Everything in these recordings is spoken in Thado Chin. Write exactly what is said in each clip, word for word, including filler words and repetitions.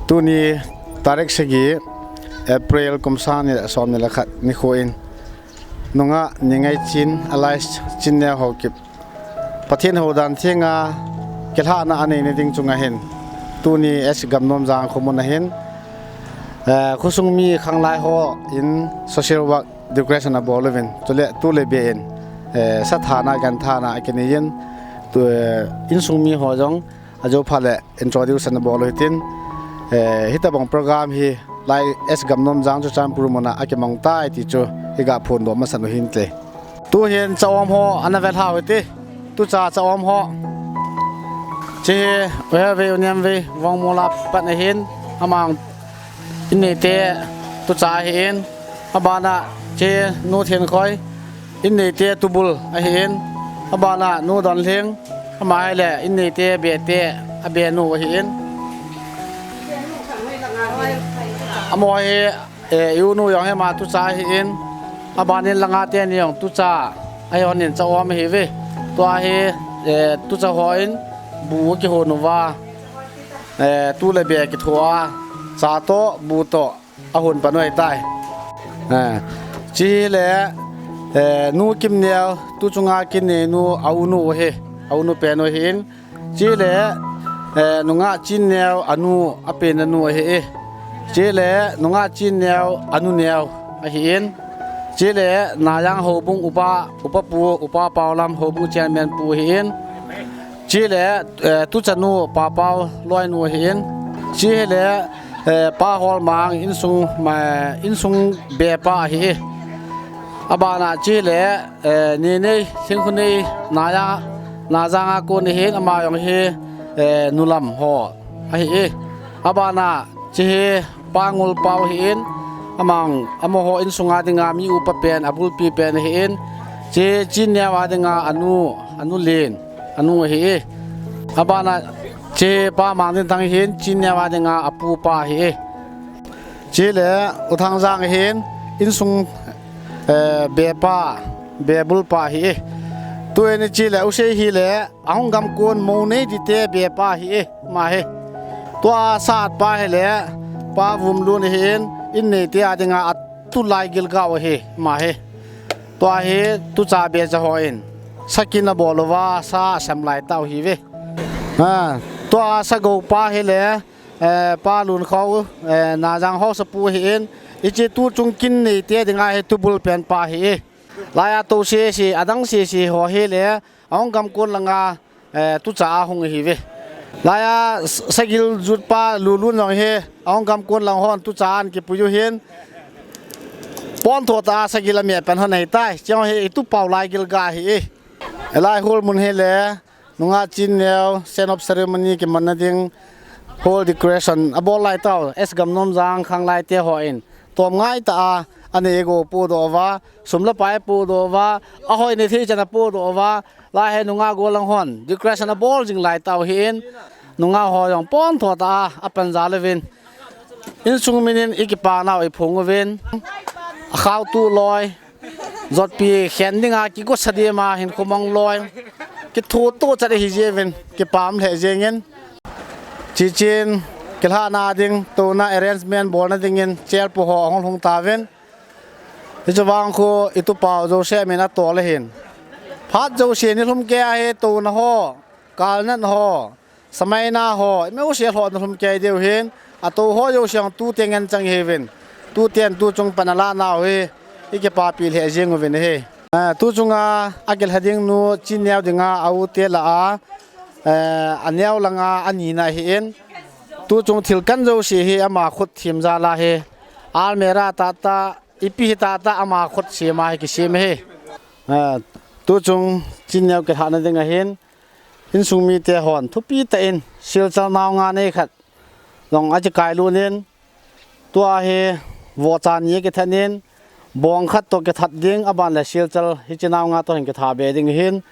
Tuni tarik sagi April kum sang ni le som ni le khat nikho in nungah Ningei Chin alias Chinneo Haokip Pathen houdan thenga kilhahna anei na ding chunga hin tuni S Gamnomjang khomun a hin, eh, khosung mi khanglai ho in social work decoration abol uvin, chule tu le be in, eh, sathana ganthana akinei in, tu, eh, insung mi ho jong ajo pha le introduction abol u hitin, eh, hitabang program hi lai S Gamnomjang Churachandpur muna akimang tai ti chu iga phondoh masan u hinte. Tu hin cha-om ho ana ve lhau hite. Tucha cha-om ho. Chehi, uhe ve, uniam ve, Vongmol a pat ahin, amang in neite tucha ahin, abana chehi Nu Thenkhoi, in neite tubul ahin, abana Nu Donlhing, ama hile in neite bete, abenu ahin. Amaho hi, eh, i-u nu jong hi ama tucha ahin, abanin langa teni jong tucha, ahi honin cha-om ahiuve. Tua hi, eh, tucha hon bu akihon uva, eh, tu le be kithoa, cha toh, bu toh, ahon pan u ahitai. Eh, chule, eh, Nu Kimneo, tu chunga kinei nu, a-u nu ahi, a-u nu pen u ahin, chule, eh, Nungah Chinneo anu, apenna nu ahi e. Chule, Nungah Chinneo anu neo ahin. Chule, Najang Houbung upa, upa pu, upa Paolam Houbung chairman pu ahin. Chule, eh, tuchanu Pa Pao loinu ahin. Chule, eh, Pa Holmang insung, ma, insung bepa ahi e. Abana chule, eh, Ninei, Thingkhonei, Naja, Najang a kon ahin, ama jong hi, eh, nulam ho ahi e. Abana chehi Pa Ngulpao ahin, amang, amaho insunga dinga mi upa pen, abulpi pen ahin, chehi Chinneo a dinga anu, anu len, anu ahi e. Abana chehi Pa Mangdinthang ahin, Chinneo a dinga apupa ahi e. Chule U Thangjang ahin, insung, eh, bepa, bebulpa ahi e. Tuin chule U Sei hile, ahung gamkon mou nei dite bepa ahi e, ama hi. Tua satpa hile, Pa Vumlun ahin, in neite a dinga atulai gilgao ahi, ama hi. Tua hi tucha becha hon sakin abol uva, sa asem lai tau ahiuve. Ha, tua sagoupa hile, eh, Pa Lunkhao, eh, Najang haosapu ahin, hiche tuchung kin neite dinga hi tubul penpa ahi e. Laiya tou sese, adang sese ho hile, ahung gamkon langa, eh, tucha ahung ahiuve. Laiya s-, sagil jutpa Lulun jong hi, ahung gamkon lang hon tucha ahin kipui u ahin. Pontho tah a sagil ameh pan hon ahitai, chujong hi itupau lai gilga ahi e. Hilai hol mun hile, Nungah Chinneo, Scene of Ceremony kimanna ding, hall decoration abol lai tau, S Gamnomjang khanglai te hon. Tom ngai tah a, anei go podoh uva, sum le pai podoh uva, ahoi nei thei chan a podoh uva, lai hi nungah gollhang hon, decoration abol jing lai tau ahin, nungah ho jong pontho tah a, apan jal uvin. Insung minin ikipa nau iphong uvin, akhao tu loi, jotpi khen dinga kigosa dima hinkho mang loi, kithoto chat ahi jiuvin, kipah lheh jengin. Chuchen, kilhahna ding, touna arrangement bolna dingin, chair pu ho ahung lhung tauvin. Hichu vang khu, itupau jouse min atol ahin. Phat jouse nilhum kei a hi, touna ho, kalnat ho, samaina ho, imajouse lhohna lhum kei diu ahin, atou ho jouse jong tute ngen chang ahiuvin. Tuten tuchung pan alah nau hi, ikipapi lheh jeng uvin ahi. Ah, tuchunga akilha ding nu Chinneo dinga a-u te lah a, eh, aneo langa anina ahin. Tuchung thil kan jouse hi ama khut thim jal ahi. Almirah tahtah, ipi hi tahtah ama khut sem a hi kisem ahi. Ah, tuchung Chinneo kilhahna ding ahin. Insung mite hon thupi tah in silchal naonga nei khat jong ache kailut in, tua hi vohcha ni akithat in, bong khat toh kithat ding, aban le silchal hiche naonga toh hin kitha be ding ahin.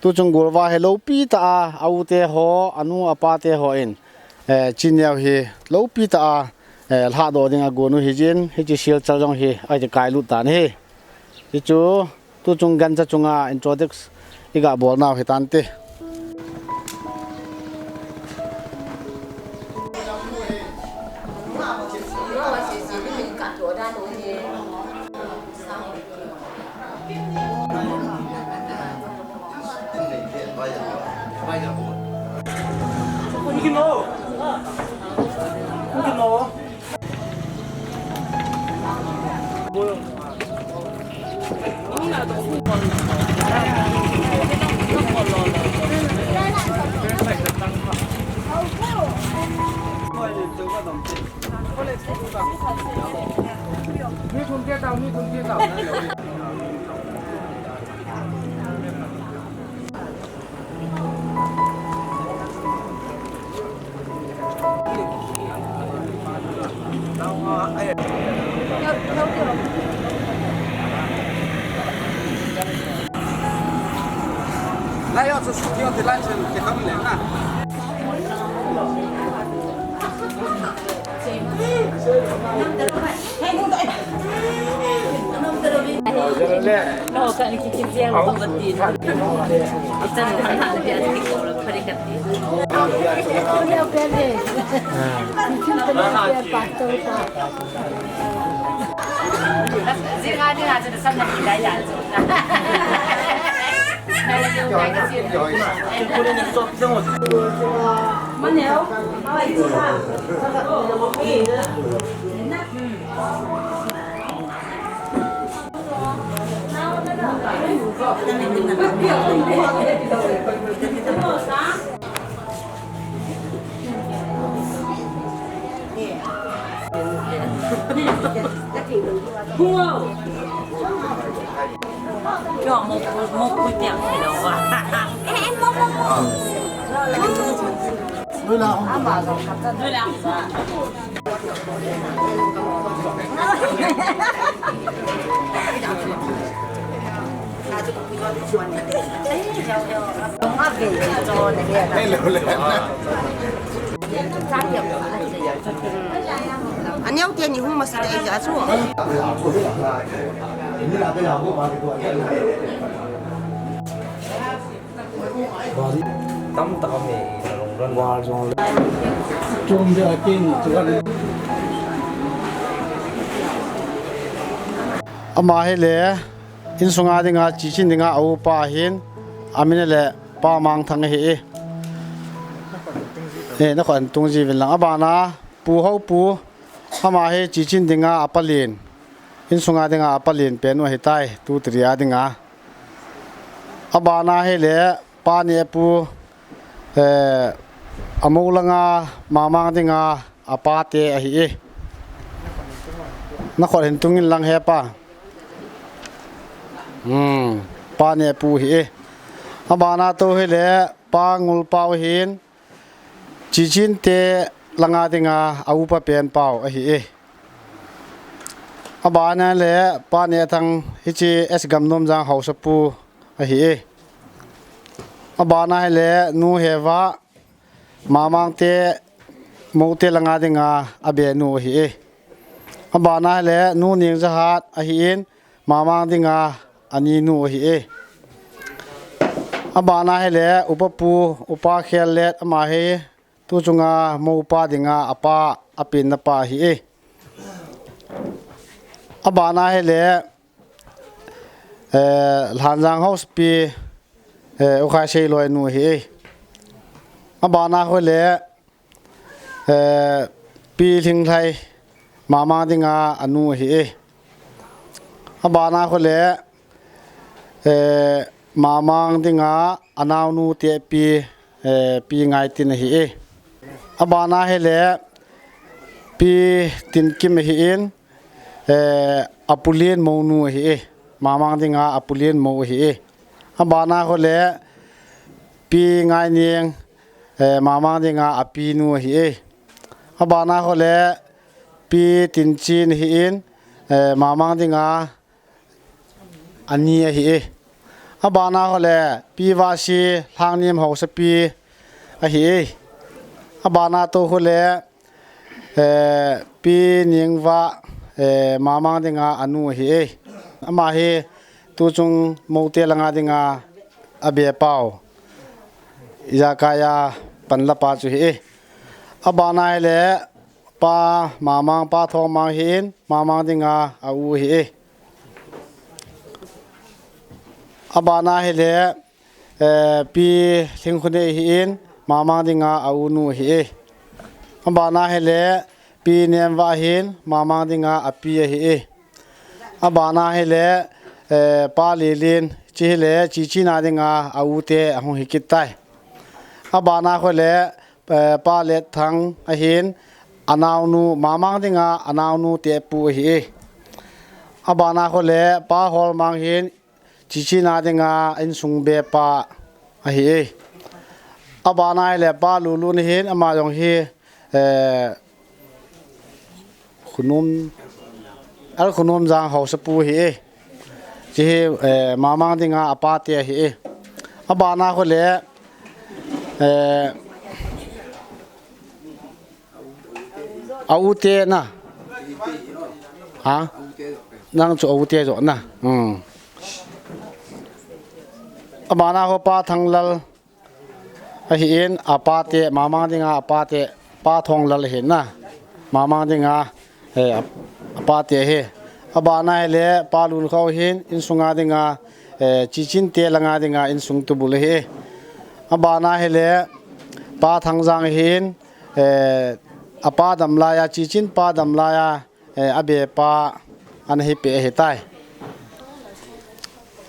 Tuchung golvah hi loupi tah a, a-u te ho, anu apa te hon, eh, Chinneo hi loupi tah a, eh, lhahdoh ding agon u ahin, hiche silchal jong hi ache kailut tan ahi. Hichu, tuchung gancha chunga introduce iga bol nau hitante. Lai yo, chu suk yo, ti lai chen, ti kam le na. Aneo te ni hung masa te ja chu. Tam tak kami. Tum dia king tu kan. Ama hi le, insunga dinga, chichin dinga, a upa ahin, amin le, Pa Mangthang ahi e. Eh, na khan tung ji vin lang. Abana, Pu Haupu, ama hi chichin dinga, a palin. Insunga dinga, a palin pen u ahi tai, tu tiri a dinga. Abana hi le, Pa Nepu, eh, a mo langa, Mamang dinga, a pa te ahi e. Na khot hin tungin lang he pa. Hmm, Pa Nepu hi e. Abana to hi le Pa Ngulpau hin. Chichin te langa dinga a upa pen pau ahi e. Abana le Pa Nethang hichi S Gamnomjang Haosapu ahi e. Abana hi le Nu Heva Mamang te, Mo te langa dinga a be nu ahi e. Abana hi le Nu Ningjahat ahi in, Mamang dinga a ni nu ahi e. Abana hi le Upa Pu, Upa Khellet ama hi tu chunga Mo pa dinga a pa a pinna pa ahi e. Abana hi le Eh, Lhanjang House pi, eh, U Khai Seiloi nu hi e. Abana ho le, eh, Pi Lhinglhai, Mamang dinga a nu hi e. Abana ho le, eh, Mamang dinga a nau nu te pi, eh, Pi Ngaitin ahi e. Abana hi le, Pi Tinkim ahi in, eh, a pu Lien Mo nu ahi e. Mamang dinga a pu Lien Mo ahi e. Abana ho le Pi Ngainiang, eh, Mamang dinga a pi nu ahi e. Abana ho le Pi Tinchin ahi in, eh, Mamang dinga a ni ahi e. Abana ho le Pi Vasi Lhangnim Haosapi ahi e. Abana to ho le, eh, Pi Ningva, eh, Mamang dinga a nu ahi e. Ama hi tu chung Mo te langa dinga a be pau. Ijakai a panla pa chu hi e. Abana hi le Pa Mamang, Pa Thongmang hi in, Mamang dinga a u hi e. Abana hi le, Eh, Pi Lhingkhunei hi in, Mamang dinga a unu hi e. Abana hi le, Pi Nemva hin, Mamang dinga a pi hi e. Abana hi le, eh, Pa Lilin, chi hi le, Chichina dinga a u te a hung hi kit tai. Abana khu le, eh, Pa Letthang ahin, a naunu, Mamang dinga a naunu te pu hi e. Abana khu le, Pa Holmang hin, Chichina dinga insung be pa ahi e. Abana hi le Pa Lulun hin ama jong hi, eh, Khunum, Al Khunum Jang Haosapu hi e. Chi hi, eh, Mamang dinga a pa te ahi e. Abana khu le, eh, A u te na. Ha? Nang chu a u te jo na. Hmm. Abana ho Pa Thanglal. Ahi in a pa te, Mamang dinga a pa te, Pa Thonglal ahi na. Mamang dinga, eh, a, a pa te hi. Abana hi le, Pa Lunkhau hin, insunga dinga, eh, Chichin te langa dinga, insung tubul hi. Abana hi le, Pa Thangjang hin, eh, a pa dam laia, Chichin pa dam laia, eh, a be pa ana hi pe hi tai.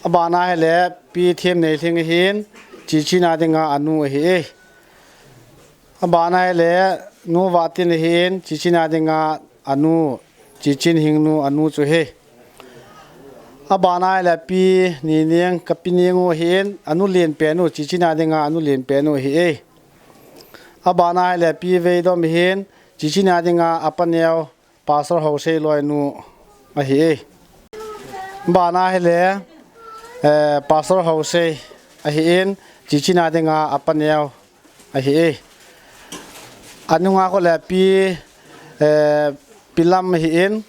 Abana hi le Pi Thim Nei Thing hin, Chichin a dinga a nu hi e. Abana hi le Nu Vatin hin, Chichin a dinga a nu, Chichin hing nu a nu chu hi. Abana hi le Pi Ni Ning, ka pi Ning u hin, a nu lien pe nu, Chichin a dinga a nu lien pe nu hi e. Abana hi le Pi Veidom hin, Chichin a dinga a pa neo, Pastor Hosei loi nu ahi e. Abana hi le, eh, Pastor Hosei ahi in, Chichin a dinga a pa neo ahi e. A nunga khu le Pi, eh, Pi Lam ahi in,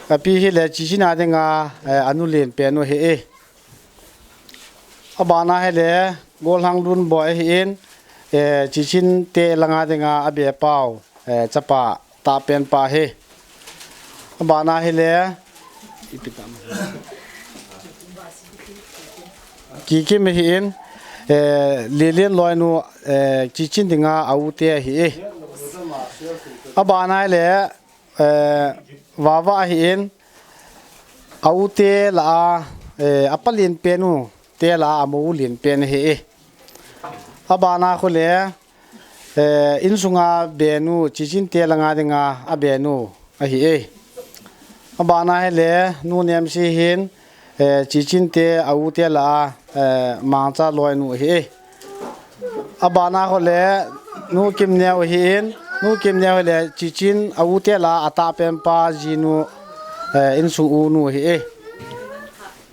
a pi hi le Chichin a dinga, eh, a nu lien pe nu ahi e. Abana hi le, Golhang Lunboi ahi in, eh, Chichin te langa dinga a be pau, eh, chapa ta pen pa hi. Abana hi le, Kikim ahi in, eh, Lilin loi nu, eh, Chichin dinga a u te ahi e. Abana hi le, eh, Vava ahi in, a u te la a, eh, a pa lien pe nu te la a, a mo u lien pe nu hi e. Abana khu le, eh, insunga be nu, Chichin te langa dinga a be nu ahi e. Abana hi le, Nu Nemsi hin, eh, Chichin te a u te la a, eh, Mangcha loi nu ahi e. Abana khu le Nu Kim Neo hi in, Nu Kim Neo hi le Chichin a u te la a ta pen pa ji nu, eh, insung u nu hi e.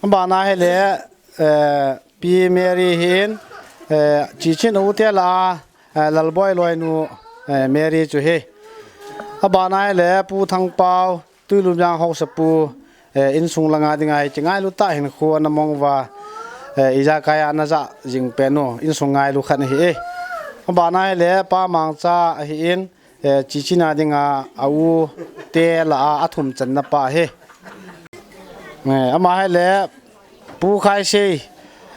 Abana hi le, eh, Pi Mary hi in, eh, Chichin a u te la a, eh, Lalboi loi nu, eh, Mary chu hi. Abana hi le Pu Thangpau, Tuilum Jang Haosapu, eh, insung langa dinga hi, chi ngailu ta hin khu ana mong uva, eh, ijakai ana ja jing pen u, insung ngailu khat ahi e. Abana hi le Pa Mangcha ahi in, eh, Chichin a dinga a u te la a, a thum channa pa hi. Eh, ama hi le Pu Khaisei,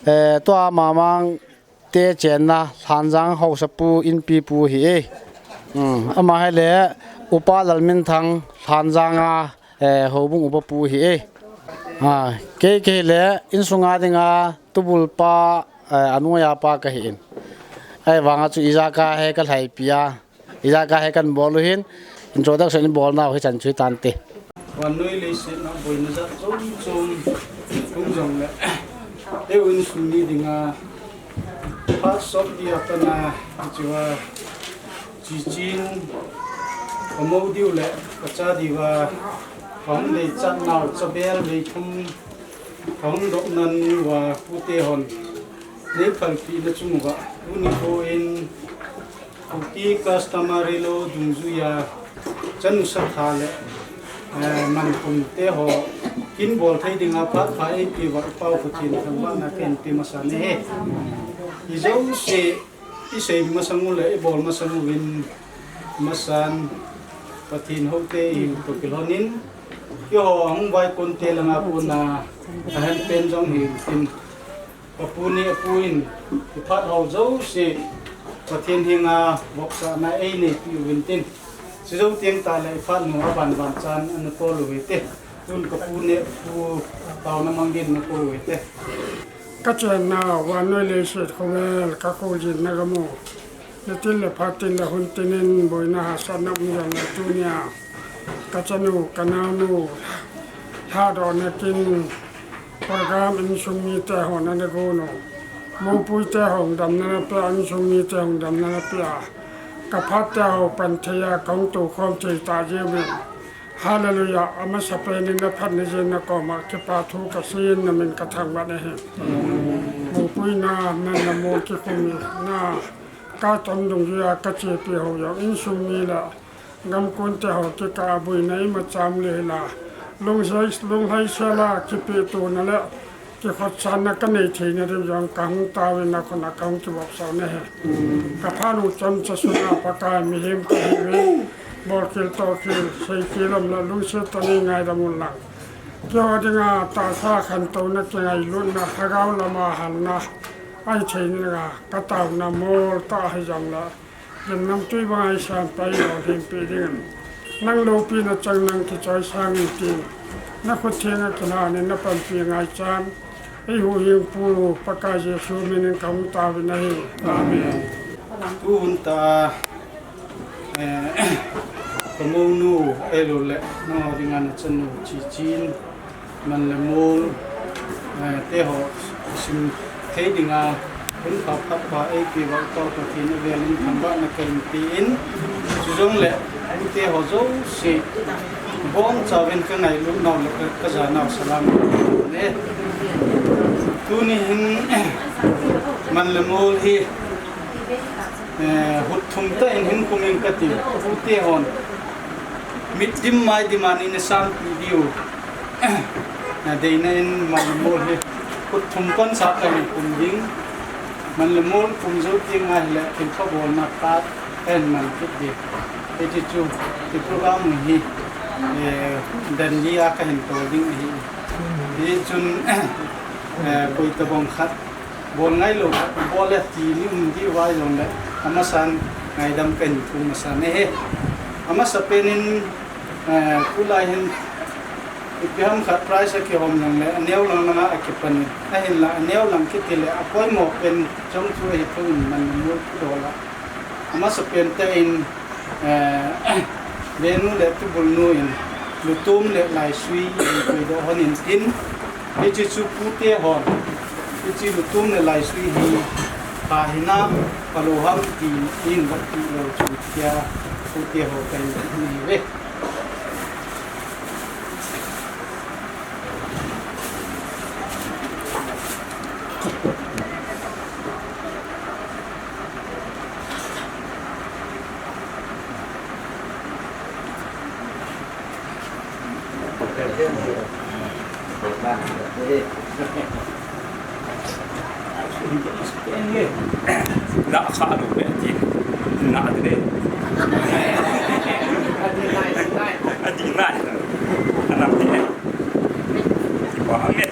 eh, tua Mamang te chenna Lhanjang Haosapu inpi pu hi e. Hmm, ama hi le Upa Lalminthang Lhanjang a, eh, houbung upa pu hi e. Ah, kei, kei le insunga dinga tubul pa, eh, a noiya pa ka hi in. Ahivanga chu ijakai hi ka lhaipi a. Ijakai hi kan bol u hin, introduction i bol nau hi chan chu hi tante. Vannoi leiset a boina jat chom chom hung jong le, eiho insung mi dinga, phat sot dia pat a, hichea, Chichin, ka mo diu le, ka cha diu a, ka hung deichat nau, chabel vei thum, ka hung doh nan uva, pute hon nei phalpina chung uva, tuni kho in, Kuki customary law dungjuia, chanu satha le, eh, mankhum te ho, kin bol thei dinga phat pha eipe uva, i Pau Pathen thangvahna kahin pe masa e. Hijouse, i sei masang u le, i bol masang uvin, masan, Pathen houte i toh kilhon in, keiho hung vaikon te langa kona, ahin pen jong hi tin. Ka pu neh pu in, i phat ho jouse, Pathen henga vopsahna eineipi uvin tin. Chujou teng tahle i phat nu a banban chan ana tol u hite. Tun ka pu neh pu taona mangin na tol u hite. Ka chenna vannoi leiset khovel ka kholjinna gam u. Nitin le phatin le huntin in boina hahsatna um jongle tunia ka chanu, ka naonu, lhadohna kin program insung mite hon ana gon u. Moupui te hon damna ana pia, insung mite hon damna ana pia. Ka phat te ho pan thei a, ka hung tou khom thei ta jeh uvin. Hallelujah, amasapen in na phatna jeh in na koma kipa thu ka seiyin na min ka thangvah e. Moupui na, man le mol kikhum na, ka chom dungjuia ka chepi ho jong, insung mi le gam kon te ho kikah a boina imacha um le hila, lunghei, lunghei sela kipeto na le kikhotsanna ka nei theina diu jong ka hung taovin na khut a ka hung kivopsah u ahi. Ka phat u chomcha sunga Pakai mihem ka hiuvin, bolkhel tohkhel, seikhel umle lungset tah in ngaidam un lang. Keiho dinga tahsa khantouna kingailutna, lhagao lama halna ahi theina dinga ka taona mol tah ahi jongle, gimnamtui banga i sanpeh, i lolhinpeh dingin, nang loupina chang nang kichoisang in tin, na khut thenga kilhan in na panpi ngaichan, ei huhhingpu Pakai Jesu minin ka hung taovin ahi. Amen. Tu hun tah a, eh, ka mounu ahiloule nangho dinga na chanu Chichin, man le mol, eh, te ho sim thei dinga hun pha phat pha eipeh uva Pathen avel in thangvahna kahin pe in, chujongle tute ho jouse bonchauvin ka ngailut nau le ka, ka ja nau salam e. Tuni hin man le mol hi, eh, hut thum tah in hin khum in kati, tute hon mit dim mai dim a nei na sanpeh diu na deina in man le mol hi hut thum pansa kahin khum ding. Man le mol khum jou teng ahile thilpha bolna card kahin man kit ding. Hiti chu, hi program hi, eh, dan li a kahin tol ding ahi. Hichun, eh, koi tobang khat bol ngailou, bol e ti ni um diu ahi jongle, amasan ngaidam kahin thu masa e. Amasapen in, eh, tulai hin ipi ham khat prize akihom jongle, aneo lang langa akipan in. Ahinla, aneo lang kiti le, apoimo pen jong chu ahi thou in man le mol kidol a. Amasapen tah in, eh, venu le tubulnu in, lutom le laisui in puidoh hon in tin, hiche chu pute hon, hiche lutom le laisui hi, pha hinam, phalou ham ti in vat ti lou chu tia, pute ho kahin ti uve. Na kha lo be ti. Na de. Adi nai. Anam ti. Ti pa me.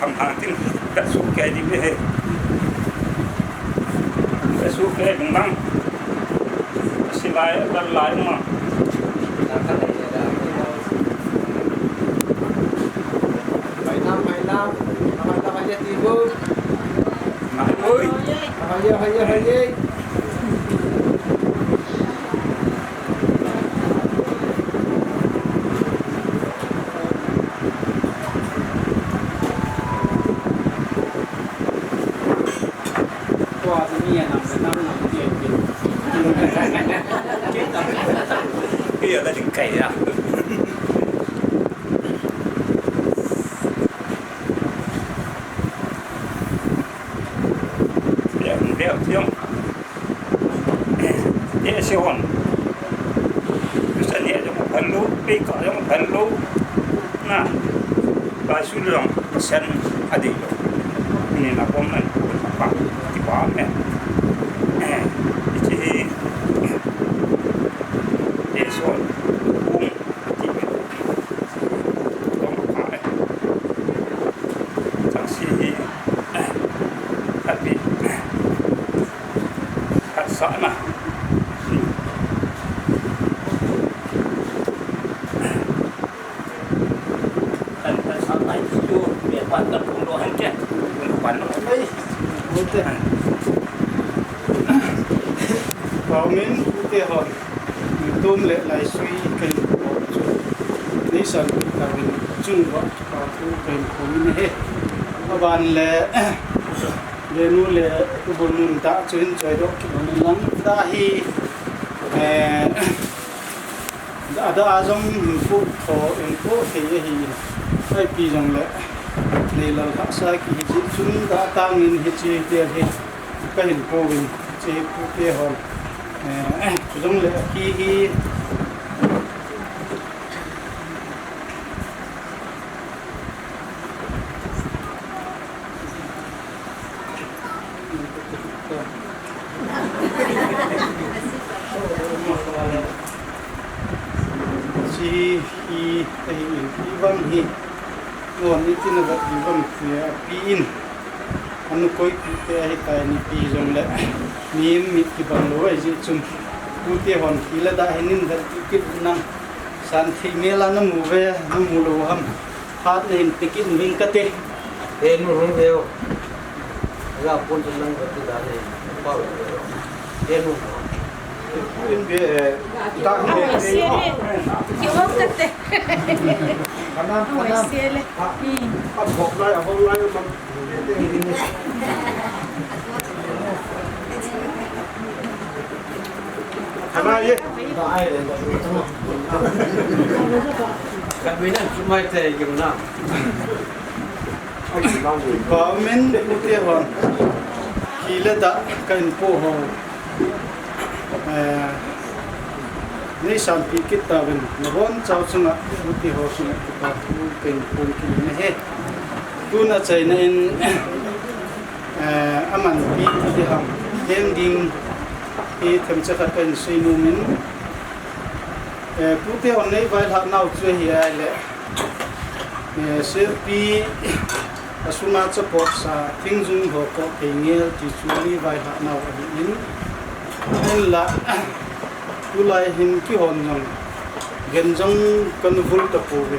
Ham ham tin. Ka su ke di be he. Ka su ke ding bang. Silai, lalai ma. Mai nam, mai nam. Mai nam, mai nam. Mai oi. Mai, mai, mai. Iya, la jing kai ya. Ya, ya, ya. Eh, si hon. Bisa ni jong phalu, pe ka jong phalu. Na. Ba su long sen adi lo. Ni na pom na pa ti pa me. Eh, iti hi. Eh, so. Um, ti me. Tong pa. Chang si hi. Sana. Kan, kan sa tai chu, me pan kan phung lo hen ke. Pan lo. Ai, ute. Pau min ute hon. Tum le lai sui kan chu. Ni san ka win chung wa pa tu kan ko min he. Aban le. Venu le tubul nun ta chu hin choi doh kit un lang ta hi, eh, da, da a jong hin pu tho in pu thei ahi in. Ai pi jong le, nei lal hahsa kihi chun da tang in hichi tia hi ka hin pu in chi pu te hon. Eh, chu jong le ki hi Chi hi, hi, hi, hi, hi, bang hi. Mo ni tin a bat hi bang hi a pi in. Anu koi pi te ahi tai ni pi jong le. Ni mi ti bang lo ai ji chun. Pu te hon ki la da hi nin da ti kit nang. San thi me la na mu ve, na mu lo ham. Hat le hin ti kit ving ka te. He nu hung veo. Ga pon chun lang ka ti da le. Pau. He nu. In be, eh, ta. Oi, se le. Ki hong ka te. Kanan, kanan. Oi, se le. Hmm. A bok lai, a bok lai, a bok. Kanan ye. Ka bi nan chu mai te ki na. Government ute hon. Hi le da ka in po ho. Eh, nei san pi kit ta vin. Na bon chau chunga ute ho chunga ki pa tu ka in po ki ne he. Tu na chai na in, eh, aman pi ti ham. Hem ding i them cha khat ka in sui nu min. Eh, pu te hon nei vailhah nau chu hi ai le. Eh, selpi a sunga chapot sa, thingjung ho ko kei ngel ti chu nei vailhah nau ahi in. Ahin la, tulai hin ki hon jong, gen jong kan vul ta po ve.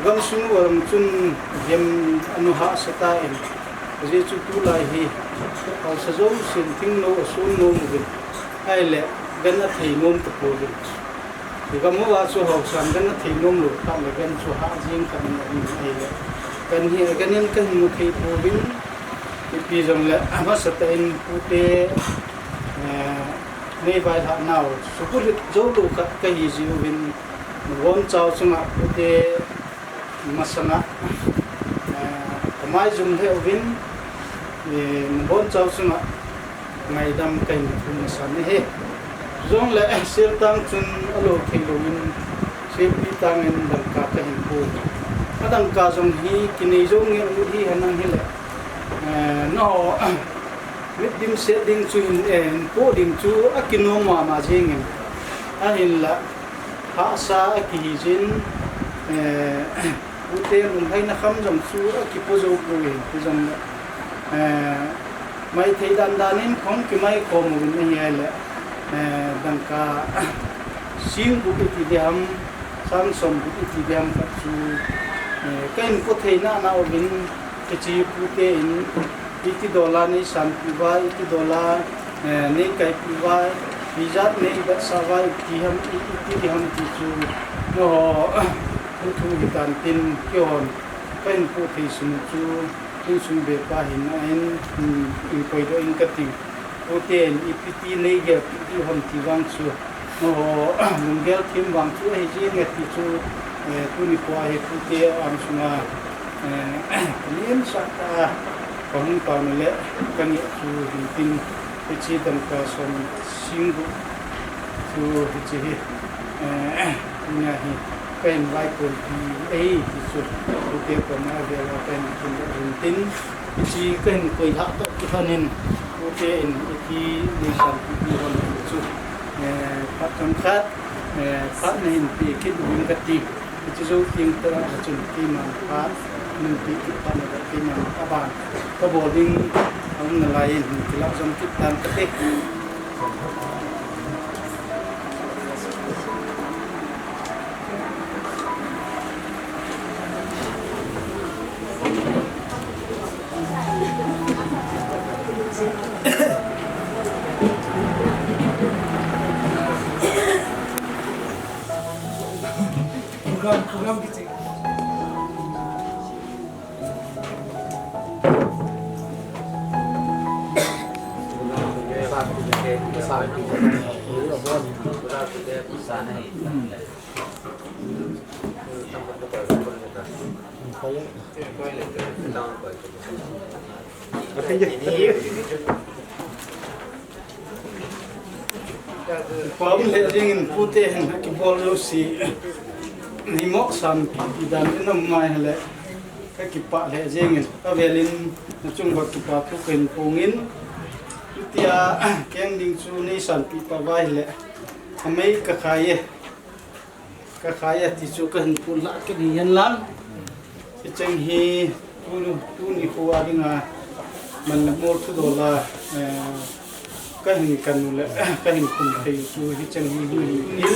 Gam sung uaram chun gen anu hahsa ta in. Ajeh chu tulai hi, hausa jo sin thing no a sun no mu ve. Ai le, gan a thei nom ta po ve. Ti ka mu a chu hausan gan a thei nom lo kha le gan chu ha jing kha ni a ni ai le. Gan hi gan in ka hin mu thei po vin. Ipi jong le a masa ta in pu te, eh, nei vailhah nau. Sukulit jo lo kha ka hi ji u vin. Von chau chunga pu te masanga, eh, ka mai jum he u vin. Eh, von chau chunga. Ngaidam ka hin thum masa ni he. Jong le, eh, sel tang chun a lo thei lo in, selpi tang in dangka ka hin pu. A dangka jong hi, kinei jong nge u hi hanang hi le. Eh, no, mit dim set ding chu hin, eh, pu ding chu a kinom mama jing in. Ahin la, hahsa a kihi jin, eh, Pu te lunglhaina kham jong chu a kipo jou poi, ti jong le, eh, mai thei dan dan in khong kimai khom uvin ahi le, eh, dangka sing gup iti ding ham, sang som gup iti ding ham khat chu, eh, ka in po thei na na uvin, kichi pu te in, Iti dola nei sanpi uva, iti dola, eh, nei kaipi uva, ijat nei vetsah uva, iti ham, i, iti ding ham ti chu, no, thu hi tan tin, kihon, ka in po thei sung chu, insung be pa hin a in, in, in koi do in ka ting. Pu te in, iti ti nei gel, iti ham ti vang chu, Oho, lunggel thim vang chu ahi jing e ti chu, eh, tuni khoa hi pu te ang sunga, eh, lim sa ta, ka hung pau na le, ka nge chu hin tin, hichi dangka som sing gup chu hichi hi, eh, nia hi, ka hin vai kon pi, eh, ti chu, pu te ko na ve la ka hin tin da hin tin, Hichi ka hin koi lhah toh kipah in, pu te in iti nei sanpi hon chu, eh, phat chomkhat, eh, phat na hin pe kit uvin ka ti. Hichi jou teng tah a chun keiman phat, nei pe kit phat na keiman phat ban ka bol ding, aum nalai in kilah jom kit tan ka ti. Program, program kichai. Pau le jing in pute hin kibol jouse ni mo san pi dan in um mai le. Ka kipah le jing in, ka velin na chung ba kipa thu ken pung in. Tia keng ding chu ni san pi pa vai le. Amei ka khai e. Ka khai e ti chu ka hin pun la ka ni yan lang. Hicheng hi tu, tuni khu a dinga man mol thu dola, eh, ka hin kan le, ka hin kun thei chu hicheng hi hi. In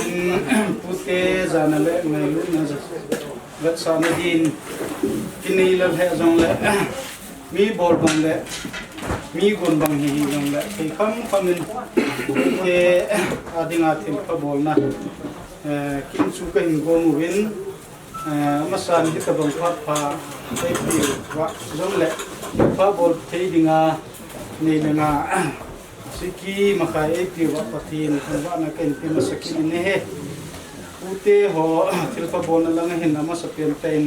pute jana le ngai lu na ja. Vetsahna din kinei le le jong le, mi bol bang le, mi gon bang hi hi jong le, kei kham kham in pute a dinga thil pha bolna. Eh, kin chu ka hin gong uvin, eh, amasan hitabang phat pha, eh, pi va jong le, pha bol thei dinga, nei le nga, siki makhai ei pi va Pathen, kan va na kan pi masa kin ne he. Pute ho, thil pha bolna langa hin amasa pen pen,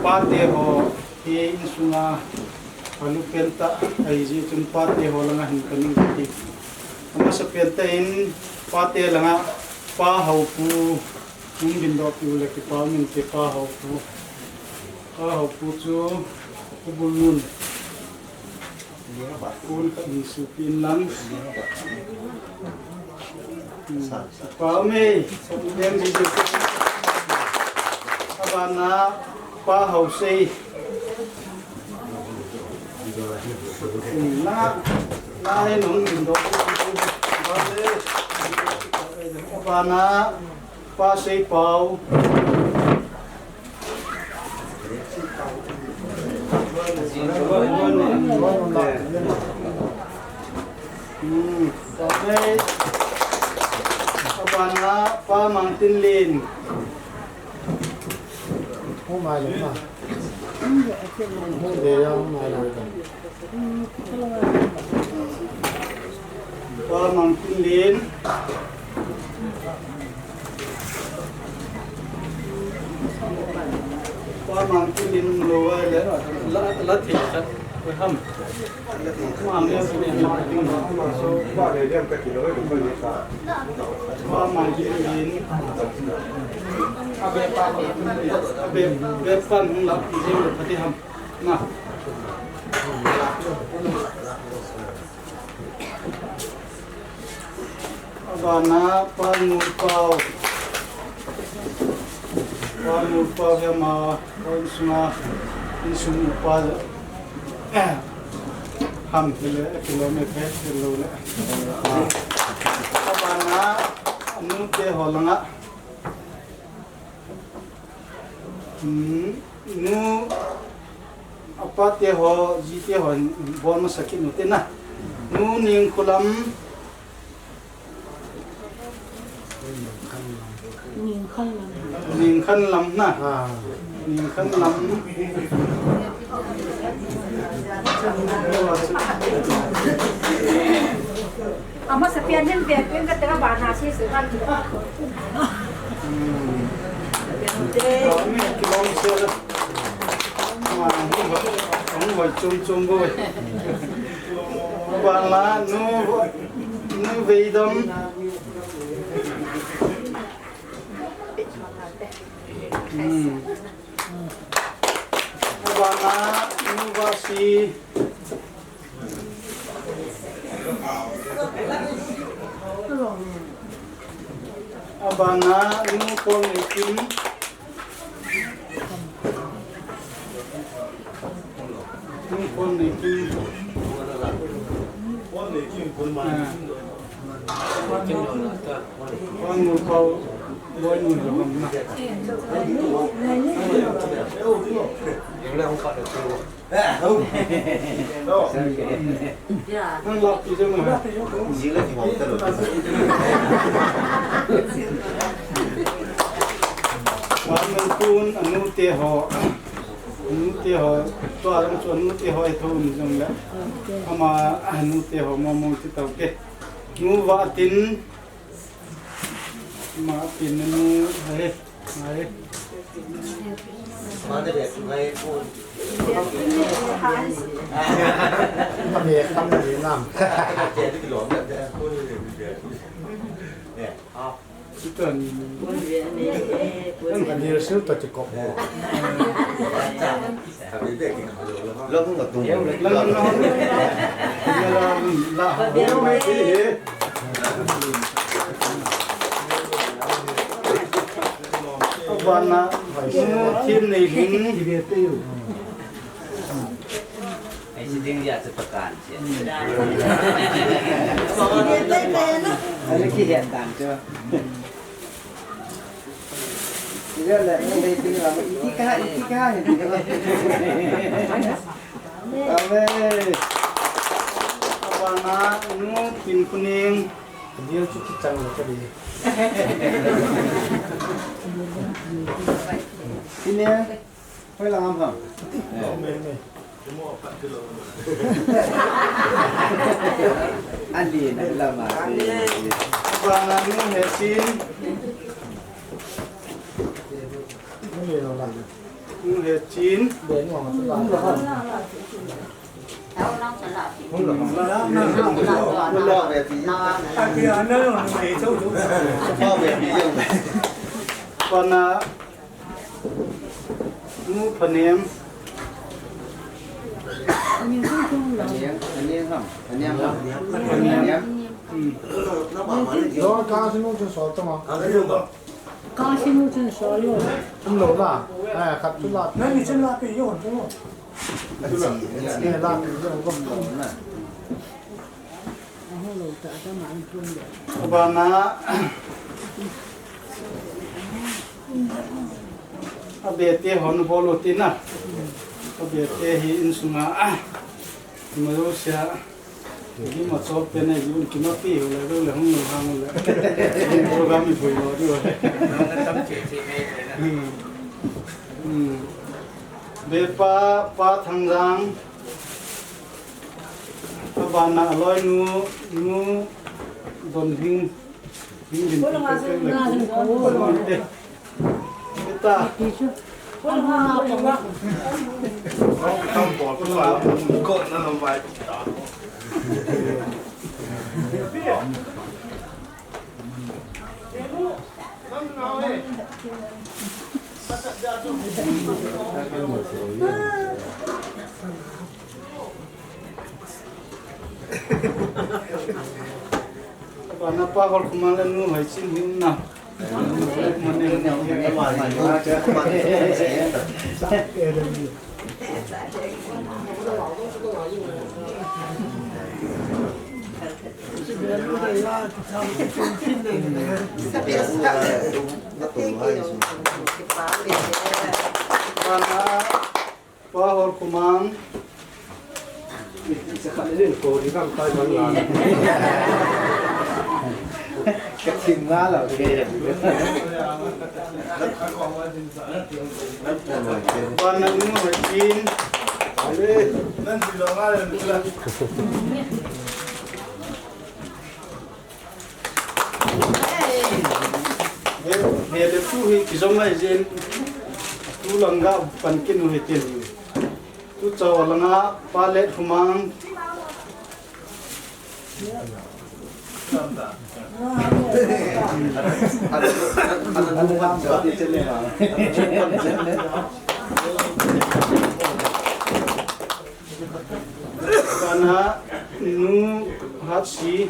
pate ho, hi insunga, alu pen ta, ai ji chun pate ho langa hin kan in ti. Amasa pen ta in, pate langa, pa hau pu, Hung bin doh piu le kipa min te pa hau pu. Pa hau pu chu, pu bul nun. Kun ka in su pin lang. Hmm. Pa mei, sa pu den di di. Abana, pa hau sei. Hmm, na, na he nung bin doh. Abana, Pa Seipau. Hmm, ta sei. Abana, Pa Mangtinlin. Hung mai lou na. Hung de ya, hung mai lou na. Pa Mangtinlin. Pa Mangtinlin lo ai le. La, la thi khat. Ko ham. Ma me ko ne ma ting. Pa Mangtinlin. Abe pa Mangtinlin. Abe, be pan hung la ti jeng le pha ti ham. Na. Abana Pa Ngulpau. Pa Ngulpau hi ama, pa insunga, insung upa. Ham hi le, kilometer, kilo le. Abana, anu te ho langa. Hmm, nu, apa te ho, ji te ho, bol masa kit nu te na. Nu Ningkholam. Ningkhanlam. Ningkhanlam na. Ah. Ningkhanlam. Ama sa pian hin pian pian ka tera ba na si si kan. Hmm. Kami kilom sel. Ma, hung hoi, hung hoi chum chum bo. Ba la nu, nu Veidam. Hmm. Ba la nu Vasi. Abana nu Porneikim. Nu Porneikim. Ah. Anu te ho, anu te ho, tua lam chu anu te ho e thon jong le. Ama anu te ho mo mo ti tau ke. Nu va tin, ma tin nu hai, hai. Ame kam ni nam. Sitan. Ang kanil sil to chikop. Lam nga tung. Lam nga tung. Lam nga tung. Abana, team nei hin. Ai si ding dia chu pakan si. Ai ki hian dan chu. Iti ka, iti ka, iti ka. Amen. Abana nu tin kuning. Dia chu kichang lo ka di. Sini. Hoi lang am ham. Andi na lama. Bana nu he sin. Nu he sin. Pana nu Phanem. Phanem, Phanem ham, Phanem ham. Phanem. Hmm. Lo ka sinu chu sol tama. Ka sinu chu sol lo. Lo la. Ai, khat chu la. Nani chu la pe yo chu. Ni la pe yo ko na. Abana, abete hon bol utin na. Abete hi insunga. Mayo sia. Hi ma chop pe na, hi un kima pi ho le, le hung hang le. Program i bui lo di ho. Hmm. Hmm. Bepa, Pa Thangjang. Abana aloinu, nu Donhing, Hing Din. Ita. Bana Pa Holkhomang le nu Haichin hin na. Bana Pa Holkhomang. Ka thim nga lo ke. Bana nu Haichin. He, he le tu hi kijong lai jin. Tu lang ga pan kin u hi tin. Tu chau lang a Pa Letkhomang. Kana nu Hatsi.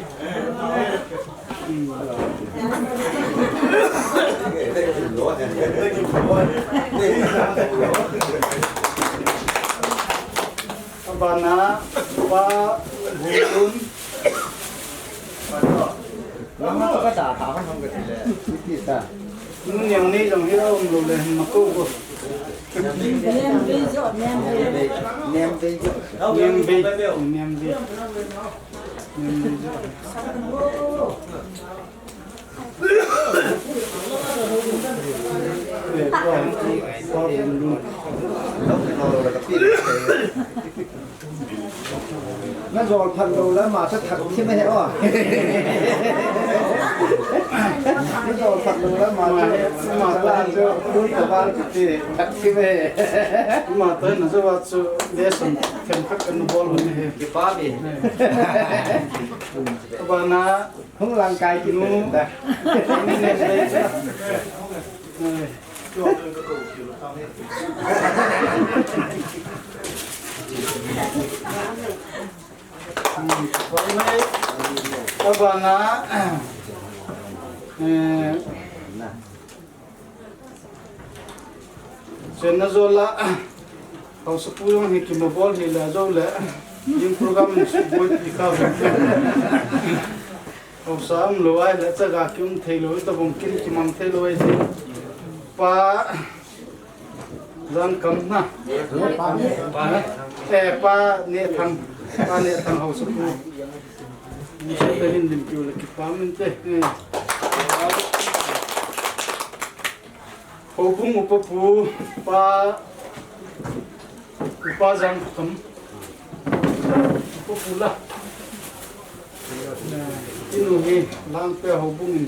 Abana Pa Bungtun. Lama ka da tha ham ham ka ti le. Iti ta. Nu niang nei jong hi la um lou le, ma ko ko. Nem bei jo, nem bei. Nem bei jo. Nem bei. Nem bei. Nem bei jo. Eh, ko, ko, ko, Na jol phat lou le, ma chu thak thim ahi o. Na jol phat lou le, ma chu, ma chu, lui ta ban ti, thak thim ahi. Ma ta na jo wa chu, lesson themkhat kan bol hun ahi. Kipa mi. Ba na, hung lang kai ki nu. Ta. Abana, eh, Chenna jola, haosapu jong hi kimabol hi la jo le, jing program ni su boi pi ka. Haosa um lou ai le, chaga ki um thei lou, tabang kin kimang thei lou ai. Pa, Jangkam na. Eh, Pa Nehthang. Pa Nehthang haosapu. Ni se ta hin lim piu le kipah inte. Eh. Houbung upa pu, Pa, Upa Jangkam. Upa pu la. Eh, inu hi, Langpia houbung in.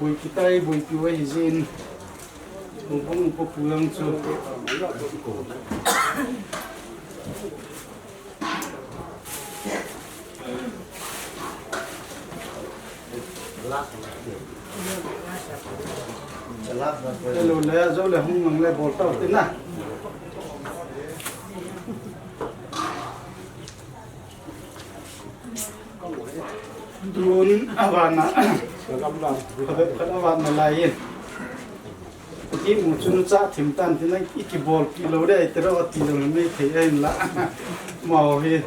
Bui kitai, bui piu ahi jin. Bui bung upa pu lang chu. Hello, le, jo le, hung mang le, bol tau te na. Tun abana, khat abana lai in. Imu chun cha thim tan tin i kibol pi lo de, tero ti lo me thei ahin la. Mau hi.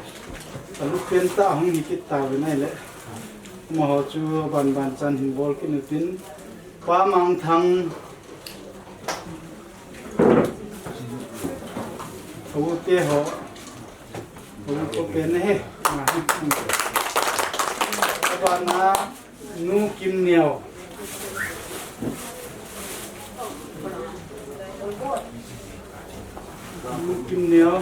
Alu pen ta hung hi kit ta ve nai le. Mau chu ban ban chan hin bol kin tin. Pa Mangthang. Ute ho. Ute pen he. Abana Nu Kimneo. Nu Kimneo.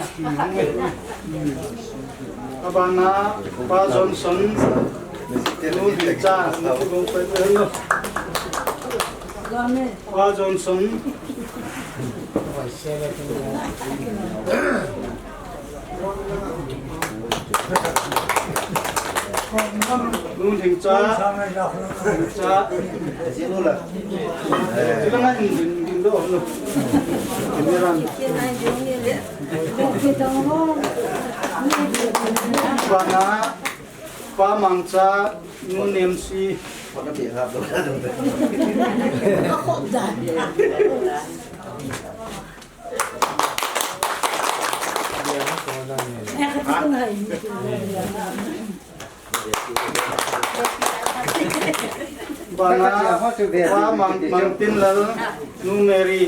Abana Pa Johnson. Nu Lingcha. Pa Johnson. Nu Lingcha. Lingcha. Sila nga in, in, in do, no. Kiniran. Bana, Pa Mangcha, Nu Nemsi. Bana, Pa Mang, Mangtinlal, Nu Mary.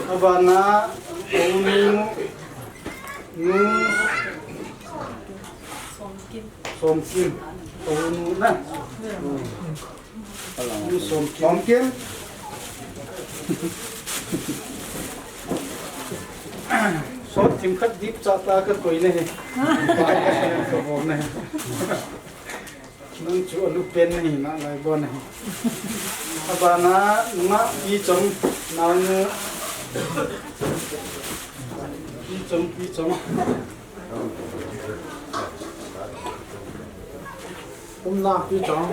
Abana, Unu, Nu Somkim. Somkim. Unu na. Nu Somkim. Somkim. Sot thim khat dip cha ta ka koi ne he. Ka bol ne he. Nang chu alu pen nahi na lai bon nahi. Abana nunga pi chom nang Pi chang, pi chang. Umna pi chang.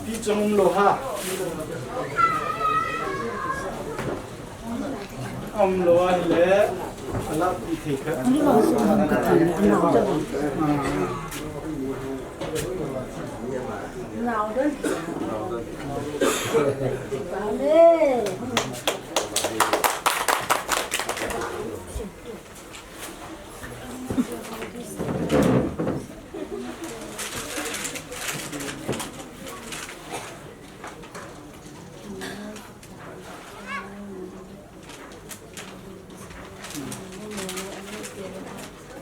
Pi chang umlou ha. Umlou ahile. Ala pi thei kha.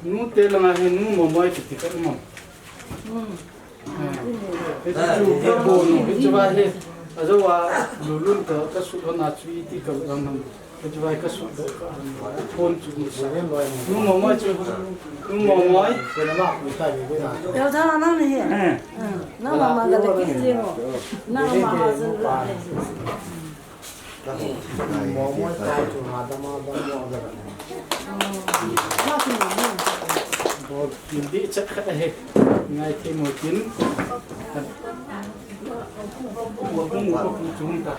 Nu te langa hi nu Momoi kiti kha um am. Hmm. Eh, hichu ka bol nu, hichu va hi, ajo va lulun ka, ka sut hon a chu iti ka um am. Hichu va ka sut ka, ka phone chu ni sa. Nu Momoi chu, nu Momoi. Yo, ta na ni. Eh. Hmm. Na ma ma ga de ki ji mo. Na ma ha sun. Bol kin di chak khat ahi. Ngai thei mo kin. Bol kin mo ko chung ta.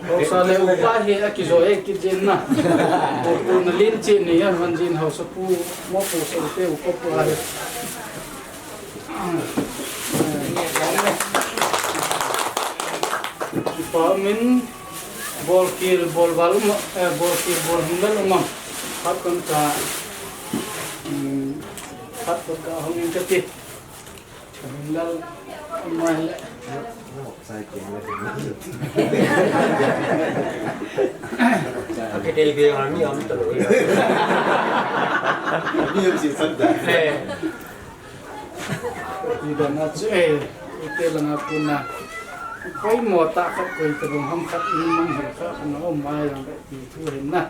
Hausa le upa hi akijo e kijin na. Ko na lin chi ni ya man jin hausa pu mo ko sa te upa pu ahi. Kipa min bol kil bol val um, eh, bol kil bol hung lal um am. Khat kon ka, hmm, khat kon ka hung in kati. Hung lal um mai le. Sai ke le. Ake tel ke ami am talo. Ami am si san da. Eh. Ti dan a chu, eh, ite langa kona. Koi mo ta khat koi ta bang ham khat in mang hel kha khan a um mai jong le ti thu hin na.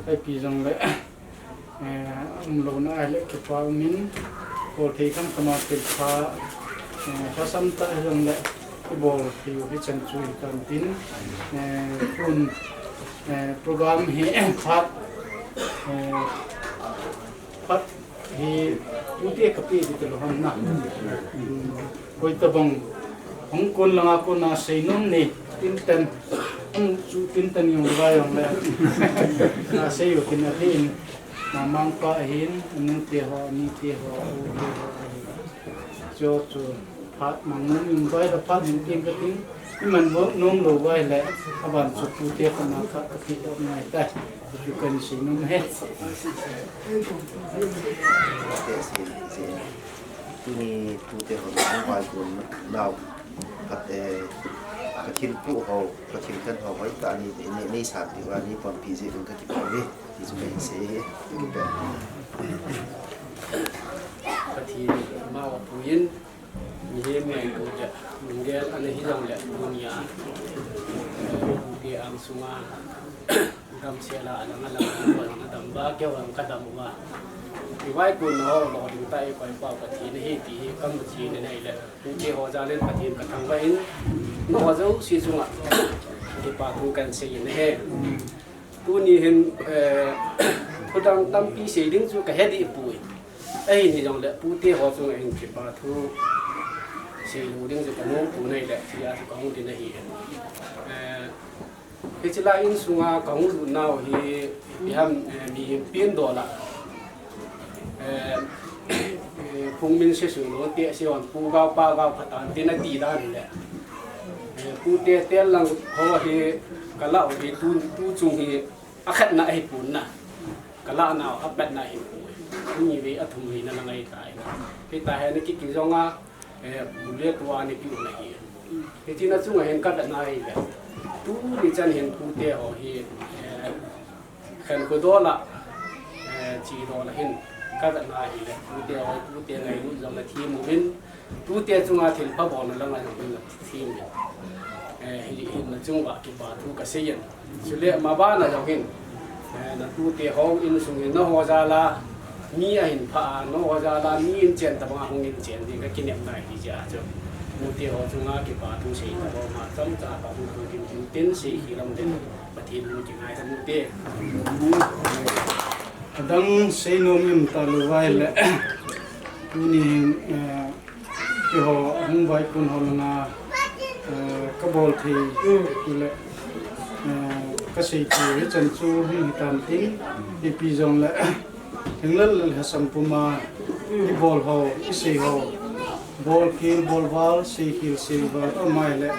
Ai pi jong le, eh, umlou na ai le kipa um in. Bol thei kham kham a kipha, eh, lhasam ta jong le. Kibol thei u hi chan chu hi kan tin. Eh, tun, eh, program hi phat, eh, phat Hi, tute kape di talo ham na. Hmm. Koi tabang, hung kon langa kona seinom ni, tintan, hung chu tintan jong le jong le. Na sei u kin ahin, na mangpa ahin, anung te ho, ani te ho, u te ho ahin. Chu chu. Phat mang nom in vai la phat hin ting ka ting. Iman nom lou vai le. Aban chu tute kona phat ka ti dok ngai tai. Chu kan seinom he. Tuni tute ho na vai kun nau. Phat, eh, ka thil pu ho, ka thil kan ho vai ta ni, ni, ni sa ti va ni pon pi ji un ka ti pa ni. Ti chu kan sei he. Ki pa. Pathen mau puin. Mihem ngailu ja, lunggel ana hi jong le, dunia. Ke ang sunga, damsel a, alang alang, alang adam ba, keu ang kadam uva. Ivai kun ho, lo ding tai, koi pa Pathen hi, ti hi, kam Pathen nei le. Ke ho jalen Pathen kathangvah in, no ho jouse chunga, kipa thu kan sei in ahi. Tuni hin, eh, thudang tampi sei ding chu kahe deh poi. Ahin hijongle, pute ho chunga hin kipa thu seilou ding chu kanom pon ahile, hiche a chu kahung ding ahi. Eh, hiche lai insunga kahung lut nau hi, iham, eh, mihem pengdola. Eh, eh, Phungmin Sesui Lote Sehon, Pu Gao, Pa Gao, Patan, tin ati dan le. Eh, pute tel lang ho hi, kalah u hi, tu, tu chung hi, akhatna ahipon na. Kalah nau, apatna ahipoi. Ani vei, athum vei na lang ahitai. Hitahi na kiki jonga, eh, pu le tua ni pi u na hi. Hiche na chunga hin kavetna ahile. Tuni chan hin pute ho hi, eh, Khankho dola, eh, chi dola hin, kavetna ahile, tute ho, tute ngailut jong le thim uvin, tute chunga thilpha bolna langa jong hin thim uvin. Eh, hi, hi na chunga kipa thu kasei in. Chule mabana jong hin, eh, na tute ho insung hin na ho jal a, Mi ahin pha a, no ho jal a, mi in chen tabang a hung in chen ding ka kinepna hi jeh a chu. Nute ho chunga kipa thu sei tabang a, chomcha ka hung thu kin tin tin sei hi lam den. Pathen min kingai lam te. Adang sei nom im ta lou vai le. Tuni hin, eh, keiho hung vaikun ho langa, eh, ka bol thei le, eh, ka sei thei hi chan chu hi hi tan tin, ipi jong le, Henglal le Lhasam puma, i bol ho, i sei ho, bol khel, bol val, sei khel, sei val, amai le,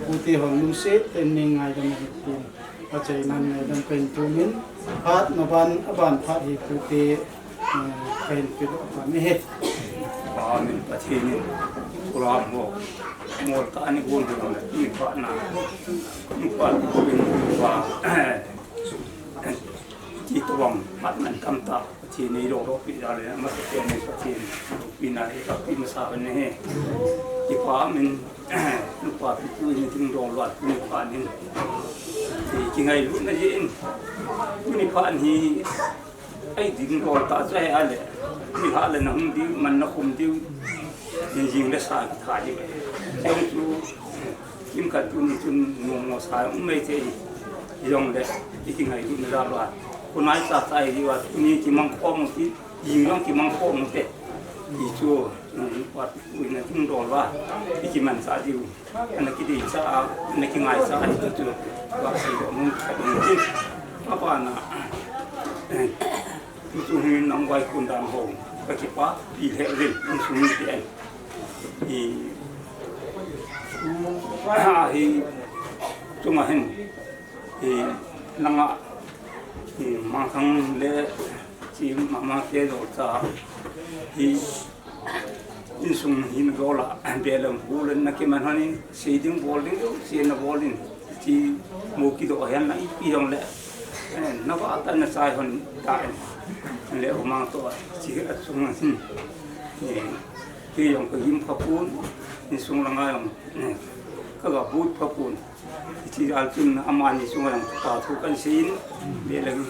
pute ho lungset ten nei ngaidam hi tin. Achainan ngaidam kahin tumin, phat maban, aban phat hi pute, eh, kahin pedoh pan ahi. Amen. Pathen in, program ho, mol tah a nei gon ho le, mi phat na, mi phat na, mi phat na, ti tobang, phat man tam tah. Pathen in eidoh doh pi jal in, amasapen in Pathen loupina eipeh masa uve. Kipa min, nupa pipu in dingdol uva, tuni phat in. Ei kingailutna jeh in, tuni phat in hi, ei dingdol tah chu ahi a le, mi hah le na hung diu, man na khum diu, jing le sa kitha diu. Jong chu, Kimkhat tuni chun nungmo sa um mai thei, hijongle, i kingailutna jal uva. Khonai cha cha hi uva, tuni kimang khom u ti, jing jong kimang khom u te. Ti chu, um, pa pu in a dingdol uva, i kimanchah diu. Ana kideisah a, ana kingaisah a, ti chu, va seidoh nom khat um ti. Apa na, eh, Tutu hi nang vaikun dan ho, ka kipapi lheh uvin, insung mite. I, tu, hi, chunga hin, i, nanga, i, Mangthang le, chi, Mama te jol cha, hi, Insung hin dola, belam bulan na kiman honin, sei ding bol ding, sei na bol ding, ti mo kidoh hian na ipi jong le, eh, na va ta na chai hon ta en. Le umang to, ti a chung hin, eh, ti jong ka gim kha pun, insung langa jong, eh, ka ga but kha pun. Ti al chun amani chunga jong kipa thu kan seiyin, belam,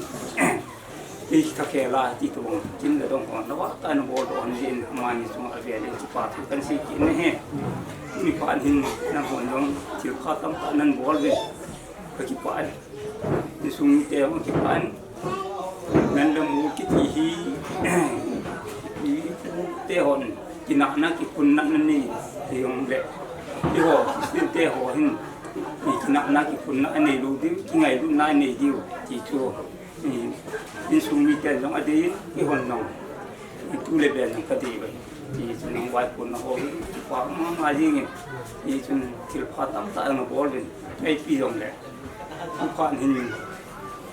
ti thakhel a ti tobang, tin le dong hon, na va ta na bol doh hon jin, amani chunga avel in kipa thu kan sei kit in ahi. Tuni phat hin nangho jong thil pha tamtah nan bol uvin, ka kipah e. Insung mite jong kipah e. Nandam u kiti hi, i pu te hon, kinahna kiphunna na nei, ti jong le, eiho, Christian te ho hin, i kinahna kiphunna a nei lou diu, kingailutna a nei diu, ti chu, i, insung mite jong adei in, eihon jong, i tu le ben jong ka dei uve, ti chu nang vaikunna ho hi, kipa mama jing in, ti chun thil pha tamtah jong na bol uvin, ipi jong le, tu phat hin,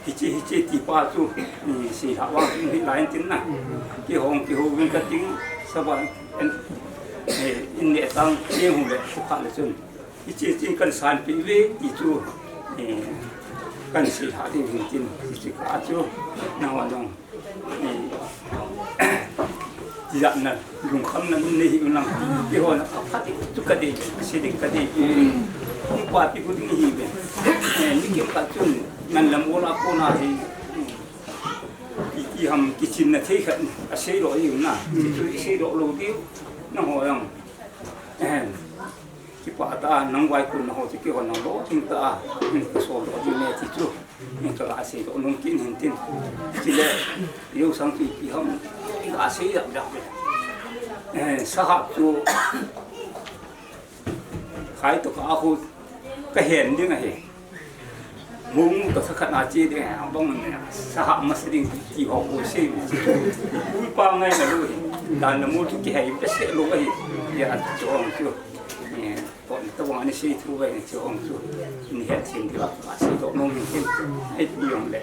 Hiche, hiche ti pa chu, um, seilhah vang chu um hih lai in tin na. Kihong, kihou vin ka ting, saba, en, eh, in le tang, kihong le, kha le chun. Hiche, hiche kan sanpeh uve, ti chu, eh, kan seilhah ding hin tin, hiche kha chu, nangho jong, eh, Tijatna, lungkhamna nei hih un lang. Keiho na ka phat chu ka dei, ka sei ding ka dei. Kong pa pi hu ding hi ve. Eh, ni kei ka chun, ngan lam ola kona hi. Iti ham kichinna thei khat, asei lou hi na. Chu i sei lou lou diu, nangho jong. Eh, Kipah tah a, nang vaikunna ho chu keiho nang lolhing tah a, ka sol lolhing e ti chu, ka ga sei doh nom kit in tin. Chule, Leo Sang chu ipi ham, ka ga sei jap jap le. Eh, sahap chu, khai to ka a ho, ka hen ding ahi. Mung ka sa khat na che ding, a bang ne, sahap masa ding ti ho ko sei. Ui pa ngai na lou hi. Dan na mo chu kihei bese lou ahi. Ya, chu ang chu. Eh, Pon tobang ni sei thu ve ni chu hong chu. Ni het sin di va ka sei doh nom in tin. Ai pi jong le.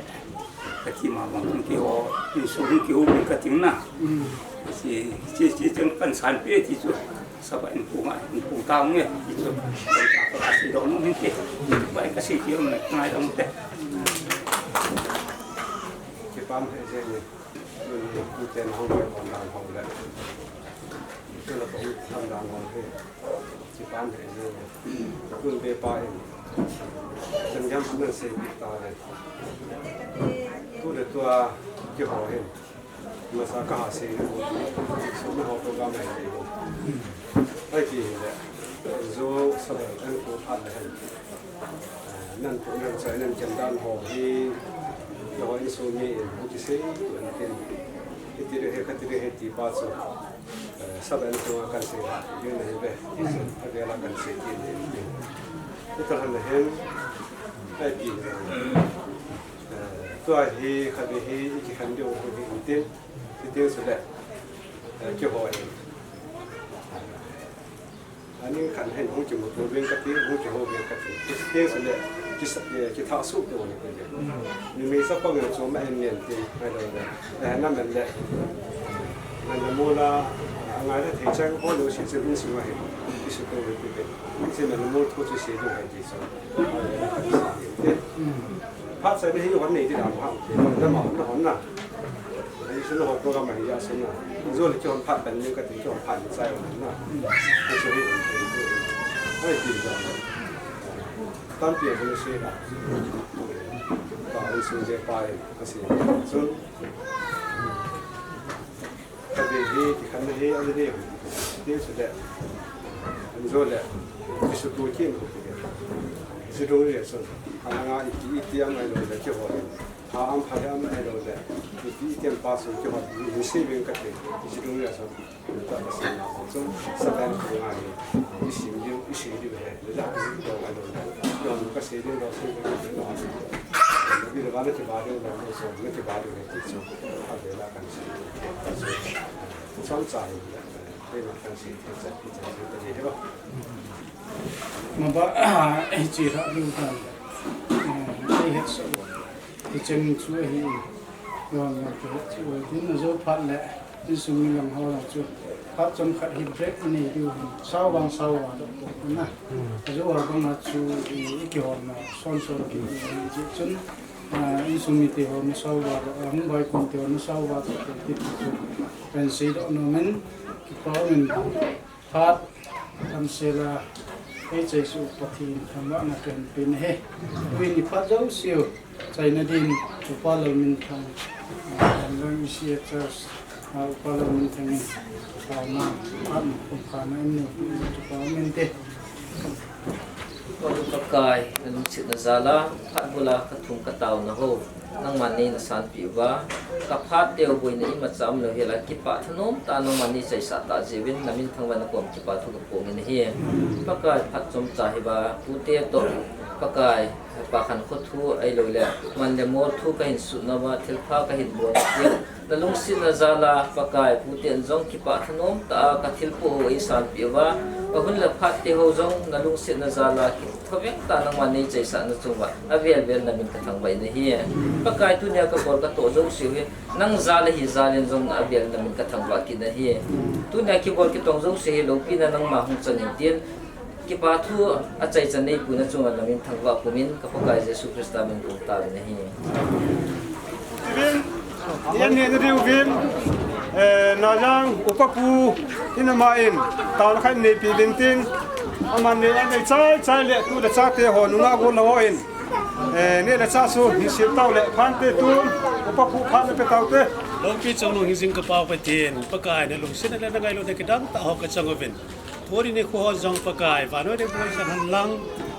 Ka ti ma bang hong kiho, insung hong kiho ka ting na. Chi, chi, chi chun kan sanpeh ti chu. Saba in pu nga, in pu ta nge ti chu. Ka sei doh nom in tin. Bai ka sei ti jong le ngai dong te. Kipah e jeng ni. Tuni pu ten hong ve hon dan hong le. Tuna ka ut tham dan hong he. Kipah e jeng ni. Tun be pa hin. Chan jam tun sei ta le. Tu le tua keiho hin. Masa ka ha se, so na ho program ai. Ai ti le, zo sa le, an ko phat le hen. Nan ko nan sa nan kem dan ho hi, lo in so mi in, ki se, an tin. Iti le he, ka ti le he ti pa so. Sa le an ko kan se, yun na he be, a be la kan se ti le. Ito han le hen, ai ti le. Tua hi, ka be hi, ki kan de ho hi in tin. Kiti sule, eh, kiho in. Ani khan hen hung kimuto veng kati, hung kiho veng kati. Kiti sule, kisa, eh, kitha su to ni kiti. Ni me sa pang chu ma en nen ti, ai lo le. Eh, na men le. Na na mo la, a ngai le thei chang ho lo si chu in su ma he. Ki su to ni kiti. Si na na mo to chu si do hai ti so. Phat sa ni hi hon nei ti dam ha. Na ma na hon na. Ai sun ho program hi ya sun na. Zo le ki hon phat ban ni ka ti ki hon phat ni sai hon na. Ki su hi. Ai ti da. Tan pi hon se da. Ka ai sun je pai ka si. Sun. Ka ti hi, ki khan hi, a ni hi. Ti su de. An zo le. Ki su tu kin. Ki su tu le sun. An nga i ti, i ti am ai lo le ki ho. Ha am pha am ai lo le. I ti, i ti am pa su ki ho. Ni si veng ka ti. Ki su tu le sun. Ta ka si na sun. Sa ben ko nga ni. I si ni, i si ni he. Le la ki to ai lo le. Yo ka si ni lo si veng ka ti. Ni le ba ni ki ba de lo so. Ni ki ba de ti so. A de la ka ni si. Chomcha hi, eh, maba, eh, hiche lha lou tan, eh, eihet sah u. Hicheng chu ahi, vang vang kihet chu ahi. Tin ajo phat le, insung mi lang ho la chu, phat chomkhat hi break inei diu hin, sao vang sao va doh doh na. Ajo a bang a chu, i, i kihol na, son son kihol na, hiche chun, Ah, insung mite ho nasao uva, ah, mobile phone te ho nasao uva, te, te, te, te, pen seidoh nom in, kipa um in, phat, damsel a, eichaisuh Pathen thangvahna kahin pe ahi. Tuin iphat jouse u, chaina din, Upa Lalminthang, ah, Lamlang E C A Church, ah, Upa Lalminthang in, ah, na, phat na, pumkha na, in, kipa um inte. Pakai, nalungsetna jal a, phat bul a kathum kataona ho, nangman neisanpeh uva, kaphat teu boina imacha umlou hel a, kipah thanom tah a nangman neichaisah tah jeh uvin, namin thangvah in nakom kipa thu kaphong in ahi. Pakai, phat chomcha hiva, pute toh, Pakai, Pa Khankho thu ahilouleh, man le mol thu kahin sut nauva, thilpha kahin bol nauva, nalungsetna jal a, Pakai, puten jong kipah thanom tah a, kathilpoh ho eisanpeh uva, kahun le phat te ho jong nalungsetna jal a, kithovet tah a nangman neichaisah na chung uva, avel vel namin kathangvah in ahi. Pakai, tunia kabol katoh jouse u hi, nang jal ahi jal in jong avel namin kathangvah kit in ahi. Tunia kibol kitong jouse hi loupina nangma hung chang in tin, kipa thu achaichan neipu na chunga namin thangvah pumin, ka Pakai Jesu Christa min kong taovin ahi. Ivin, i an nehna diuvin, eh, Najang, Upa Pu, in ama in, taona khat neipe uvin tin, aman neh a neichai chai le tu le chate ho, nungah gollhang ho in, eh, neh le chah chu, hin sep tau le, phante tun, Upa Pu phat na pe taute. Loupi chungnung hingjing ka Pa Pathen, Pakai nalungsetna le nangailutna kidang tah ho kachang uvin. Tuni nikho ho jong Pakai, vannoi dinmun jong henlang,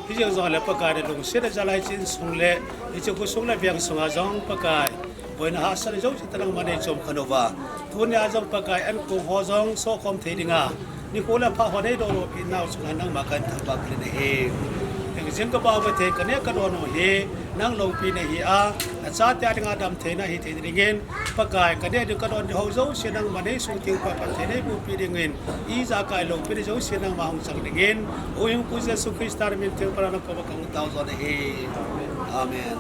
hijeng jongle Pakai nalungsetna jal a hiche insung le, hiche khosung le veng sunga jong Pakai, boina hahsatna jouse toh nangman neichom khen uva. Tunia jong Pakai ankong ho jong sohkhom thei dinga, nikho le phat ho neidoh lopi nau chunga nangma kahin thangvah kit in ahi. Hingjing ka Pa Pathen, kaneh kadon u hi, nang loupi nahi a, nachate a dinga damtheina hithei dingin, Pakai, kaneh ding kadon ding ho jouse nangman neisung teng Pakai, Pathen neibupi dingin, ijakai loupina jouse nangma hung chang dingin, O Hingpu Jesu Christa min theng Pakai nangma koma kahung tao jong ahi. Amen.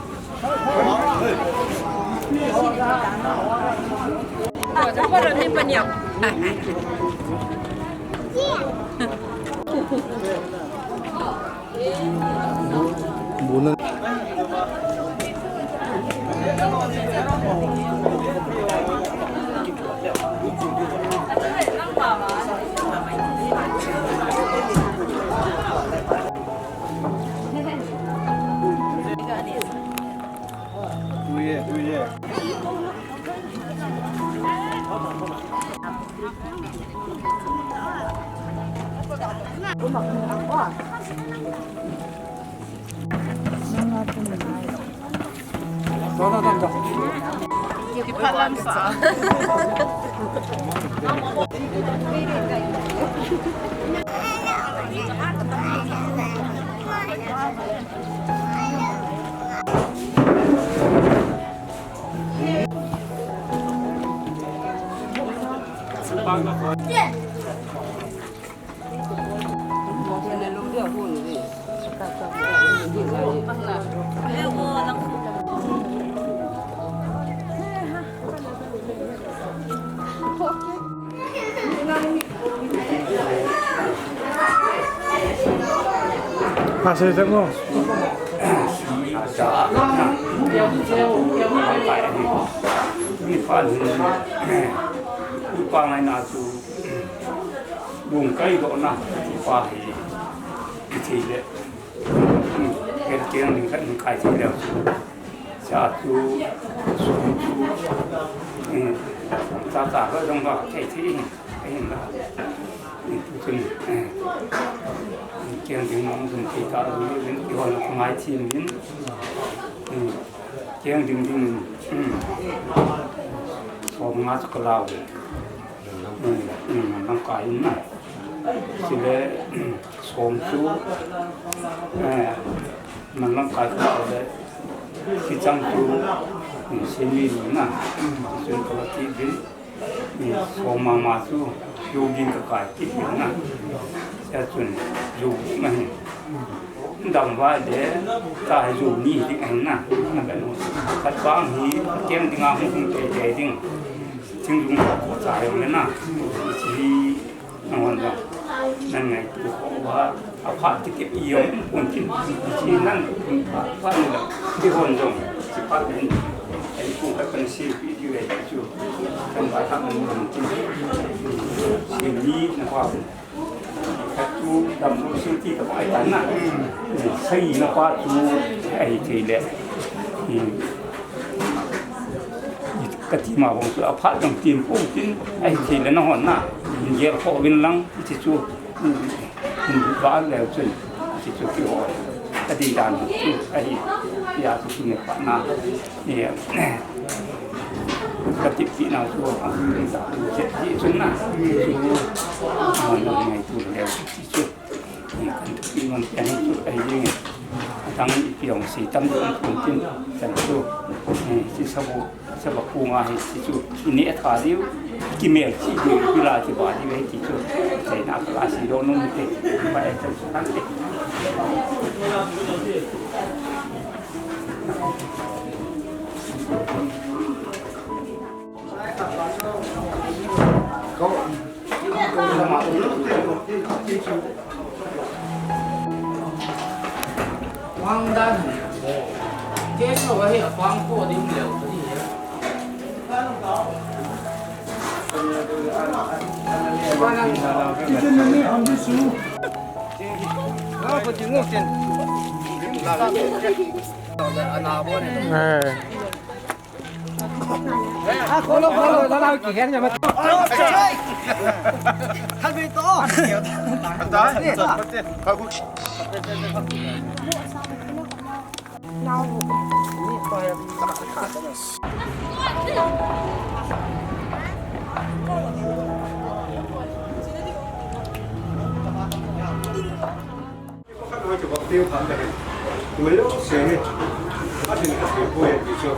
Pastor Jack mo. Lungkai dohna, pa hi, i thei le. Hmm, ken ken ding khat in kai thei leu chu. Cha chu, sum chu, hmm, cha cha lo dong ba, thei thei in, thei in la. Hmm, tu chun, eh, ken ding mong dum thei ta, ding, ding, ding, kihon ngai thim in. Hmm, ken ding ding, hmm, som nga chu ka lau. Lamkai in na. Chule, som chu, eh, lamkai kha le, kichang chu, semi ni na. Chun ka ti bin, som mama chu, yogin ka kai ti bin na. Sia chun, yogin na hin. Dam vai le, ta hi ju ni ding ahin na, na ka nu. Khat bang hi, keng ding a hung hung te te ding. Thing dung ko ko cha yong le na. Chi na hon jong. Nan ngai tu ko wa, a pha ti ke i yong un tin. Chi nan pha, pha ni la. Ti hon jong. Chi pha ni. Ai ku ka kan si video ai chu. Kan ba ta mun tin. Chi ni na pa. Katu dam lu sil ti ka pai tan na. Sai na pa tu ai thei le. Ka ti ma bang tu a phat dang tin pu tin ai thei le na hon na. Ger ho vin lang ti chu. Ba le chun ti chu ki ho. Ka di dan chu ai ya tu ne pa na. Ka tipina chu, a, ti chun na, chu, a, ngai tu le, ti chu, kan tupi man pian chu, ai, dang ipi ong si tam ding pun tin, chan chu, ti sabu, sabu ku nga hi, ti chu, i ne tha diu, ki mel chi diu, ki la chi ba diu, ti chu, sai na ka la si lo nung te, ba e chan chu kan te. Wang dan. Ke so wa hi a pang ko ding leo ni. Wang dan. Kitchen ni ham di su. Wang ko ding mo ken. Pakhat a chu bak tiu khat le hin. Mai lo se hi. A hin ka ti poi ti chu.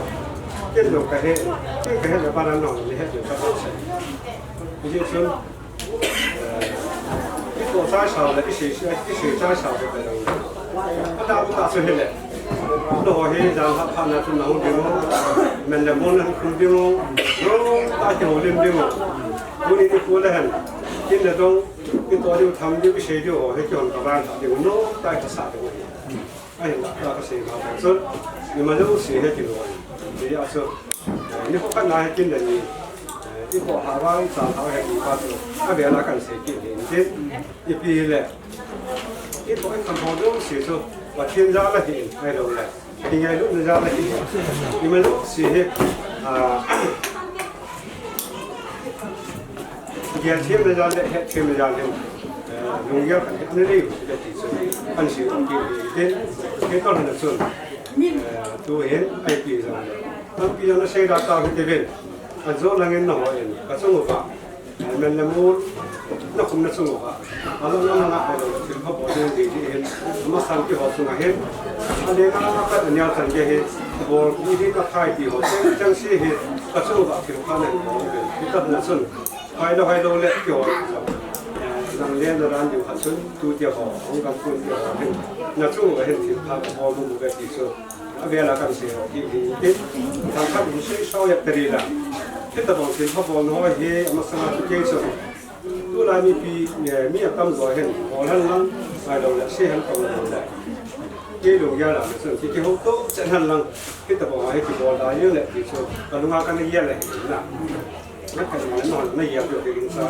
Ken lo ka he. Ken ka he le ba ran lo ni he chu ka ba se. Ni chu. Eh, i ko sa sa le i se i se sa sa le ka lo. A ta u ta se he le. Lo he jan ha pha na chu na u ding. Men le mon na khu ding. Lo ta ke ho lim ding. Ku ni ni ku le hen. Kin le dong. Kito diu tham diu, kisei diu ho, hi kihon ka vang diu, no, ta kisa diu. Ahin la, ta kasei ma pa chun, ima jouse hi kilo. Ti a chu, ni ko kan na hi kin da ni. I ko ha vang sa ha hi ni pa chu. A be la kan sei ki ni. Ti, ipi le. I ko kan tham ho jouse chu, Pathen jal a hi, ai lo le. Kingailut na jal ahi. Ima jouse hi, ah, Gel them le jal le, het them le jal le, eh, lunggel khat ana nei u le ti chu, ana sei u ti tin, kei tolhang a chun, eh, tu hin, ahi pi jong le. Tampi jong ana sei da tau hite uvin, ajo langin nangho in, ka chung uva, eh, men le mol, na khum na chung uva, alang alang a, ahi lou le, thil pha bol ding ti ti hin, amasan keiho chunga hin, aleng a, a khat a neo chan gei hi, bol, i ding a khai ti ho, cheng, cheng se hi, ka chung uva, thil pha na hin bol uvin, kei tolhang a chun, Hoilou, hoilou le, keiho, eh, nang le na ran diu khat chun, tu te ho, hung gam kun te ho, hin, na chung uva hin thil pha ka bol mu mu ve ti chu, avel a kan sei ho, ti, ti, ti, thang khat in sei sao yak tari la. Hitabang thil pha bol ho hi, amasang a tu kei chu. Tulai mipi, eh, mi atam jo hin, bol hen lang, hoilou le, sei hen tong lou le. Kei lunggel a, na chun, ki, kihouto chen hen lang, hitabang hi kibol da jeng le, ti chu, ka lunga kana gel le, na. Na khat na, na, na gel diu hi ding sa.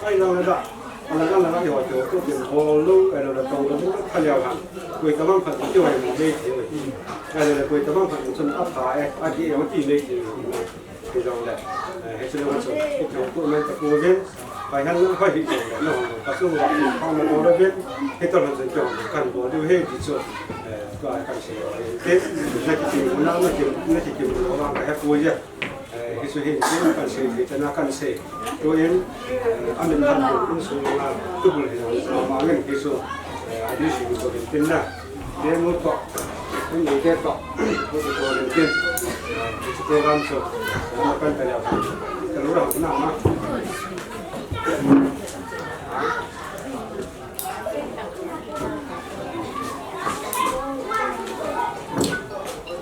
Ahi lang le da. Alang alang a keiho chu, tu tin bol lou, ahi lou le tong lou, kha leu hen. Koi tabang khat chu kihoi mo mei thei. Ahi lou le koi tabang khat chun apha e, agi e, ti mei thei. Hijong le, eh, hiche lou chun, keiho chu men ta pu vin. Pai han lang hoi hijong le, na hon ka chung uva, ka na bol vin. Hitobang chun keiho kan bol diu ahi ti chu, eh, tua kan sei u ahi. Te, na kikim u na, na kim, na kikim u na, ka he pu je. Eh, hichu hin, hin kan sei, hi chana kan sei. Tuin, eh, amin han tu, insung a, tubul hin, sa ma ngen hichu, eh, adi si ko tin tin na. Demo to, in ite to, ko ko tin tin. Eh, hichu program chu, eh, kan ta ya. Ka lu ra na ma.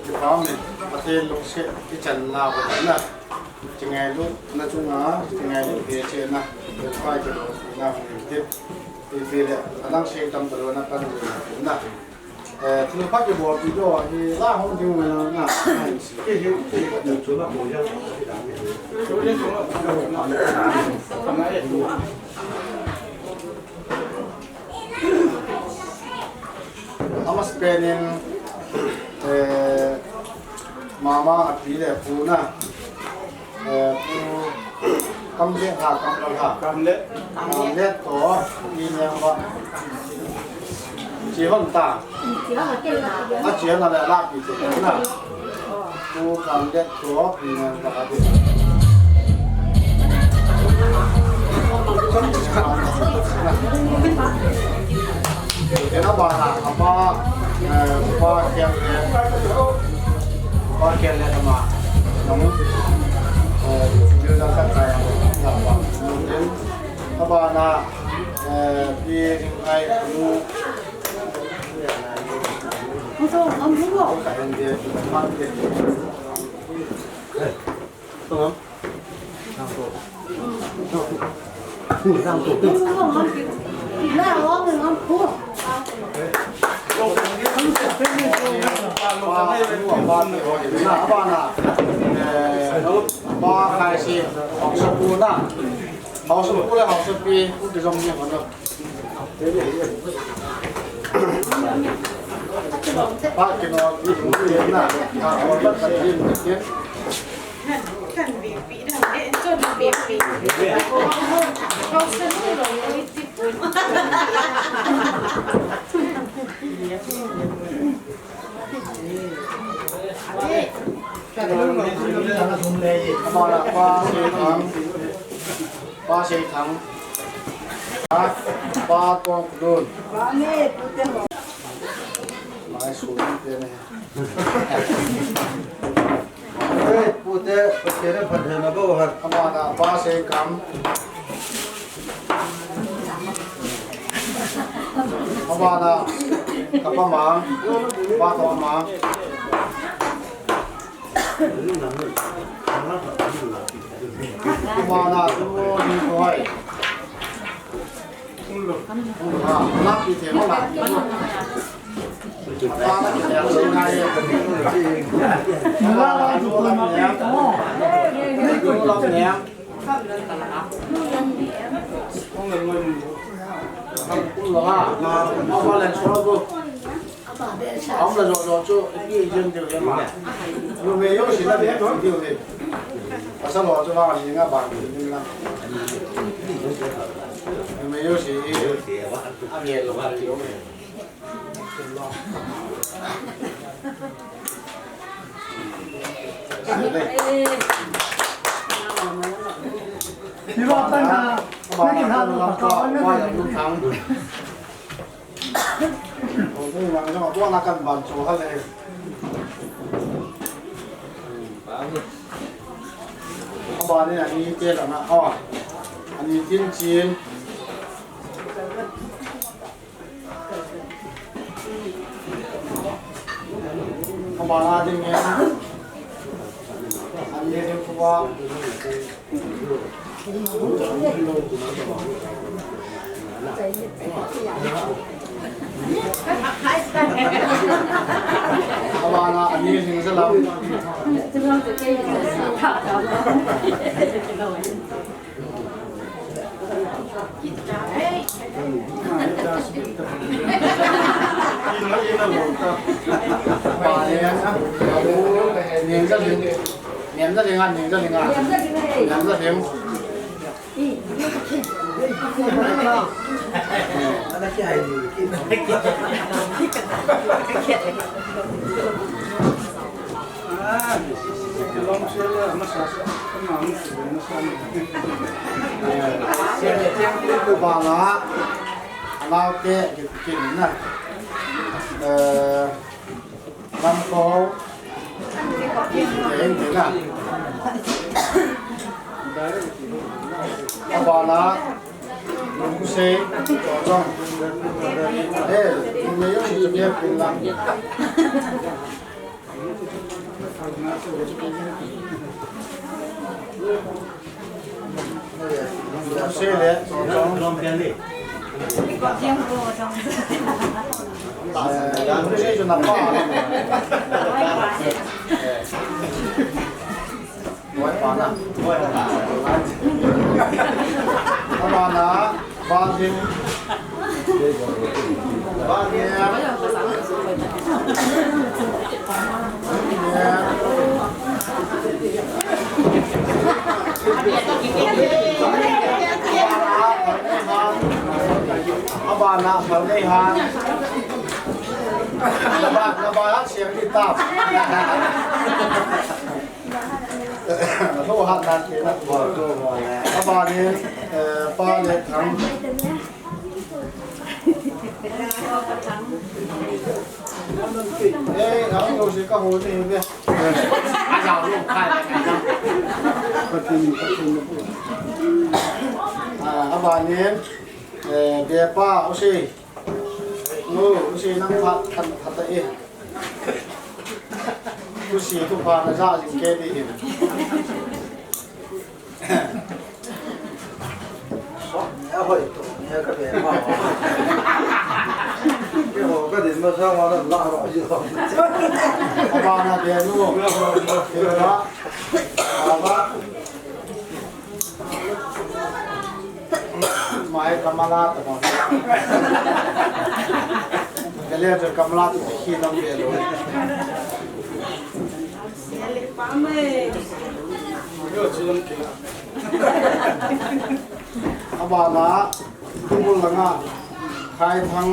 Kipah e, Pathen lungset ichan nau na. Chingailut na chunga, chingailut he chena, Lalpa kibol na hung in tip. Ipi le, adang sei tam talou na pan na. Eh, thil pha kibol pi lou hi la hung ding na na. Ki hi, ki hi, chu na ko ya. Amasapen in, eh, mama api le pu na, eh, pu Kamlet ha, Kamlet ha. Kamlet. Kamlet to, pi neng va. Chi hon ta. Chi hon a le la pi te na. Pu Kamlet to, pi neng va. Ena ba na, apa, eh, apa kian le, apa kian le nama. Nong, eh, bil da ka kaya, na ba. Aba na, eh, pi ai mu. Ito, ang buo. Ito, ang. Amana pa Seithang, pa Seithang, pa, pa Tongkudun. Mai su ni te ne. Ei, pute, Pathen in phatthei nabol hen. Amana pa Seikam. Amana kapa ma, pa to ma. Amana tu ni koi. Abana ni ani te langa, oh, ani tin chin. Abana ding ngen. Ani ding kuwa. Abana ani ding salam. Bala, alaute, kit na. Eh, lamko. Kit na. Abala, lamko sei, jong. Eh, ni yo si ni pin lang. Bala. Bala. Abana, bala. Naba, naba, siang ni tap. Lo ha na ke na. Abana, eh, pa le thang. Eh, ang yo si ka ho ni be. Ah, abana, eh, be pa, o si. No, si nang phat, phat, phat, eh. Kusi tu pa na ja jing ke di hin. So, ya hoi tu, ya ka be ma. Ke ho ka din ma sa ma na la ro ji lo. Abana be nu. Ke ba. Ba. Mai Kamala ta ba. Kale jo Kamala tu khi lam be lo. Yo, chi lam ke. Abana, tu langa, khai thang.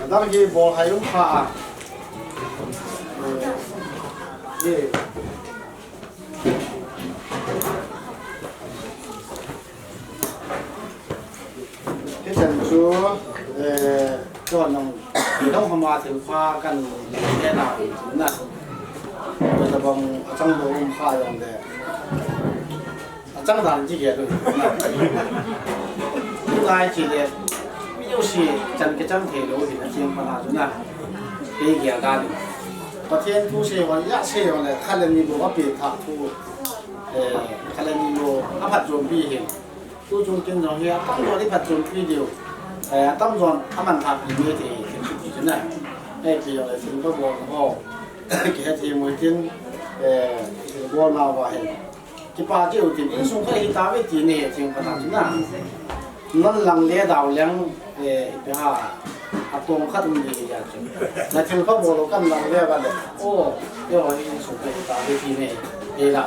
Adang hi bol hai um kha a. Eh, eh. Hichan chu, eh, chuan nong, nong hama Thilpha kan le na na. Tabang achang lo um kha jong le. Achang dan ji ge lo na. Ngai chi le. Mi yo si chan ke chang thei lo hi na chim pa na chu na. Ke ge ga ni. Pathen thu se wa ya se yo le kha le ni bo a pe tha thu. Eh, kha le ni lo a phat jom pi hin. Tu chung kin jong hi atam jon i phatchompi diu. Eh, atam jon aman thapi me ti, ti chu ti chu na. Eh, ti jong le thil ba bol ho. Kihe thei mo tin, eh, thil bol na va hin. Kipa diu tin insung kha hi ta ve ti ne thing pa na chu na. Non lang le dau leng, eh, ipi ha. Atong khat um le ya chu. Na thil kha bol kan lang le ba le. O, yo hi insung kha hi ta ve ti ne. Ei la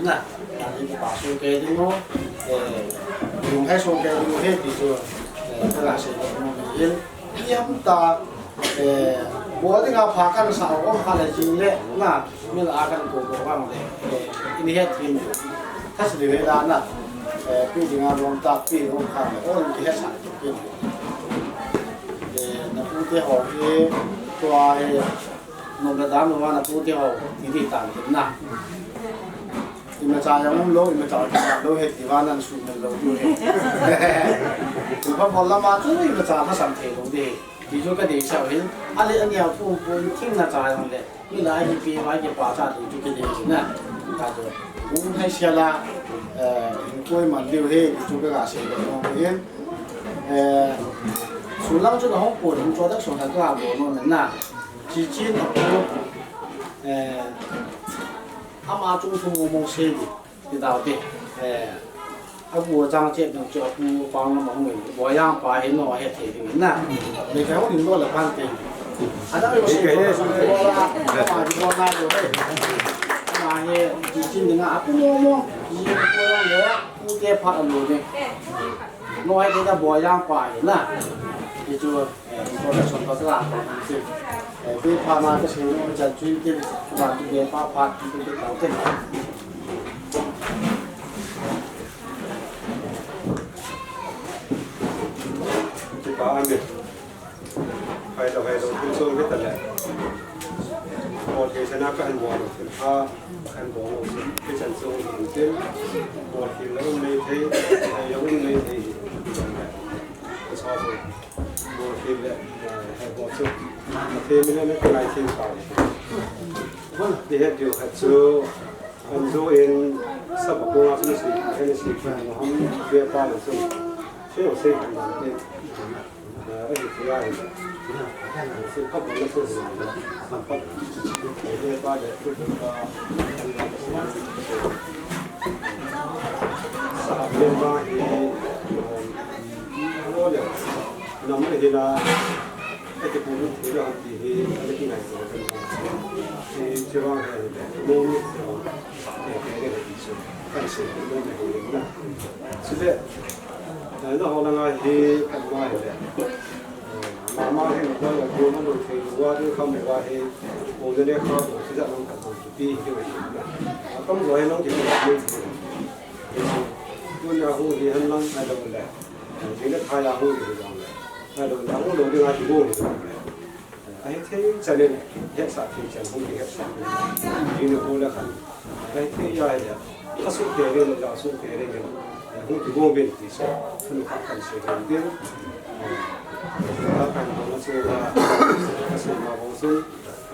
na. Ani pa so ke ding mo, eh, yung hai so ke ding mo he ti chu, eh, ka la sei mo ni in. Iam ta, eh, bol ding a pha kan sa o kha le jing le na, mi la kan ko ko bang le, eh, in he tin. Ka sei le la na, eh, pi ding a long ta pi long kha le, o ki he sa pi. Eh, na pu te ho e, tua e, Nom le dam lo na pu te ho, ti di tan tin na. Imacha jong um lo, imacha jong um lo he, ti va nan su mel lo tu he. Tu pa bol la ma chu, imacha ma sam thei lo de. Ti chu ka dei sa hin. Ale ani a pu pu thing na cha jong le. Ni la hi pi va ki pa cha tu chu ki dei na. Ka chu. Um hai sia la, eh, in koi man liu he, ti chu ka ga se lo hin. Eh, su lang chu na hong pu, hong chu dak su na ka bo no na. Chi chin a pu, eh, ama chung thu mo mo se di, ti dau ti, eh, a bu chang chet nang chu a pu pa na ma hung in, bo yang pa hin no he the ding na. Le ka hung in do la pan te. A da yo se bo la, ma di bo na yo he. Ma he, chi chin ding a pu mo mo, chi pu mo le, pu te pha a lo de. No he te da bo yang pa hi na. Ti chu, eh, introduction pa sa ko si. Eh, pi pha ma ka si no chan chui ti ba tu de pa pha ti ti ta te. Ti pa ame. Hai lo, hai lo, thil song kita le. Bol thei sana ka han bol lo, thil pha han bol lo, thil chan song hin tin. Bol thil lo nei thei, hai lo nei thei. Ka sa so. Bol thil le, eh, hai bol so. Ka thei mi le, le ka lai thil pa. Ti het diu het so. Kan zo in, sa pa ko a so si, hen si, kan ham, bia pa lo so. Se o se kan dan te. Chule, eh, na ho langa hi, kan ma hi le. Eh, mama hi, na ho la, ko na lo thei, wa, tu, kham, wa, hi, ko, na, le, kha, ko, si, ja, nang, ka, ko, tu, pi, hi, wa, hi, na. A, kam, wa, hi, nang, ki, ko, ni, hi. Tu, na, hu, hi, han, lang, a, lo, le. Eh, ji, le, kha, ya, hu, hi, lang, le. A, lo, na, hu, lo, ni, nga, ki, ko, hi, lang, le. Ahi thei chan in, hetsah thei chan hung kihetsa. Jing ni pu le khan. Ahi thei a hi le. Ka sut te le, ka sut te le. Hung kibom in ti so. Thunu khat kan sei hin tin. Ka kan bol na chu ka, ka sei ma bol sun.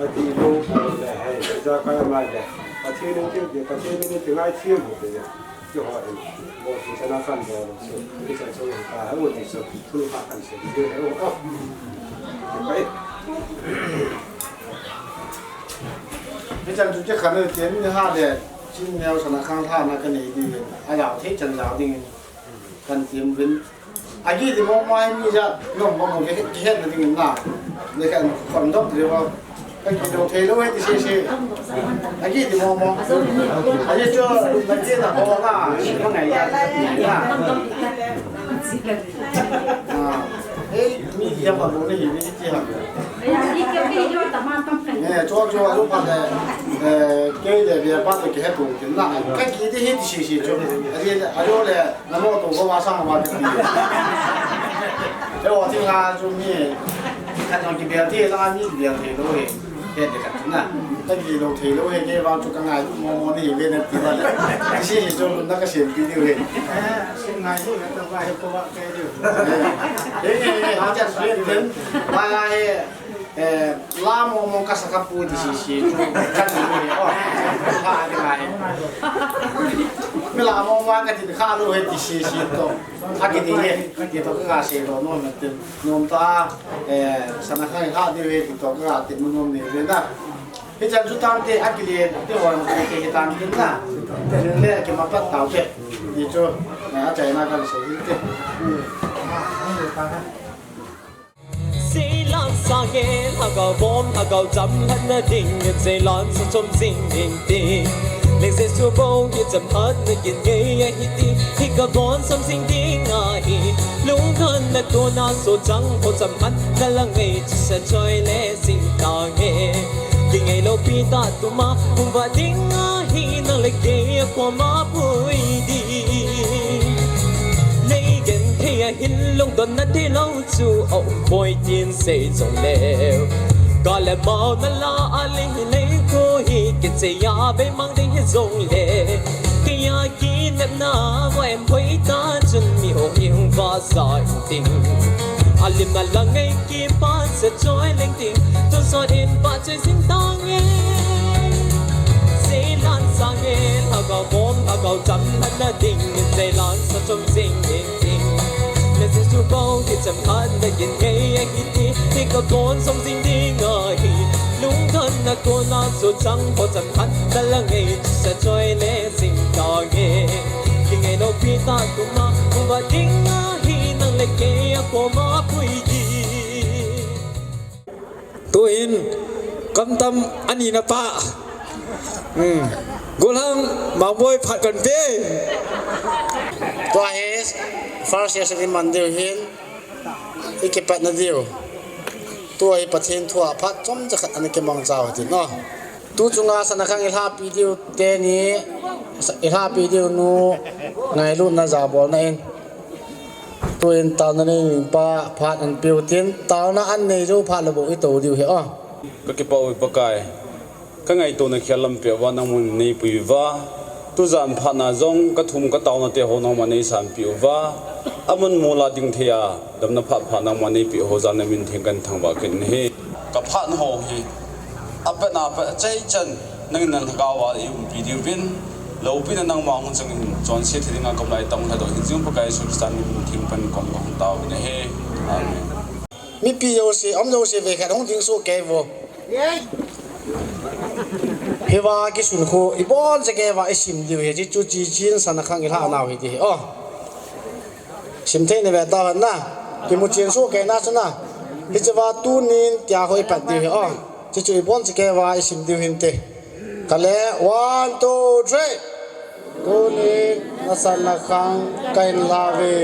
Ati lo, a lo le hai. Ja ka ma le. Ati lo tin, ati lo tin ngai thiem ho te. Ki ho in, bol thei chana kan bol, so, ki chan so, ka ha, wo ti so, tu ka kan se, ki ha, wo, oh. Pai. Ni chan chu che khan ne, te ni ha le, chin neo sana khang tha na ka nei di, a lao thei chan lao ding, kan tiam vin. Agi di mo mai mi ja, no mo mo ke, ke het na ding na. Ne kan kon dom di mo. Kan ki dong thei lo he ti se se. Agi di mo mo. Agi cho, na ki na ho na, si mo ngai ya. Na. Ah. Ei, mi di ya ba lo ne hi ni ti ha. Eh, cho cho a lo pa de. Eh, ke de bia pa to ke he to na. Kan ki di he ti se se cho. Agi, a lo le. Namo to ko wa sang wa ke ti. Te wa ti nga chu mi. Khat jong kibel thei la, mi kibel thei lou hi. He de khat na. Ta kilo thei lou hi, kei vang chu ka ngai mo mo ni ve na ti ba le. Kisi hi chu na ka sem pi diu hi. Sem ngai diu na ta ba he ko ba ke diu. He he he, ha cha sui ten. Ba la he. Eh, la mo mo ka sa ka pu di si si chu. Ka ni he. Oh. Ha de ngai. Mi la mo mo ka ti kha lou he di si si to. A kiti hi, kiti to ka sei lo nom na tin. Nom ta, eh, sana khai ha de ve ti to ka ti nom ni ve na. Hi chan chu tan te a kile te hon te ke tan tin na. Tin le ke ma pat tau te. Ni chu, eh, a chai na ka sei te. Seilan sang e, lhagao bom, lhagao cham lhatna ding, seilan sa chom jing ding ti. Leng Jesu bou hi cham lhatna kin ngei ahi ti, hi ka bon sam jing ding ahi. Lungdon na tuna so chang ho cham lhatna la ngei chi sa choi le jing ta nge. Ki ngei lou pi ta tuma, hung va ding ahi nang le kei a koma pui ding. Nei gen thei ahin lungdon na thei lou. Chu a um poi tin sei jong leu. Ka le mau na la a le hi lei ko hi kichei a bei mang ding hi jong le. Kei a kinepna va em poi ta chun mi ho hi hung va sa in ting. A lim a la ngei kipan sa choi leng ting. Tun sot in pa choi sin ta nge. Seilan sang e, lhagao bom, lhagao cham lhatna ding. Seilan sa chom jing ding. Na Jesu bou hi cham lhatna kin ngei ahi ti, hi ka bon sam jing ding ahi. Lungdon na kona so chang ho cham lhatna la ngei chi sa choi le jing ta nge. Ki ngei lou pi ta tuma, hung va ding ahi nang le kei a koma pui ding. Tuhin, kamtam ani na pa. Hmm. Golhang, Mangboi phat kan pe. Tua hi, first year sini man diu hin, i kipat na diu. Tua hi Pathen thua phat chom cha khat ana kimang chau tin, no. Tu chunga sana khang i lhapi diu teni, i lhapi diu nu, ngailutna jabol na in. Tuin taona nei pa phat an piu tin, taona an nei jou phat le bou i to diu hi a. Ka kipah uve Pakai. Ka ngaitona khel lampi uva nangman nei pui uva. Tujan phat na jong ka thum ka taona te ho nangman nei sanpi uva. Amun mol a ding thei a, damna phat phat nangman nei pe ho jal na min theng kan thangvah kit in ahi. Ka phat ho hi. Apet na pet, achaichan, nangin na lhagao a i umpi diuvin, loupina nangma hung changin, chonset thei dinga ka um lai tah hung lhadoh hijing Pakai Jesu Christa min theng pan kong ka hung tao in ahi. Amen. Mipi jouse, um jouse vekhat hung ding soh kei vo. Hiva kisun khu, ibon chekei va i sim diu hi, chi chu chi chin sana khang i lha nau hi ti hi. Oh. Sim thei ni ve ta han na. Kimu chen soh kei na chu na. Hiche va tunin tia ho i pat diu hi a. Chi chu ibon chekei va i sim diu hin te. Ka le, one, two, three. Tunin na sana khang ka hin lha uve.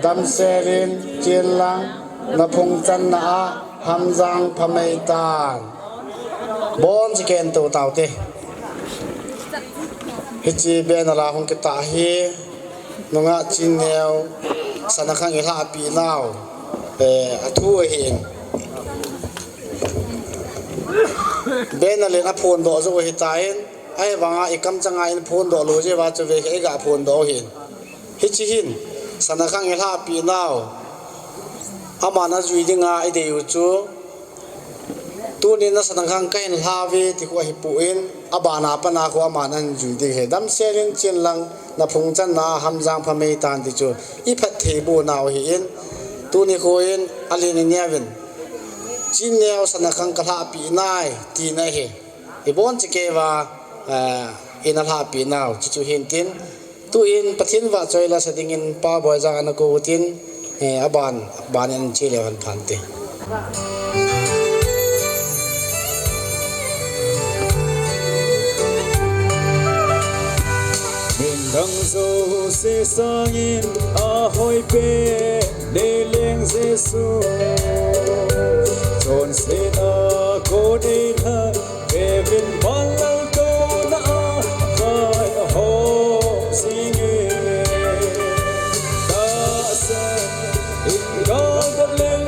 Damsel in chen lang na phung channa a hamjang phamei tan. Bon chekei in to tau te. Hiche bena la hung kita hi. Nungah Chinneo, sana khang i lhapi nau, eh, a thu ahin. Bena len a phondoh jou ahi tan, ahivanga i kamchanga in phondoh lou jeh uva chu ve hi i ga phondoh ahin. Hiche hin, sana khang i lhapi nau, aman a jui dinga i dei u chu, Tunin na sana khang ka hin lha uve ti khu ahi poi, abana pana khu aman ahin jui ding ahi. Damsel in chen lang na phung channa a hamjang phamei tan ti chu i phatthei boh nau ahin. Tuni khu in alen i neo in Chinneo sana khang ka lhapi nai tina ahi. Ibon chekei va, eh, i na lhapi nau, chi chu hin tin. Tuin Pathen vahchoi la sa dingin Pa Boijang ana kou tin, eh, aban, ban in che leu hen phante. Min dang jouse sangin ahoi pen nei leng Jesu. Chonsetna kon nei lha Kevin Banlal tona a vai a hop jing e. Tahsa in ka gat leng,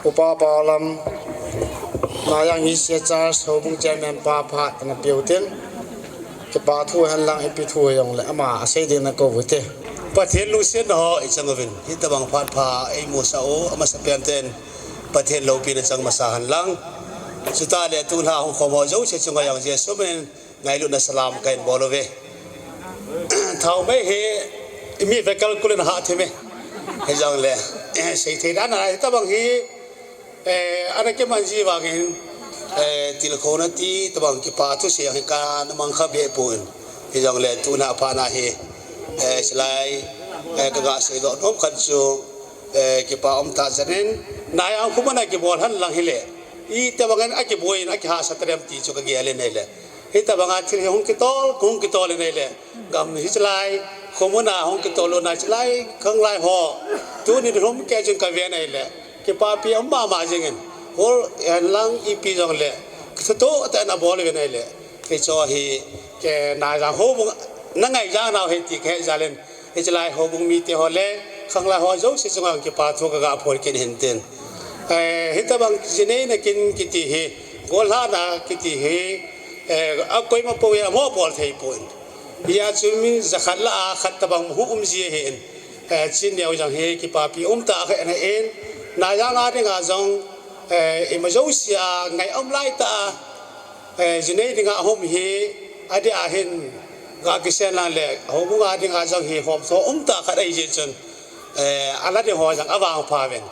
Upa Paolam, Nayang East Church Houbung Chairman pa phat ana peutin, kipa thu henlang ipi thu hijongle ama asei ding nakou ute. Pathen lungsetna ho ichang uvin, hitobang phat pha eimusah u, amasapen in Pathen loupina chang masa henlang. Chuteng le tulha hung khom ho jouse chunga jong Jesu min ngailutna salam kahin bol uve. Thaomei hi imi vehicle kulin hah thim e. Hijongle, eh, seithei dan a hitobang hi, eh, ana kiman ji vangin, eh, tilkhouna ti tobang kipa thusei hi kana mang kha be pon. Hijongle tuna phat na hi, eh, hilai, eh, kaga seidoh nom khat chu, eh, kipa umtah jeh in, Nayang khomun a kibol henlang hile, itobangin akiboi in akihahsat dem ti chu kagel in ahile. Hitobanga thil hi hung kitol, hung kitol in ahile. Gam hi hilai khomun a hung kitol lona hilai khanglai ho. Tuni lhum kei chun kaven ahile, kipapi um mama jingin. Hol henlang ipi jongle, kithutoh tah in abol uvin ahile, hiche hi, ke Nayang houbung na ngaijang nau ahi ti kahe jal in, hilai houbung mite ho le khanglai ho jouse chunga kipa thu kaga phon kit in tin. Eh, hitobang jinei na kin kiti hi, gollhahna kiti hi, eh, akoima pou a mo bol thei pon. Hijeh chun mi jakhat lah a khat tobang hung um ji ahin, eh, chin neo jong hi kipapi umtah khat ahin, Nayang a dinga jong, eh, ima jouse a ngai um laitah a, eh, jinei dinga ahom hi, adeh ahin, ga kisen lang le, houbung a dinga jong hi homtho umtah khat ahi jeh chun, eh, ala ding ho jong avangpha uvin,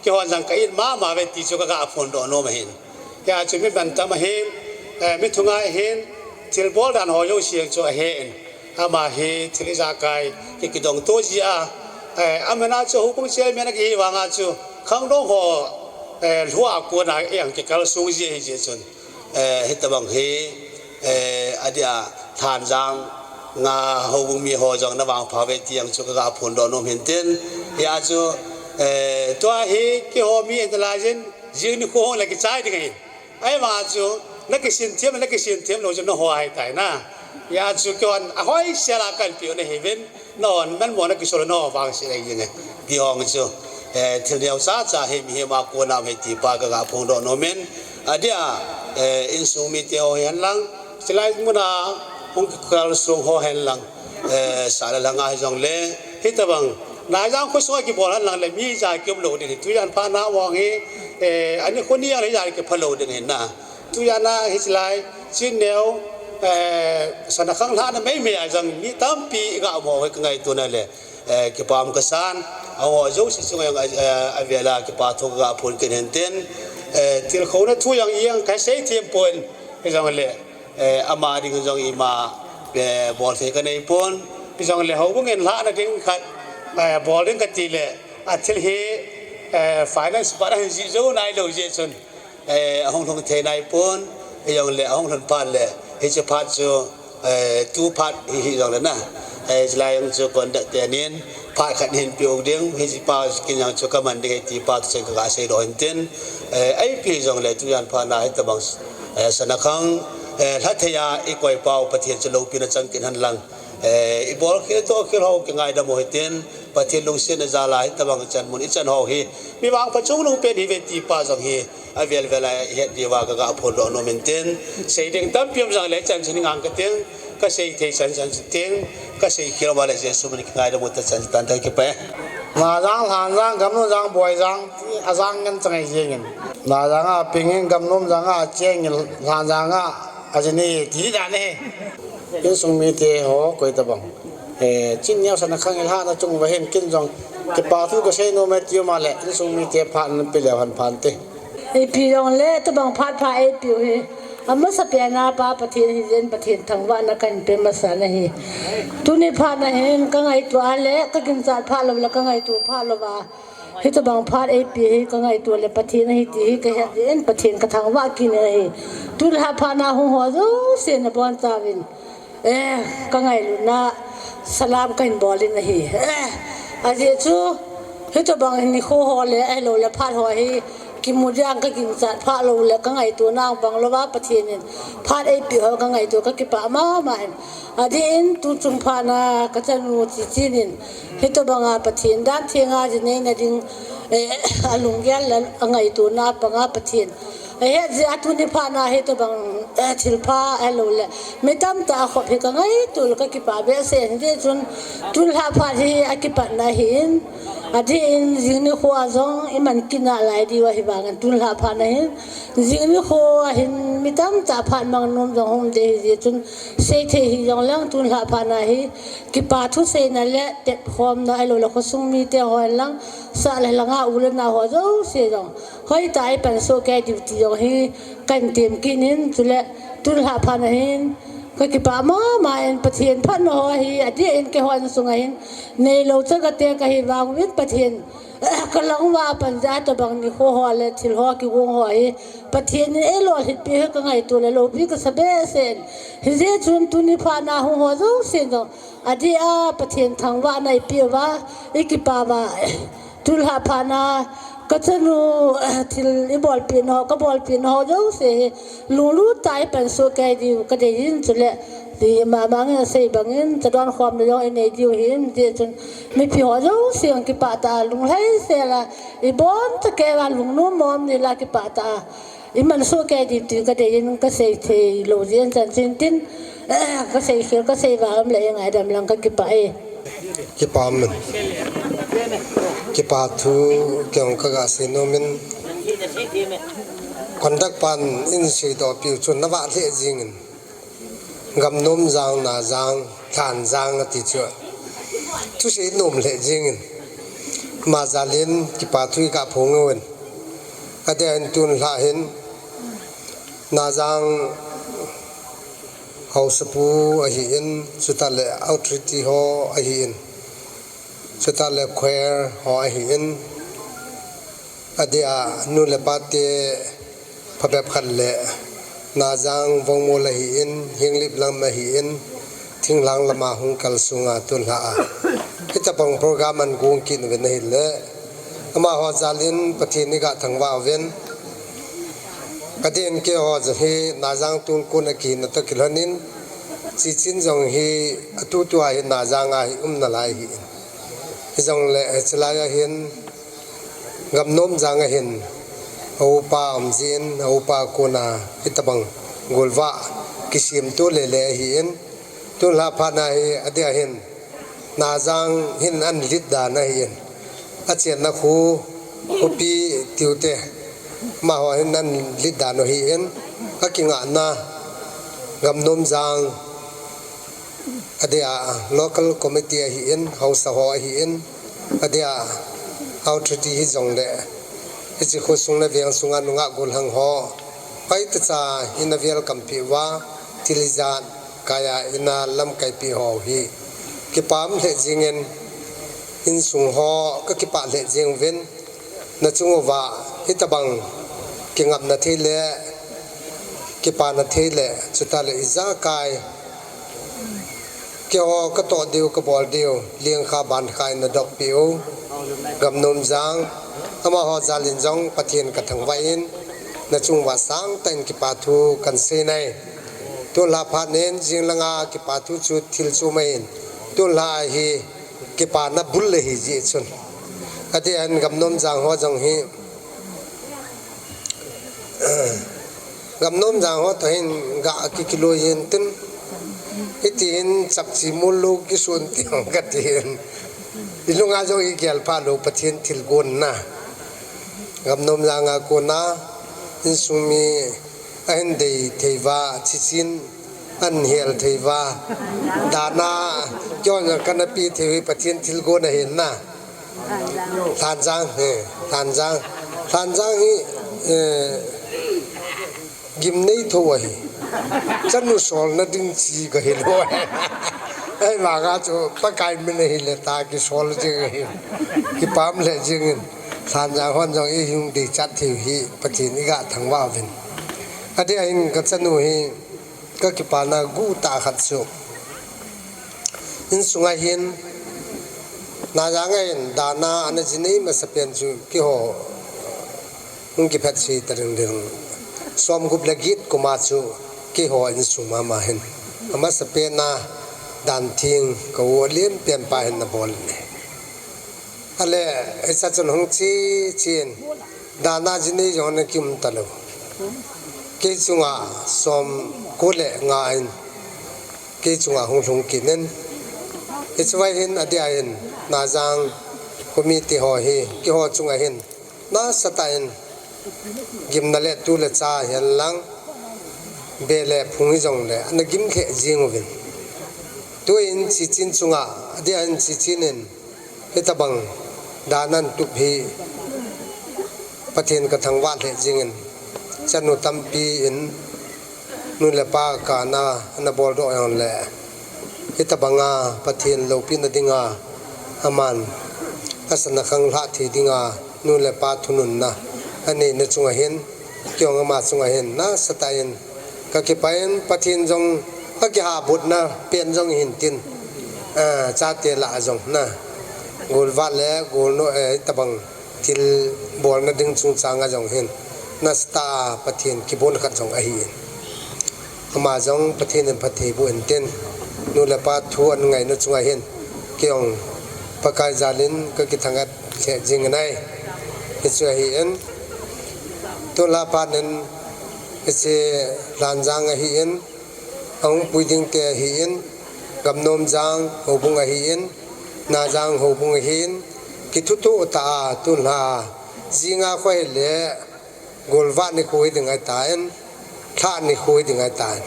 keihon jong ka it mama uve ti chu kaga phondoh nom ahin. Hijeh chun mi mantam ahin, eh, mi thungai ahin, thilbol dan ho jouse chu ahen. Ama hi thil ijakai ki, kidongto ji a, eh, aman a chu houbung chairman akihi vanga chu khangdong ho, eh, lhua a kona jong kikalsong ji ahi jeh chun, eh, hitobang hi, eh, adeh a Lhanjang a houbung mi ho jong navangpha uve ti jong chu kaga phondoh nom ahin tin. Hijeh chun, eh, tua hi keiho mi analyze in, jing nikho hung le kichai ding ahin. Ahivang chu, nakisin them, nakisin them lou chu naho ahitai na. Hijeh chun keihon ahoisel a kahin peh u nahiuvin, nahon manmo nakisol u naho vangset ahi jenge. Ti hong chu, eh, thil neocha cha hi mihem a kona um ahi ti pa kaga phondoh nom in. Adeh a, eh, insung mite ho hihen lang, hilai mun a hung kikalsong ho hihen lang, eh, sah le lhang a hijongle, hitobang Nayang khosung a kibol henlang le mi ja kium lou ding ahi. Tujan phat na vang hi, eh, ani kho ni a le ja kipha lou ding ahi na. Tujan a hilai, chin neo, eh, sana khanglhahna meimei a jong mi tampi iga um ho hi kangaito na le, eh, kipa um kasan, aho jouse chunga jong, eh, avel a kipa thu kaga phon kit in tin, eh, tilkhouna thu jong ijat kasei them pon, hijongle, eh, ama ding jong ima, eh, bol thei kanei pon, hijongle houbung in lhahna ding khat, eh, bol ding kati le, athil hi, eh, finance pa ahin jih jou nailou jeh chun, eh, ahung lhung thei nai pon, hijongle ahung lhun phat le, hiche phat chu, eh, tu phat hi, hijongle na, eh, hilai jong chu conduct te nin, phat khat hin peh u ding, hiche pa kin jong chu kaman ding ahi ti pa chu kaga seidoh in tin, eh, ipi hijongle tujan phat na hitobang, eh, sana khang, eh, lha thei a ikoi pau Pathen chu loupina chang kit henlang, eh, ibol khel toh khel ho kingaidam u hitin, Pathen lungsetna jal a hitobang chan mun ichan ho hi, mi vangpha chungnung pen ihiuve ti pa jong hi, avel vel a ihet diuva kaga phondoh nom in tin, sei ding tampi um jongle chan chan ngang kating, kasei thei chan chan chu ting, kasei khel uva le Jesu min kingaidam u ta chan tan ta kipah e. Nayang, Lhanjang, Gamnomjang, Boijang, ti ajang ngen chang ahi jengin. Nayang a pengin, Gamnomjang a chengin, Lhanjang a ajinei ti dan ahi. Insung mite ho koi tabang. Eh, chin neo sana khang ilhahna chung uva hin kin jong kipa thu kasei nom e ti u ma le, insung mite phat nape leu hen phante. Ipi jongle, tubang phat pha eipeu hi, amasapen a Pa Pathen hijeh in Pathen thangvahna kahin pe masa nahi. Tuni phat na hin kangaito a le, kaginchat phat lou le kangaito phat lou va, hitobang phat eipe hi kangaito le Pathen ahi ti hi kahet jeh in Pathen kathangvah kit in ahi. Tulha phat na hung ho jouse nabonchauvin, eh, kangailutna salam kahin bol in ahi. Eh, ajeh chu, hitobang nikho ho le, ahilou le phat ho hi, kimu dia kaginchat phat lou le kangaito na bang louva Pathen in phat eipeh ho kangaito kakipah mama in. Adeh in tuchung phat na kachanu Chichen in hitobanga Pathen dan thenga jinei na ding Eh, alunggel le angaitona panga Pathen. Eh, het jeh a tuni phat na hi tobang, eh, thilpha ahilou le. Mi tamtah a khop hi ka ngaito le ka kipah behseh in, hijeh chun tulha phat hi akipatna ahin. Adeh in jing nikho a jong iman kit nalai diu ahi vangin tulha phat na hin. Jing nikho a hin mi tamtah phat mang nom jong hung um ding ahi jeh chun seithei hijong leng tulha phat na hi. Kipa thuseina le tepkhomna ahilou le khosung mite ho lang sah le langa u le nao ho jouse jong hoitah a ipansoh kei diu ti jong hi kahin tem kit in, chule tulha phat na hin ka kipah mama in Pathen phatna ho hi adeh in keiho insung a hin neilou chaga te kahi vang uvin Pathen ka lang uva apan jeh a tobang nikho ho le thil ho kigong ho hi Pathen in eilolhit pi hi ka ngaito le loupi kasa behseh in. Hijeh chun tuni phat na hung ho jousen jong adeh a Pathen thangvahna ipeh uva, ikipa uva, tulha phat na ka chanu, thil ibolpeh na ho, ka bolpeh na ho jouse hi lunglut tah a ipansoh kei diu ka dei in, chule ti mama ngin asei bangin chadon khomna jong inei diu ahin, hijeh chun mipi ho jouse jong kipah tah a lunglhaisel a ibon tah kei uva lungnom mong in la kipah tah a imansoh kei diu ti ka dei in ka sei thei lou jeh in chanchin tin, eh, ka sei khel, ka sei vang le eingaidam lang ka kipah e. Kipah min. Kipa thu kei jong ka ga sei nom in. Conduct pan in seidoh piu chu na vah lheh jing in. Gamnomjang, Najang, Lhanjang ati chu. Thusei nom lheh jing in. Ama jal in kipa thu i ga phong uvin. Adeh in tulha hin Najang haosapu ahin, chutah le authority ho ahin, chutah le choir ho ahin, adeh a nu le pa te phabep khat le Najang Vongmol ahin, Henglep lam ahin, Thinglhang lama hung kal sunga tulha a hitabang program ahin gong kit uvin ahile, amaho jal in Pathen i ga thangvah uvin. Ka dei in keiho jong hi Najang tungkon a kihina toh kilhon in, Chichin jong hi atutua hi Najang a hi um nalai ahin. Hijongle hiche lai a hin Gamnomjang a hin a upa um jin, a upa kona hitabang golvah kisemto lele ahin, tulha phat na hi adeh a hin Najang hin ahin let dan ahin, achenna kho, khopi tiute, amaho hin ahin let dan u ahin, ka kingahna Gamnomjang adeh a local committee ahin, haosa ho ahin, adeh a authority hijongle hiche khosung le veng sunga nungah gollhang ho, hoitah cha ina welcome peh uva, thil ijat kai a ina lamkai peh ho hi kipa um lheh jing in, insung ho ka kipah lheh jing uvin, nachung uva hitabang kingapna thei le kipana thei le, chutah le ijakai keiho ka toh diu, ka bol diu, lengkha bankha in nadoh peh u, Gamnomjang, amaho jal in jong Pathen ka thangvah in, nachung uva sangtah in kipa thu kahin sei nai. Tulha phat nin jing langa kipa thu chu thil chu mahin, tulha hi kipana bul ahi jeh chun. Adeh in Gamnomjang ho jong hi Gamnomjang ho toh hin ga kikiloi hin tin, hiti hin chapchi mol lou kisun ti hong kati hin. I lunga jong i gel pha lou Pathen thilgon na. Gamnomjang a kona insung mi ahin dei thei uva, Chichin ahin hel thei uva, dan a keiho jong kana pe thei u hi Pathen thilgon ahin na. Lhanjang, eh, Lhanjang. Lhanjang hi, eh, gimnei tho ahi. Chanu solna ding chi ka hilou. Ahivanga chu Pakai min ahile tah kisol jing ahi. Kipa um lheh jing in. Lhanjang hon jong i hung deichat thei u hi Pathen i ga thangvah uvin. Adeh a hin ka chanu hi ka kipana guh tah khat chu, insunga hin, Najang a hin dan a ana jinei masapen chu keiho hung kiphet sei ta ding ding. Somgup le get kum a chu keiho insung mama hin amasapen a dan theng ka u alen pen pa hin ana bol in ahi. Ale, hiche chun hung chi chin, dana jini jong na kim talou. Kei chunga som ko le nga in, kei chunga hung lhung kit in. Hiche vai hin adia hin, Najang committee ho hi, keiho chunga hin, nasatah in, gimna le tu le cha hihen lang, be le phung hijongle, ana gim lheh jing uvin. Tuin chi chin chunga, adia hin chi chin in, hitabang, danan tup hi, Pathen ka thangvah lheh jingin, chanu tampi in, nu le pa kana, ana boldoh jongle, hitabanga Pathen loupina dinga, aman, asana khanglhah thei dinga, nu le pa thununna, anei na chunga hin, kei jong ama chunga hin, nasatah in, ka kipah in, Pathen jong, akihabutna, pen jong hin tin, ah, chate lah a jong na, golvah le, golno, eh, hitabang, thil bolna ding chungchang a jong hin, nasatah a Pathen kibon khat jong ahin. Ama jong Pathen in phatthei boh in tin, nu le pa thu ana ngaina chunga hin, kei jong Pakai jalin ka kithang-at lheh jingin ahi. Hichu ahin, tulha phat in, hiche Lhanjang ahin, ahung pui ding te ahin, Gamnomjang houbung ahin, Najang houbung ahin, kithutoh tah a tulha, jinga khoi le, golvah nikho hi ding ahitan, lhah nikho hi ding ahitan.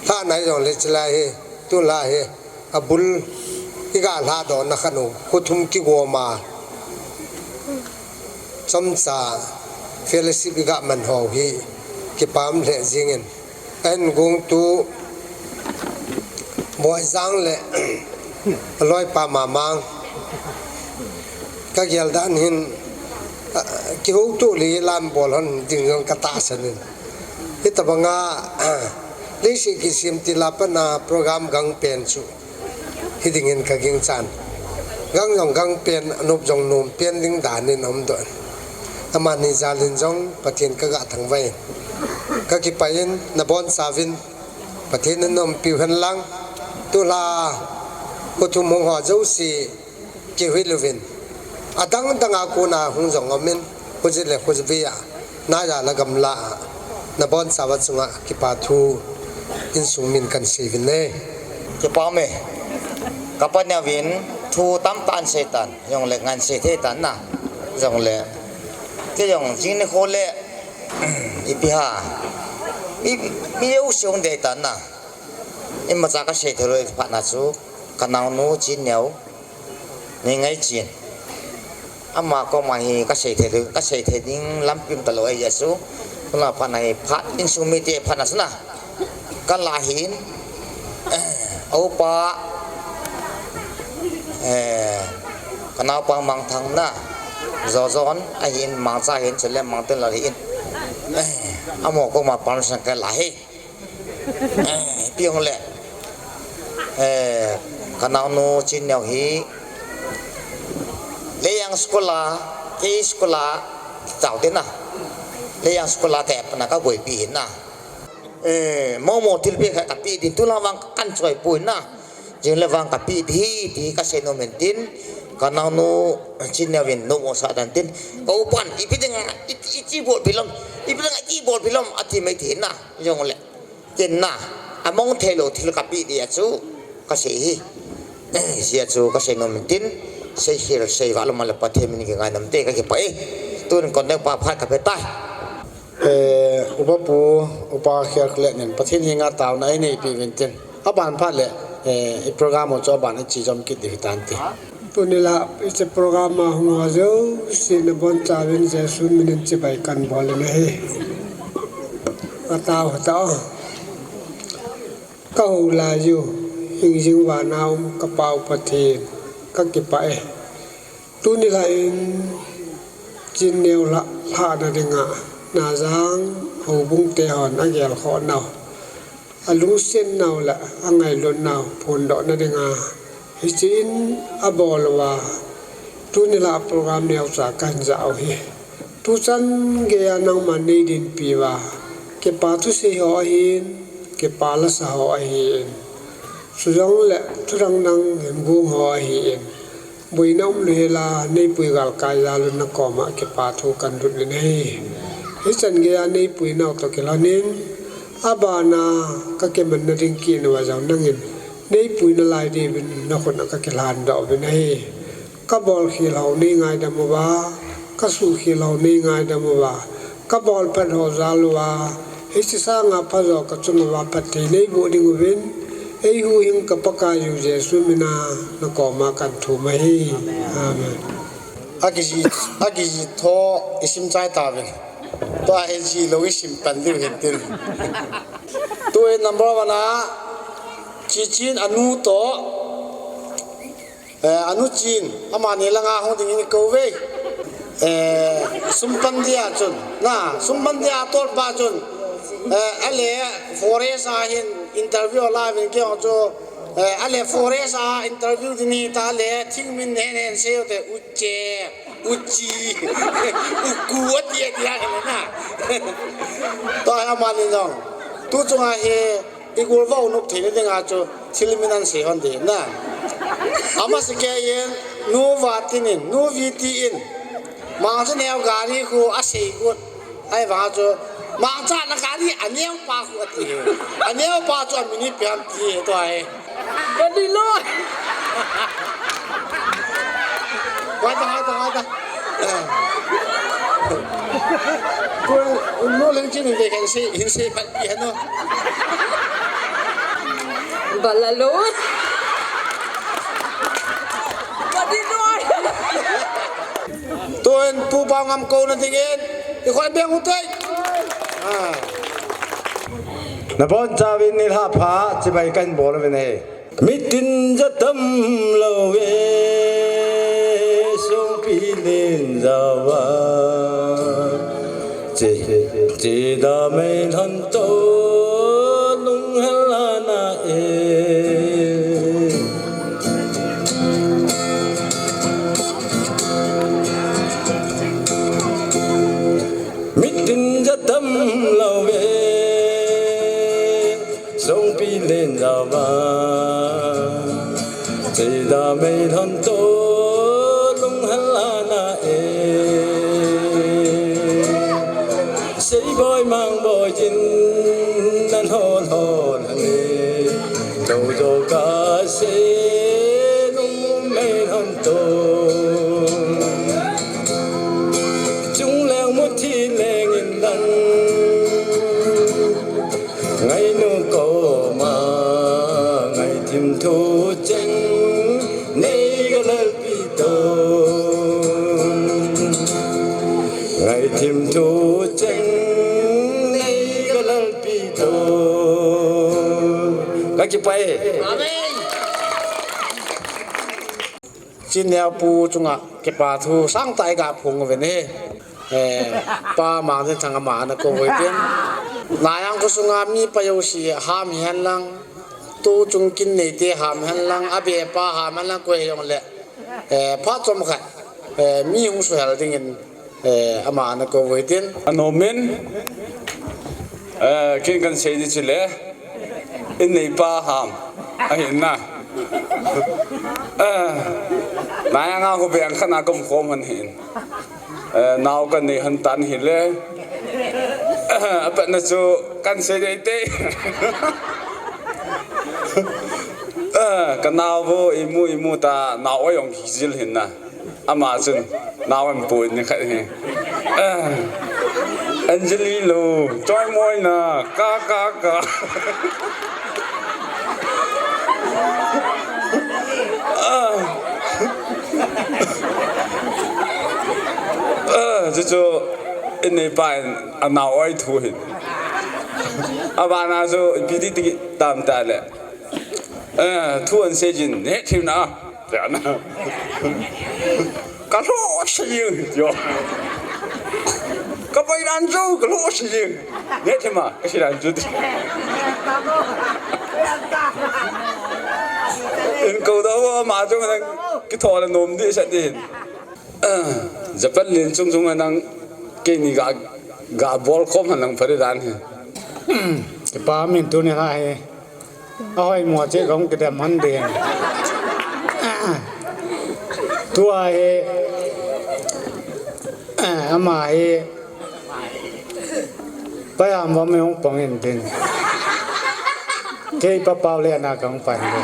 Lhah na hijongle chulai hi, tulha hi, abul, iga lhahdoh na khat u, khothum kigom a, chomcha, fellowship iga man ho hi, kipah lheh jingin. Ahin gongtu, Boijang le, aloipa Mamang, ka gel dan hin, ah, kihoutoh le lam bol hon ding jong ka tahsan in. Hitabanga, ah, leiset kisem til a pat a program gang pen chu hi dingin ka ginchan. Gang jong gang pen, anop jong nom pen ding dan in aum doh in. Amani jalin jong Pathen ka ga thangvah in. Ka kipah in, nabonchauvin, Pathen in umpiu hen lang. Tulha, khothum hung ho jouse, kihil uvin. Adang dang a kona hung jong umin, khoji le khoji vei a, naya le gamla a, nabonchauva chunga kipa thu insung min kahin seiuvin e. Kipa ume. Ka paneo vin thu tamtah in seitan, jongle ngan sei thei tan na. Jongle. Kei jong jing nikho le, ipi ham. Mi, mi jouse hung dei tan na. Imacha ka sei thei lou phat na chu, ka naonu Chinneo, Neingaichin. Ama koma hi ka sei thei, ka sei thei ding lampi um talou ahi chu. Tulha phat na hi phat insung mite phat na chu na. Ka lah hin, a upa, eh, ka naopa Mangthang na, Jojon, ahin Mangcha hin, chule Mangtenlal hin. Eh, amaho koma permission ka lah hi. Eh, ipi hung le. Eh, ka naonu Chinneo hi. Leijang school a, kei school a, tao te na. Leijang school a ka ep na ka boipi hin na. Eh, momo thilpeh khat ka pe ding tulha vang ka kan choi poi na. Jing le vang ka pe ding hi, ti ka sei nom in tin. Ka naonu Chinneo vin nom mo sa dan tin. Ka upan, ipi ding, i, i chi bol pi lom, ipi ding, i chi bol pi lom, ati mai ti na. Jongle. Tin na, among thei lou thil ka pe ding a chu, ka sei hi. Hijeh a chu ka sei nom in tin, sei khel sei vah lom a le Pathen min kingai nom te ka kipah e. Tun kon deu pa phat ka pe tai. Eh, upa pu, upa Khelkhiat nin, Pathen henga taona ei neipi uvin tin. Aban phat le, eh, i program u chu aban i chi jom kit ding hitan ti. Tuni la, hiche program a hung ho jouse nabonchauvin Jesu min in chibai kahin bol in ahi. Ka tao hita o. Ka hou lai u, hingjing vana um ka Pa u Pathen, ka kipah e. Tuni la in Chinneo lha, lhahna dinga, Najang houbung te hon agel khoh nau. Alungset nau le angailut nau phondoh na dinga hiche in abol uva, tuni la program neocha kahin jah u hi. Tuchan geiya nangman nei dinpi uva, kipa thusei ho ahin, kipa lasa ho ahin, chujongle thudang dang hin gong ho ahin, Boina umlou hela, neipui galkai jal un nakoma kipathu kahin dot uvin ahi. Hichan geiya neipui nau toh kilhonin, abana kakimanna ding kit nauva jong nangin neipui nalai diuvin nakhut a kakilhan doh uvin ahi. Kabol khel hou neingaidam uva, kasuh khel hou neingaidam uva, kabol phat hou jal uva, hiche sanga phajo kachung uva phatthei neiboh ding uvin, eihuhhingpa Pakai u Jesu mina nakoma kahin thum ahi. Amen. Akijih, akijih tho isim chai tauvin. Tua hi jih lou isim pan diu hintin. Tui number one a, Chichin anu toh, eh, anu Chin, amani langa hung dingin kou ve. Eh, sum pan dia chun, na, sum pan dia tolpa chun, eh, ale forest a hin interview la vin kei chu, eh, ale forest a interview ding hita le, thingmin hen hen seiyu te, uche, uchi, uku ati ati a hin na. Tua hi amani jong. Tu chunga hi, igol vou nop theina dinga chu thil min ahin sei hon ding na. Ama seikhel in, nu Vatin in, nu Viti in, Mangcha neo gari khu asei got. Ahivang chu, Mangcha na gari aneo pa khu ati hi. Aneo pa chu amin ipi ham ti hi tua hi. Body load. Wai ta, wai ta, wai ta. Eh. Ko, no leng chin de kan sei, hin sei pat pi hano. Balalo. Body load. Tun Pu Paongam kouna dingin, ikhoi beng u tai. Ah. Nabonchauvin nilhah pha, chibai kahin bol uvin ahi. Mitin ja tam lou ve, Songpi Lenjao a. Che, che da mei lhon to, lunghel ana e. Mitin ja tam lou ve, Songpi Lenjao a. Che da mei lhon to, lunghel ana e. Seiboi Mangboi jin nan hol hol hane. Tojo ka se lung mei lhon to. Chung leng mu thi leng in dan. Ngainu koma, ngaithim thu cheng, nei galalpi to. Ngaithim thu cheng, nei galalpi to. Kakipah e. Amen. Chin neo pu chunga kipa thu sangtah i ga phong uvin ahi. Eh, Pa Mangdinthang ama ana kou uvin tin. Nayang kho sunga mi pa jouse ham hihen lang, tu chung kin neite ham hihen lang, abepa ham hihen lang, koi hijongle, eh, phat chomkhat, eh, mi hung suhel dingin, eh, ama ana kou uvin tin. Anom in, eh, kin kan sei di chule, in neipa ham ahin na. Eh, Nayang a khu beng khat na ka um khom hon hin. Eh, nao ka nei hon tan hile. Eh, apatna chu kan sei dei te. Eh, ka nao vo imu imu ta nao a jong kijil hin na. Ama chun, nao an pui ni khat hi. Ah, Anjali lo, choi moi na, ka, ka, ka. Ah. Ah, chu chu, in neipa in, anao oi thu hin. Abana chu, ipi ti ti tam ta le. Eh, thu an sei jin, neh thim na. Tia na. Ka lhoh sei jing, tia. Ka pai dan chu, ka lhoh sei jing. Neh thim a, ka sei dan chu. In ko da wa ma chu nang, kitho le nom di sa di. Eh, Japan len chung chung nang, keini ga, ga bol khom han lang pha di dan hi. Kipa min tuni kha hi. Ahoi mo che gong kidem han ding. Tua hi, eh, ama hi, payam bom hung pang in tin. Kei pa pau le na kang pan le.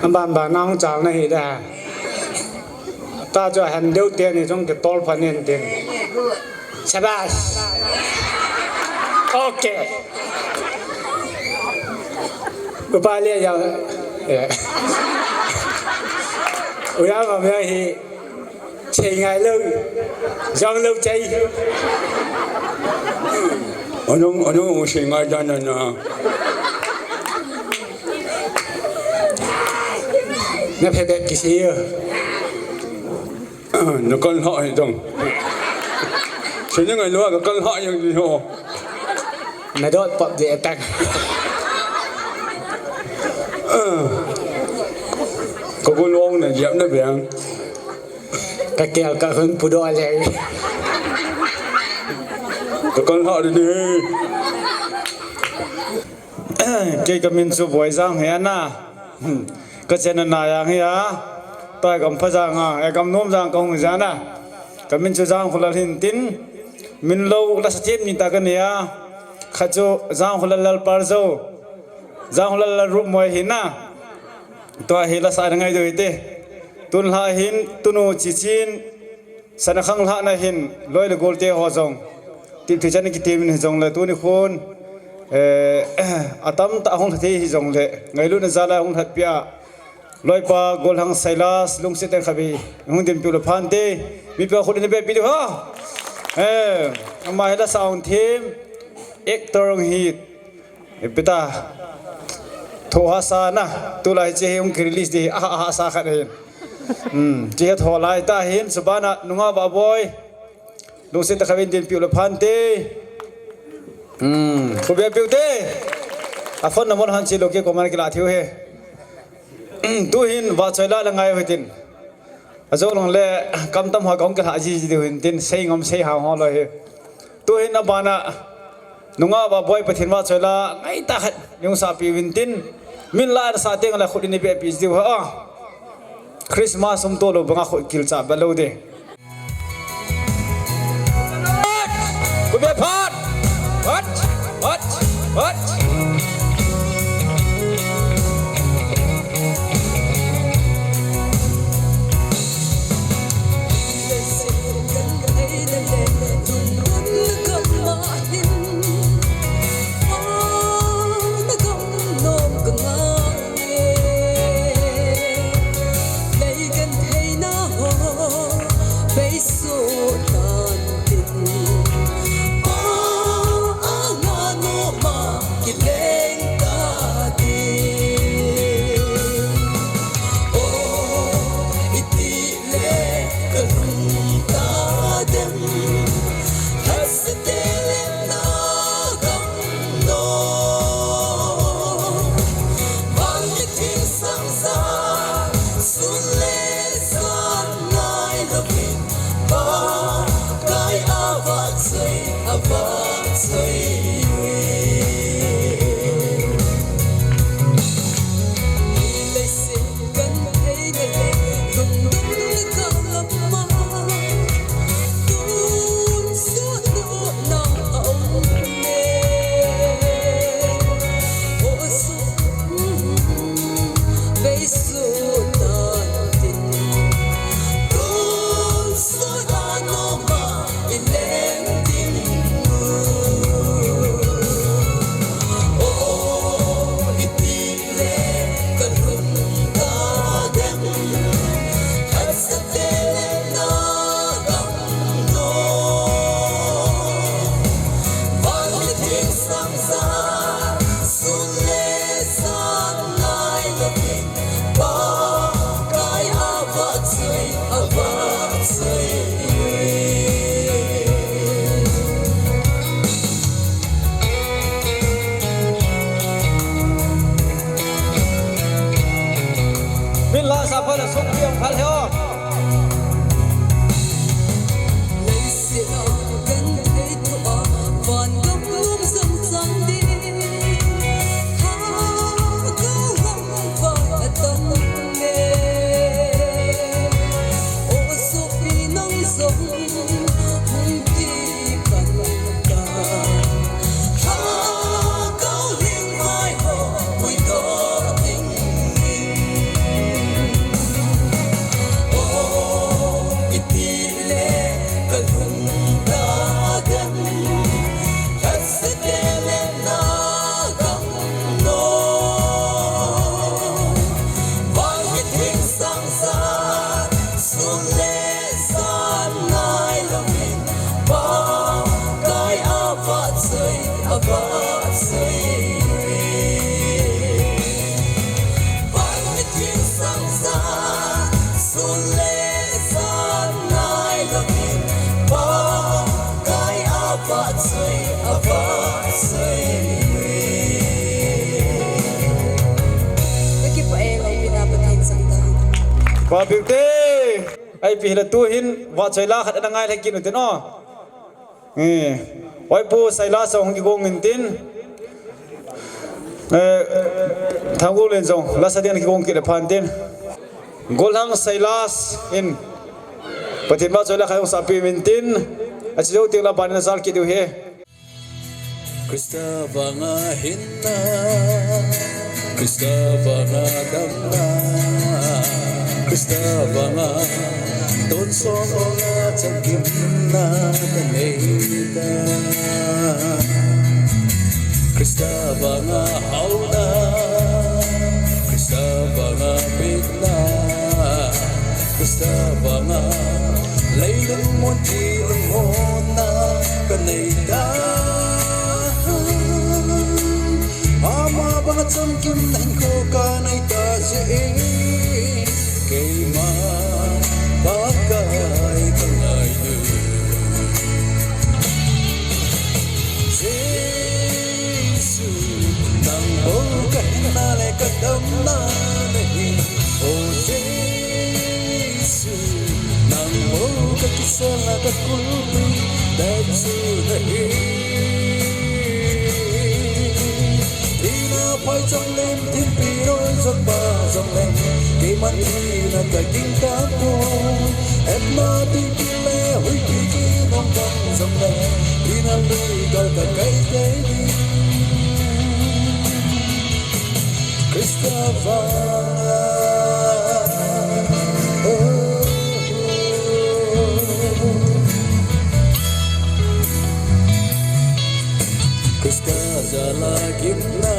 Aban ban na hung chal na hi da. Ta chu ahen deu te ni jong kitol phan in tin. Shabash. Okay. Upa le ya. Eh. Uya ma me hi. Chei ngai lou. Jong lou chei. Anong, anong chei ngai dan na na. Na phe bep kisei. Ah, na kal ha hi dong. Sini ngai lua ka kal ha yang di ho. Na dot pop de attack. Ah. Ka gun ong na jap na beng. Ka kel ka hun pu do le. Ka kal ha di ni. Kei ka min chu Boijang hi ana. Ka chena na yang hi a. Tua gam pha jang a, e gam nom jang ka hung jana. Ka min chu Jangkhulal hin tin. Min lou la sa them ni ta ka nei a. Khat chu Jangkhulal Lalparjo. Jangkhulal Lalrupmoi hi na. Tua hi la sa ngai do hi te. Tun la hin tunu Chichin. Sana khanglhahna hin, loi le gol te ho jong. Tip thei chan kitim in hi jong le tuni khun, eh, atam tah hung lha thei hi jong le, ngailutna jal a hung lhat pia. Loipa Golhang Silas, lungset tah in khatvei, hung dinpiu le phante, mipi a khut in bep pi diu ha. Eh, ama hi la sa hung them, actor hung hi, Epita. Tho hasa na. Tulai hiche hi hung ki release di. Aha, aha, sa khat hin. Hmm, hiche hi tho lai ta hin. Subana, nunga ba boy. Lungset tah khatvei dinpiu le phante. Hmm, khu bia piu te. A phone number han chi lo ki comment kila thiu he. Hmm, tu hin va choi la la ngai hitin. Ajou long le, kam tam ho kong kila ji ji diu hin tin. Sei ngam sei ha ho lo he. Tu hin abana, nunga ba boy Pathen va choi la, ngai ta khat, yung sa pi vin tin, min la na sa teng la khut ni be pi diu ha. Christmas um to lo banga khut kil cha ba lo de. Ku be phat. What? What? What? Min la sa pha la suk piang phal he o. Leiset a kan thei thua, van gam lum zang zang ding. Tha Papi te, ipi hile tuhin vahchoi la khat ana ngai le kit u tin o. Eh, oi Pu Silas hung kigong intin. Eh, Thanggol in jong la sa ding kigong kit le phan tin. Golhang Silas in Pathen vahchoi la khat hung sapi intin. Achi jou teng la ban in ajal kit diu ahi. Christa vanga hinna, Christa vanga damna, Christa vanga tonsot a chamkimna kanei tai. Christa vanga hauna, Christa vanga bitna, Christa vanga leilung mun thi lunghonna kanei tai. Ama banga chamkimna hinkho kanei tah jeh in keima Pakai kangai e. Jesu, nang bou kahinna le kadamna nahi. O Jesu, nang bou kakiselna kakulpi tah chu nahi. Thina phaicham lem, thimpi roi jot pa jongleng, keiman thina kaging tapoi. Hetna tuipi le huipi ginong bang jongleng, thina lui gal kakai tei ding. Christa vanga, oh, oh, oh. Christa jal a gimna,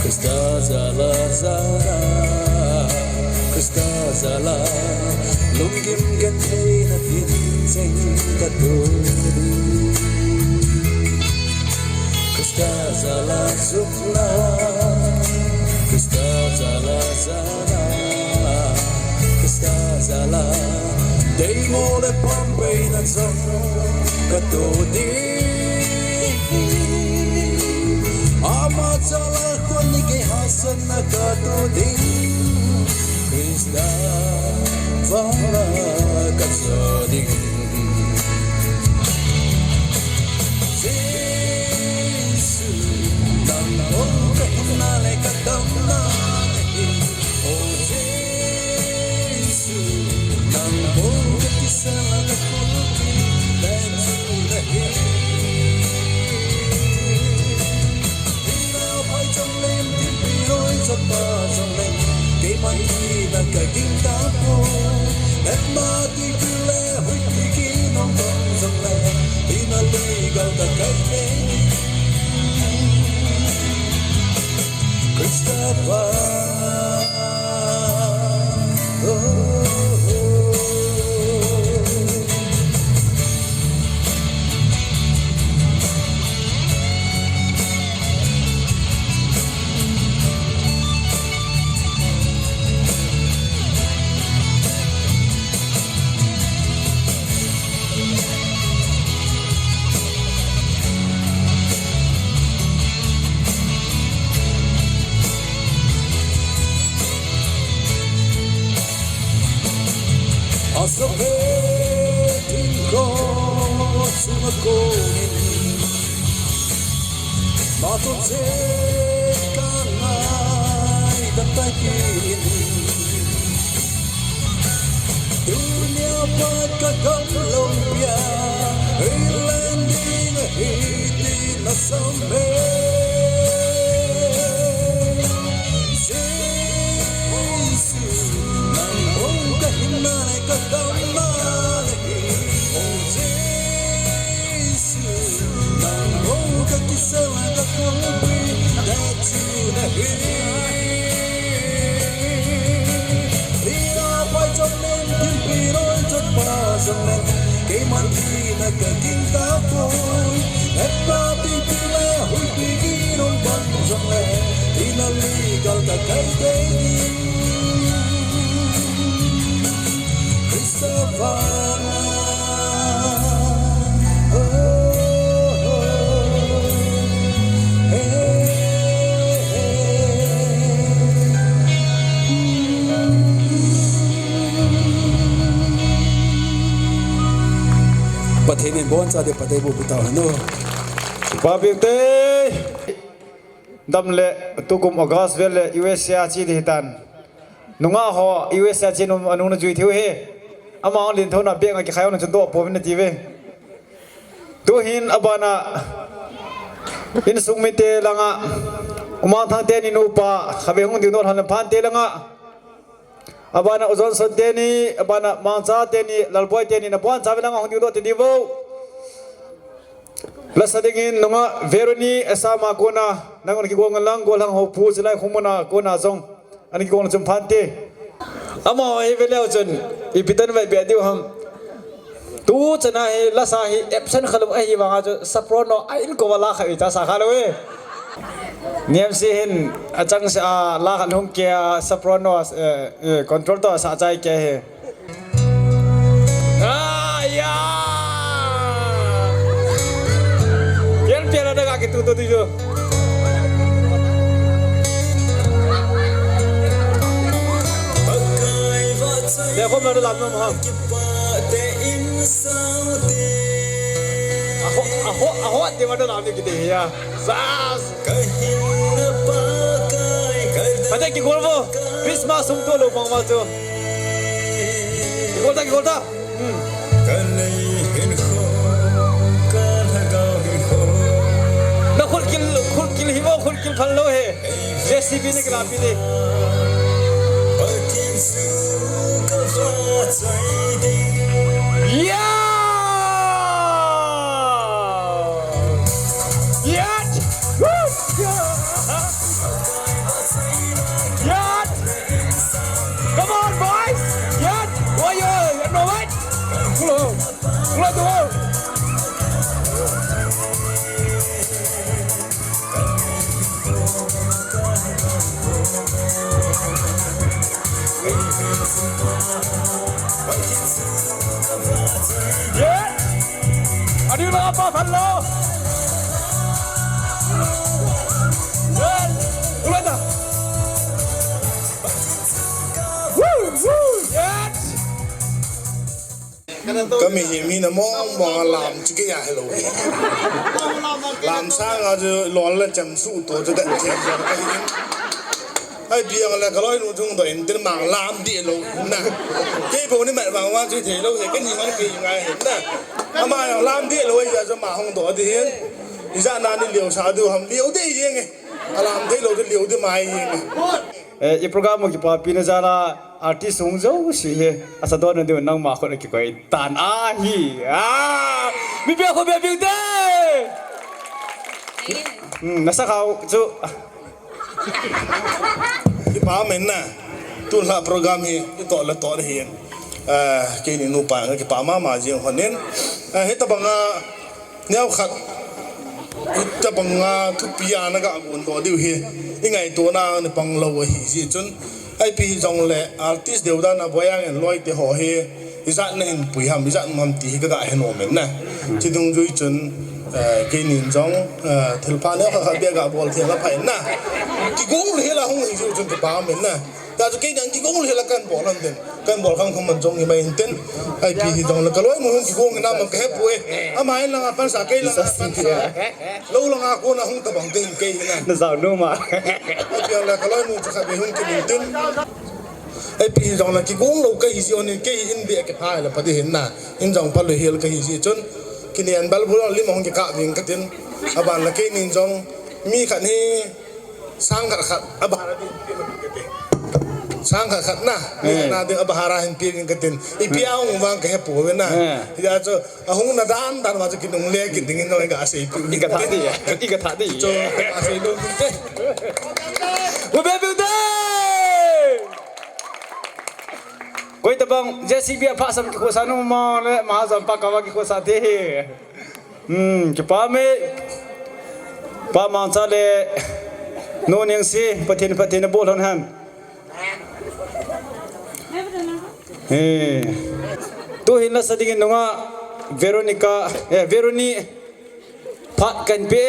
Christa jal a jana, Christa jal a lunggim gentheina tin cheng katoh ding. Christa jal a jupna, Christa jal a jana, Christa jal a deimo le pampeina jong katoh ding. Ama jal a khut ni kei hahsatna katoh ding. Christa vanga kajo ding. Jesu, nang bou kahinna le kadamna nahi. O Jesu, nang bou kakiselna kakulpi tah chu nahi. Thina phaicham lem, thimpi roi jot pa jongleng, keiman thina kaging tapoi. Hetna tuipi le huipi ginong bang jongleng, thina lui gal kakai tei ding. Christa vanga, oh, oh, oh. Asaphe thingkho sunga konin, mathon se kangaidam tai kit in. Tunia pat kagam lou pia, eilen ding ahi tin asam e. Jesu, nang bou kahinna le kadamna nahi. O Jesu, nang bou kakiselna kakulpi tah chu nahi. Thina phaicham lem, thimpi roi jot pa jongleng, keiman thina kaging tapoi. Hetna tuipi le huipi ginong bang jongleng, thina lui gal kakai tei ding. Christa vanga, oh, oh, oh, hey, hey, hey. Pathen in aboncha ding phatthei boh peh tauhen. Papi te. Dam le tukum August vel le U S A che ding ahitan. Nungah ho U S A che nom anung na jui thei u hi. Ama hung lhin thona beng a kikhai hung na chun doh pouvin nati uve. Tuhin abana insung mite langa, U Mangthang teni nupa, khatvei hung ding doh lhon le Phante langa. Abana U Johnson teni, abana Mangcha teni, Lalboi teni, nabonchauvin langa hung ding doh te diu vo. Lasa dingin nungah Veroni, asa ma kona, nang ana kigong lang, gollhang ho pu, chilai khumuna kona jong. Ana kigong chun Phante. Amaho hi veleu chun, ipi tan vai bia diu ham. Tu chana hi, lasa hi, absent khalou ahi vanga chu, soprano, a in ko vala kha i ta sa khalou e. Niam si hin, achang sa, a, la khat hung kia, soprano, eh, eh, control to sa chai kia hi. Ah, ya! Pian, pian ada kaki tu, tu, tu, tu. Dia khom na lam nom ha. Aho, aho, aho, dia ada lam ni kita ya. Sas. Ada kigol vo. Christmas sum tu lo pang ma tu. Kigol ta, kigol ta. Hmm. Na khut kil, khut kil hi mo, khut kil phal lo he. J C B ne kila pi de. Yeah! Yat! Woo! Yat! Come on, boys! Yat! Why you? You know what? Pull up. Pull up the wall. Yeah! Adi lo apa, hello? Yeah! Pull up the Woo! Woo! Yes! Kami hi mi na mong mong a lam chu kei a helou hi. Lam sang a chu lol le chem su to chu den che jo ka hi. Ai piang le ka loi nu chung do in tin mang lam di lou na. Kei bo ni mai vang vang chu thei lou he, kei ni hong kei ngai he na. Ama yang lam di lou ya chu ma hong do di hin. Ija na ni liu sa du ham liu de yeng e. A lam thei lou chu liu de mai yeng e. Eh, i program u kipapi na jal a artist hung jouse hi. Asa dona diu nangma khut a kikoi tan ahi. Ah! Mi bia khut bia biu te. Hmm, nasa khau chu. Kipa men na. Tun la program hi, i to la to hi. Eh, keini nupa nga kipa mama jing honin. Eh, hitabanga Neo khat, hitabanga thupi a na ga gon doh diu hi, i ngaito na ni pang lou ahi jeh chun, ipi hijongle artist deudan a Boiang and Loi te ho hi, ijat na hin pui ham, ijat na ham ti hi ka ga he nom in na. Chi dungjui chun, eh, keinin jong, eh, thilpha neo khat khat bia ga bol thei la pha in na. Kigong le hi la hung hi jeh chun kipa um in na. Tua chu keini ang kigong le la kan bol han tin. Kan bol kham kham man jong hi mai in tin. Ipi hijongle ka loinu hung kigong hina man ka he poi. Ama in langa pansa kei langa pansa. Lou langa kona hung tabang te hin kei hina. Na jao nu ma. Ipi ang le ka loinu chu khat be hung kimin tin. Ipi hijongle kigong lou ka hi jeh un kei in be ka pha la pha di hin na. In jong pha lou hel ka hi jeh chun. Kinian bal bul lim hung kikah ding ka tin. Aban la keinin jong mi khat hi Sang khat khat, a bahar a ding. Sang khat khat na, eh, na ding a bahar a hin pi ding ka tin. Ipi a hung vang ka he poi na. Eh. Hijeh chun, a hung na dan dan ma chu kinung le kit ding in ka sei pi. I ka tha di, i ka tha di. Chu, a sei lo ding te. Wo be be de. Koi tabang, J C B a pha sam kikhosa nu ma le, ma jam pa ka va kikhosa te he. Hmm, kipa me. Pa Mangcha le Nu Nengsi, Pathen, Pathen na bol hon han. Eh. Tu hin la sa dingin nunga Veronica, eh, Veroni, phat kan pe.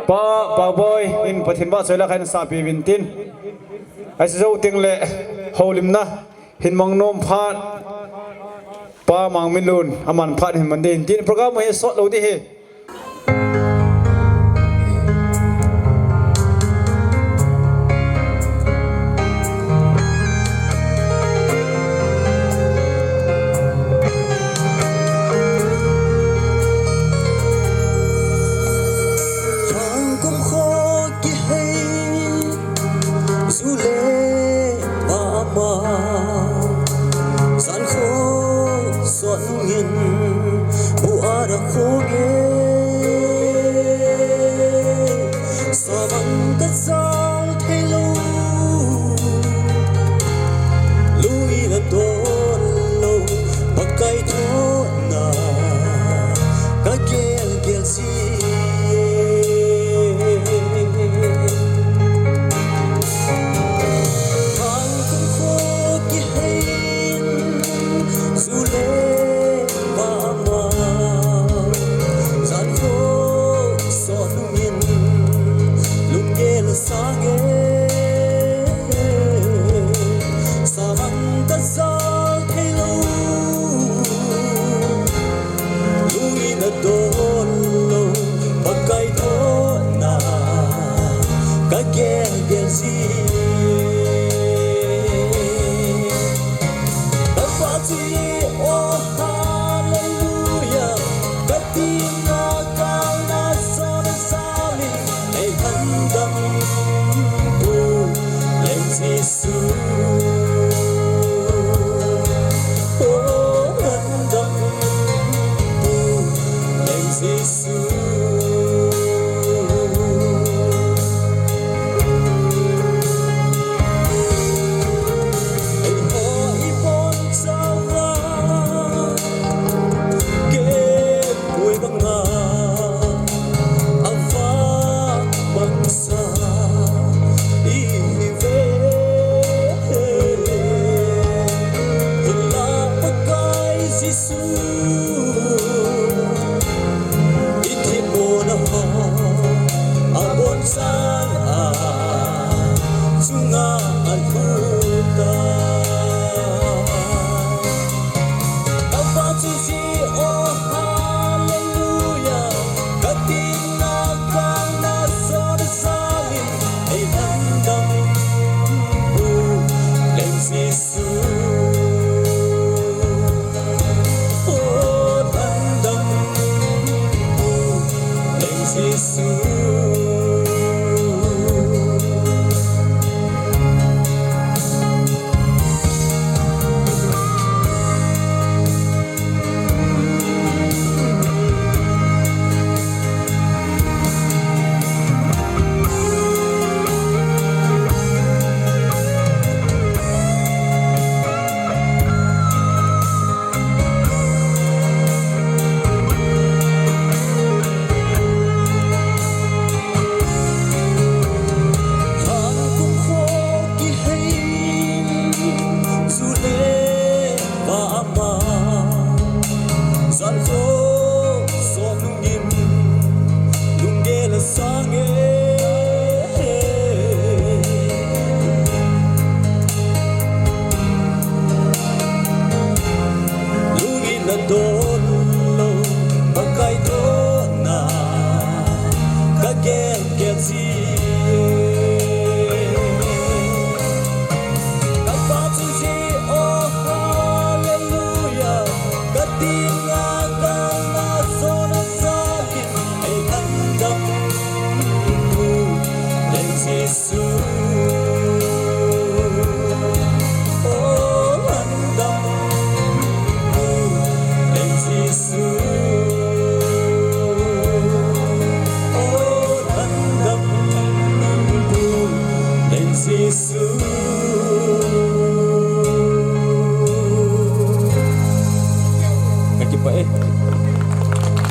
Pa, Pa Boi in Pathen vahchoi la khan sapi vintin. Ahi jou teng le houlimna hin mang nom phat. Pa Mangminlun, aman phat hin man ding tin program hi sot lou ding ahi. Thangkum kho kihei, ju le vama, jan kho sot nungin, bu a ra kho nge. Jesu, o lungdam, Leng Jesu. Lungin adon lou, Pakai donna, ka gen kei ji. Ka pa chu ji, oh, hallelujah, ka tinga ka na sona sa kin, ei lungdam pu, Leng Jesu.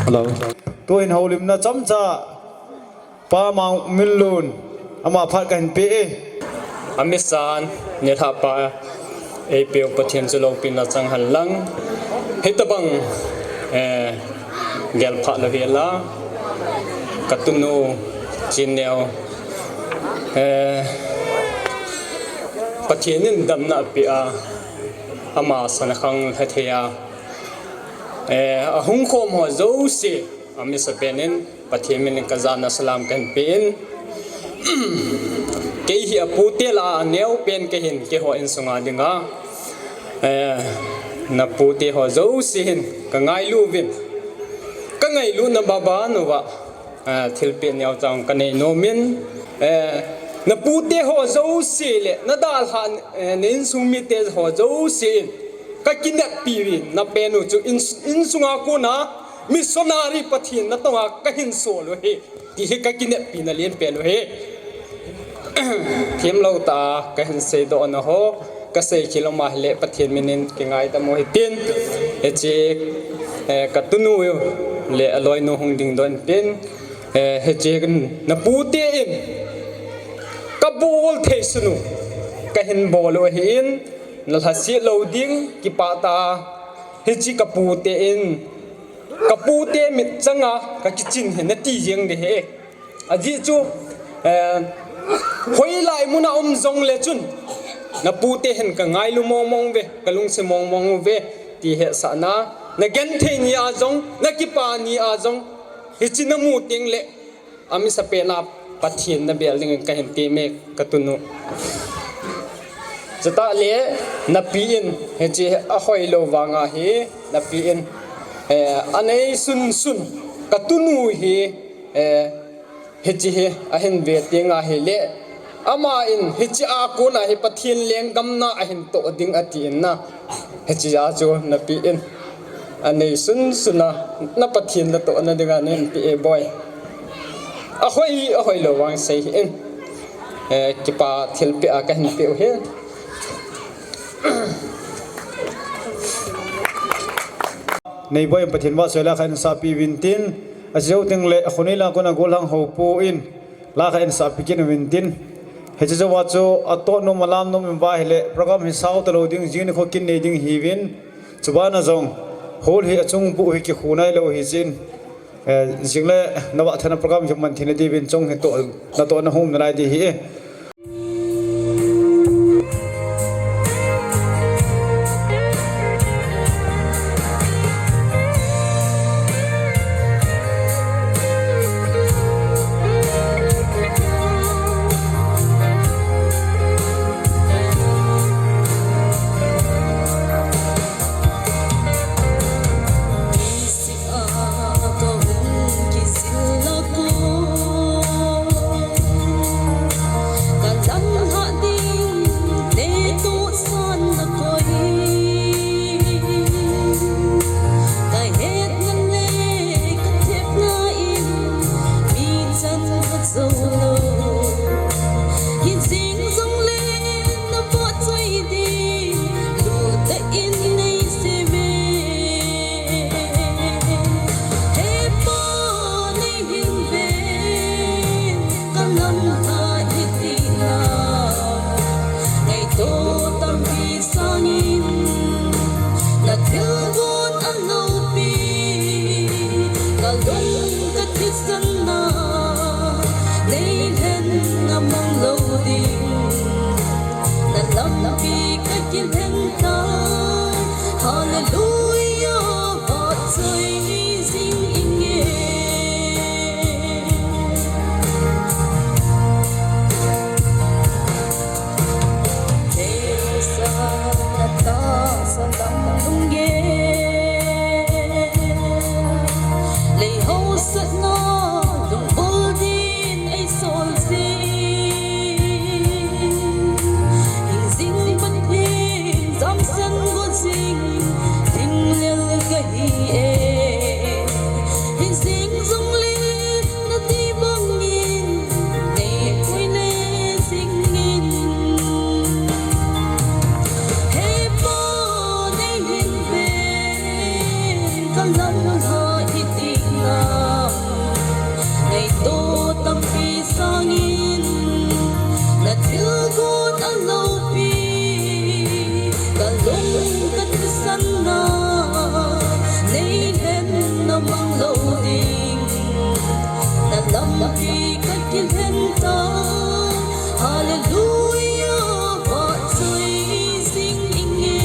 Hello. Tuhin houlimna chomcha Pa Mangminlun, ama phat kahin pe e. Amisan, nilhah pa, eipeu Pathen chu loupina chang hen lang. Hitabang, eh, gelphah lou hela, ka tunu Chinneo, eh, Pathen in damna apeh a, ama sana khang lha thei a, eh, ahung khom ho jouse, amisapen in, Pathen min in kajana salam kahin pe in. Kei hi apute lah a aneopen kahin, keiho insunga dinga. Eh, napute ho jouse hin kangailu uvin. Kangailutna baban uva, eh, thilpeh neocha kanei nom in. Eh, napute ho jouse le, nadalhah, eh, na insung mite ho jouse in. Kakineppi uvin, napen u chu ins-, insunga kona, missionary Pathen natonga kahin sol u ahi, ti hi kakineppina lenpen u ahi. Themlou tah a kahin seidoh na ho, kasei khel um ahile Pathen min in kingaidam u hitin, hiche, eh, ka tunu le aloinu hung dingdoh intin, eh, hiche napute in kabol thei sun u kahin bol u ahin, nalhaset lou ding, kipah tah a, hiche kapute in, kapute mitchanga kakichin hi nati jeng ding ahi. Ajeh chu, eh, hoilai muna um jongle chun, napute hin kangailu mongmong uve, kalungset mongmong uve, ti hetsahna, nagenthei ni a jong, nakipa ni a jong, hiche namu tengle, amisapen a Pathen nabel dingin kahin temme ka tunu. Chutah le napi in, hiche ahoilou vanga hi, napi in, eh, anei sunsun, ka tunu hi, eh, hiche hi ahin ve tenga hile, ama in hiche a kona hi Pathen lenggam a ahin toh ding ati in na. Hiche a chu napi in anei sunsun a, na Pathen natohna dinga nahin pe e boi. Ahoi, ahoilou vang sei hih in. Eh, kipa thilpeh a kahin peh u ahi. Nei boi in Pathen vahchoi, la khat in sahpi uvin tin. Ache jou tengle khonei lang kona gollhang houpu in la khat in sahpi kit uvin tin. Hiche jouva chu atoh nom alam nom in va hile program hi sao talou ding, jing nikho kin nei ding hiuvin. Chubana jong hall hi achung buh hi kikhu nailou hijeh in, eh, jingle navah thana program hi man theina diuvin chung hi toh, natoh nahung nalai ding ahi. Tahsa lam lunggel, lei hausatna lunggel din eisol jing. Hing jing Pathen jamsan go jing ding lel kahi e. Hing jing jongle nati bangin nei pui le jingin. He Pa, nei hin ven, ka lamlha iti nam. Ngaito tampi sangin, na thilgon a loupi, ka lung ka thisan na, nei lhen na mang lou ding. Na lampi ka kilhen tai, Hallelujah, vahchoi jing inge.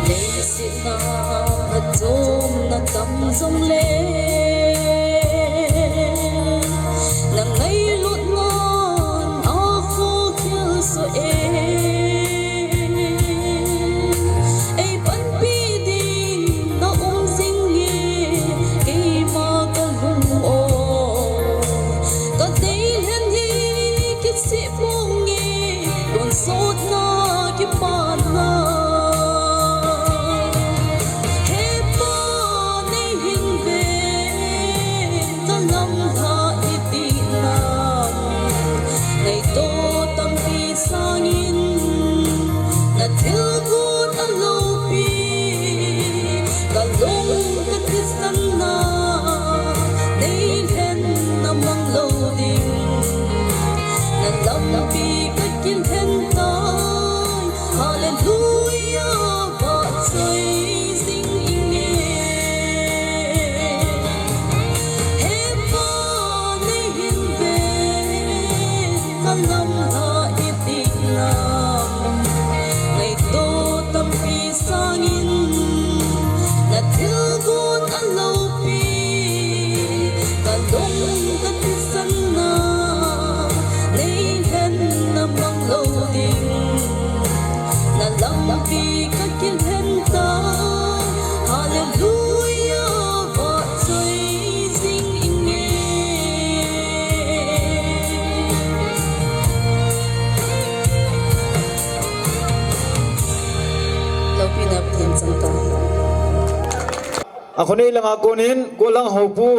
Leiset a phatchomna tam jongle, na ngailutnan akhokhel soh e. Ei panpi ding na um jing e, keima ka lung o. Ka dei lhen hi kicheh pong e, tonsotna kipana. He Pa, nei hin ven, ka lamlha iti nam. Ngaito tampi sangin, na thilgon a loupi, ka lung ka thisan na, nei lhen na mang lou ding. Na lampi ka kilhen tai, Hallelujah, vahchoi jing inge. He Pa, nei hin ven, ka lamlha iti nam. Ngaito tampi sangin, na thilgon a loupi, ka lung ka thisan na, nei lhen na mang lou ding. Na lampi ka kilhen tai, Hallelujah, vahchoi jing inge. Loupina Pathen chang tai. Akhonei langa konin, gollhang hopu.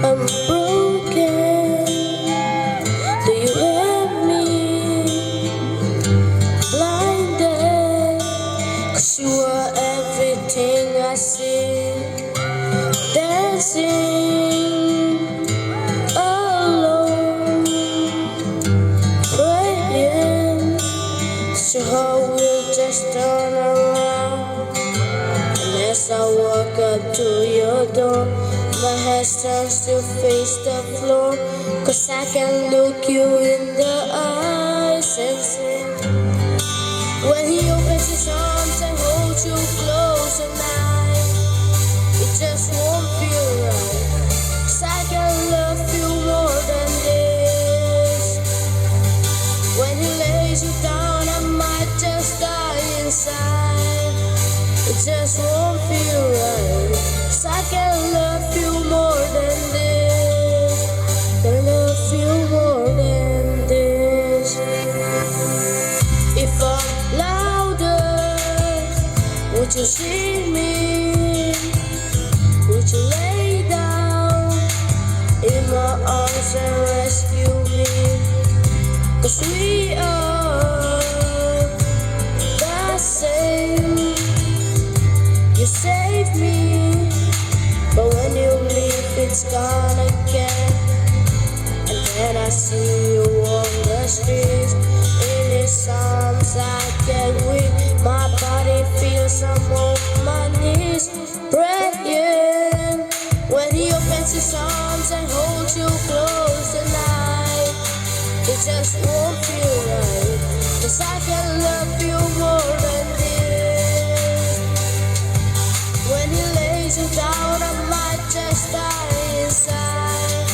I'm broken. Do you hear me? Blinded. 'Cause you are everything I see. Dancing alone, praying. So how will just turn around? And as I walk up to your door, my head turns to face the floor. 'Cause I can look you in the eyes and say, when he opens his arms and holds you close tonight, it just won't feel right. 'Cause I can love you more than this. When he lays you down, I might just die inside. It just won't feel right. 'Cause I can love you more than this. Can love you more than this. If I'm louder, would you see me? Would you lay down in my arms and rescue me? 'Cause we are the same. You saved me, but when you leave, it's gone again. See you on the streets. In his arms I can win. My body feels, I'm on my knees praying. When he opens his arms and holds you close tonight, it just won't feel right. 'Cause I can love you more than this. When he lays you down, I might just die inside.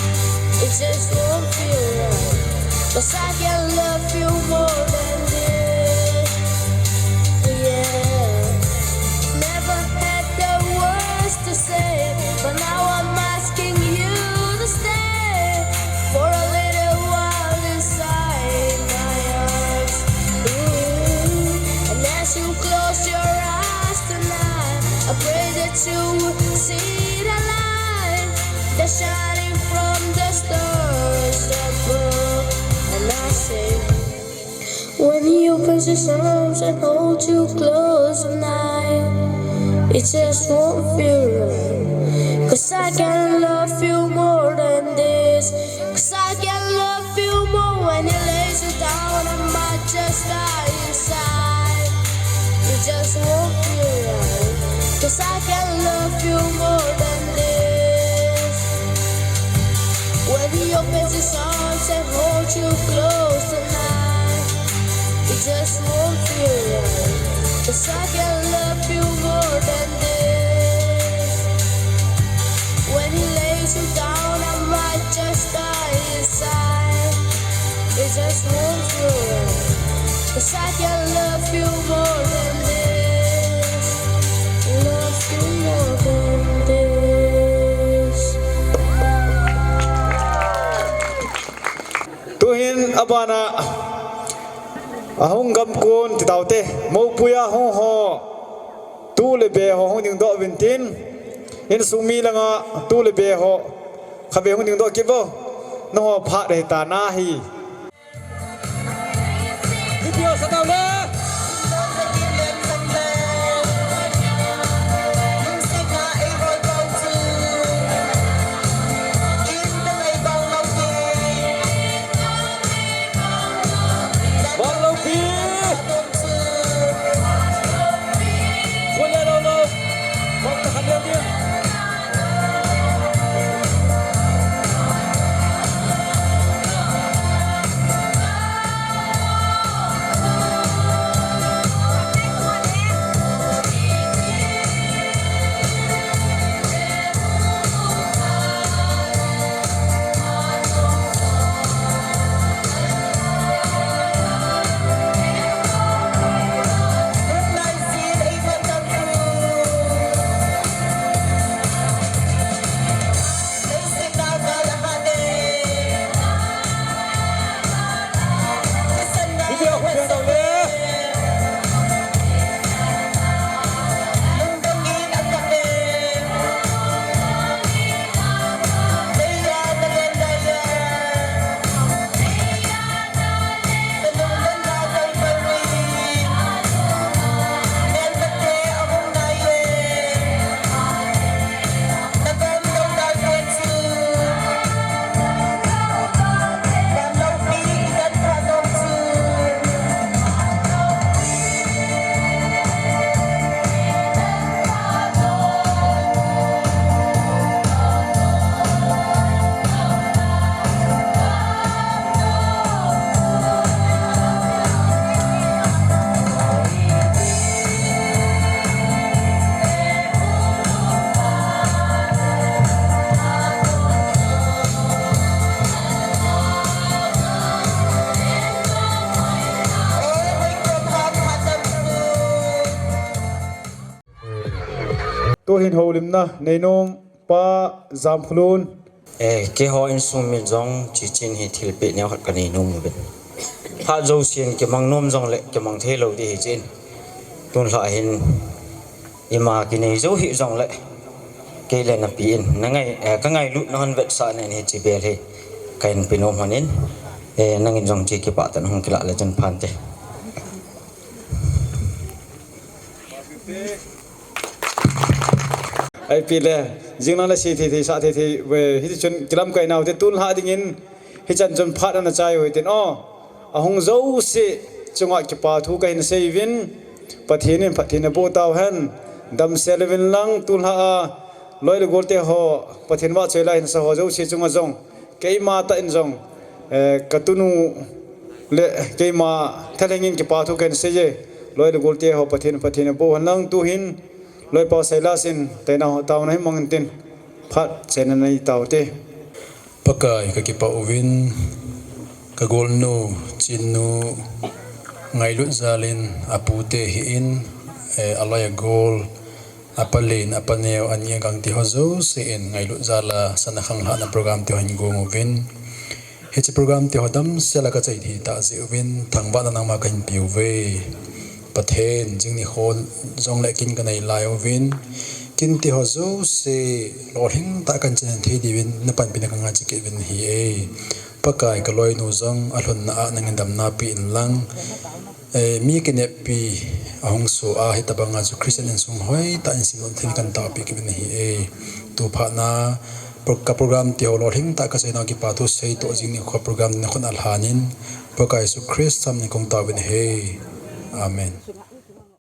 It just won't feel right. 'Cause I can love you more than this. Yeah. Never had the words to say, but now I'm asking you to stay for a little while inside my arms. Ooh. And as you close your eyes tonight, I pray that you will see the light that's shining from the stars above. And I say, when he opens his arms and holds you close tonight, it just won't feel right. 'Cause I can love you more than this. 'Cause I can love you more. When he lays you down, I might just die inside. It just won't feel right. 'Cause I can love you more than this. When he opens his arms and holds you close tonight, it just won't feel right. 'Cause I can love you more than this. When he lays you down, I might just die inside. It just won't feel right. 'Cause I can love you more than this. Love you more than this. Tuhin abana ahung gamkon titaute, moupuia hung ho, tu le be ho hung dingdoh uvin tin, insung mi langa tu le be ho khatvei hung dingdoh kit vo. Nangho phat rehita nahi. Video sa tau le. Tuhin houlimna neinom Pa Jamphulun. Eh, keiho insung mi jong hiche chin hi thilpeh neo khat kanei nom uvin. Phat jousen kimang nom jongle kimang thei lou ding hiche in. Tun lha hin ima kinei jou hih jongle kei le napi in nangai, eh, kangailut nahon vetsahna in hiche bel hi kahin pe nom lhonin, eh, nangin jong hiche kipah tah in hung kilah le chun phante. Ipi le, jinglang le sei thei thei, sah thei thei, ve, hiti chun kilamkai nau te tun lha dingin, Hichan chun phat ana chai uvin tin, o, ahung jouse chunga kipa thu kahin sei uvin, Pathen in phatthei naboh tauhen, damsel uvin lang, tulha a loi le golte ho, Pathen vahchoi la hinsa ho jouse chunga jong, keima tah in jong, eh, katunu le keima thalheng in kipa thu kahin sei e, loi le golte ho Pathen, Pathen naboh hen lang, tuhin loipau Silas in taina ho taona hi mang in tin, phat chaina nei taute. Pakai, kakipah uvin, kagolnu, Chinnu, ngailut jal in apute hi in, eh, aloi agol, apa len, apa neo, ani agang ti ho jouse in ngailut jal a sana khanglhahna program ti ho hin gong uvin. Hiche program ti ho damsel a kachai thei tah jeh uvin, thangvahna nangma kahin pe uve. Pathen, jing nikho jongle kin kanei lai uvin, kin ti ho jouse lolhing tah a kahin chan thei diuvin, napanpina kangai cheh kit uvin ahi e. Pakai, kaloinu jong alhunna a nangin damna pe in lang, eh, mi kineppi ahung soh a, hitobanga chu Christian insung hoitah in semdoh thei kahin taopi kit uvin ahi e. Tu phat na pro-, ka program ti ho lolhing tah a kachaina kipa thu sei toh jing nikho program nakhut a lhan in, Pakai Jesu Christa min in kahung taovin ahi. Amen.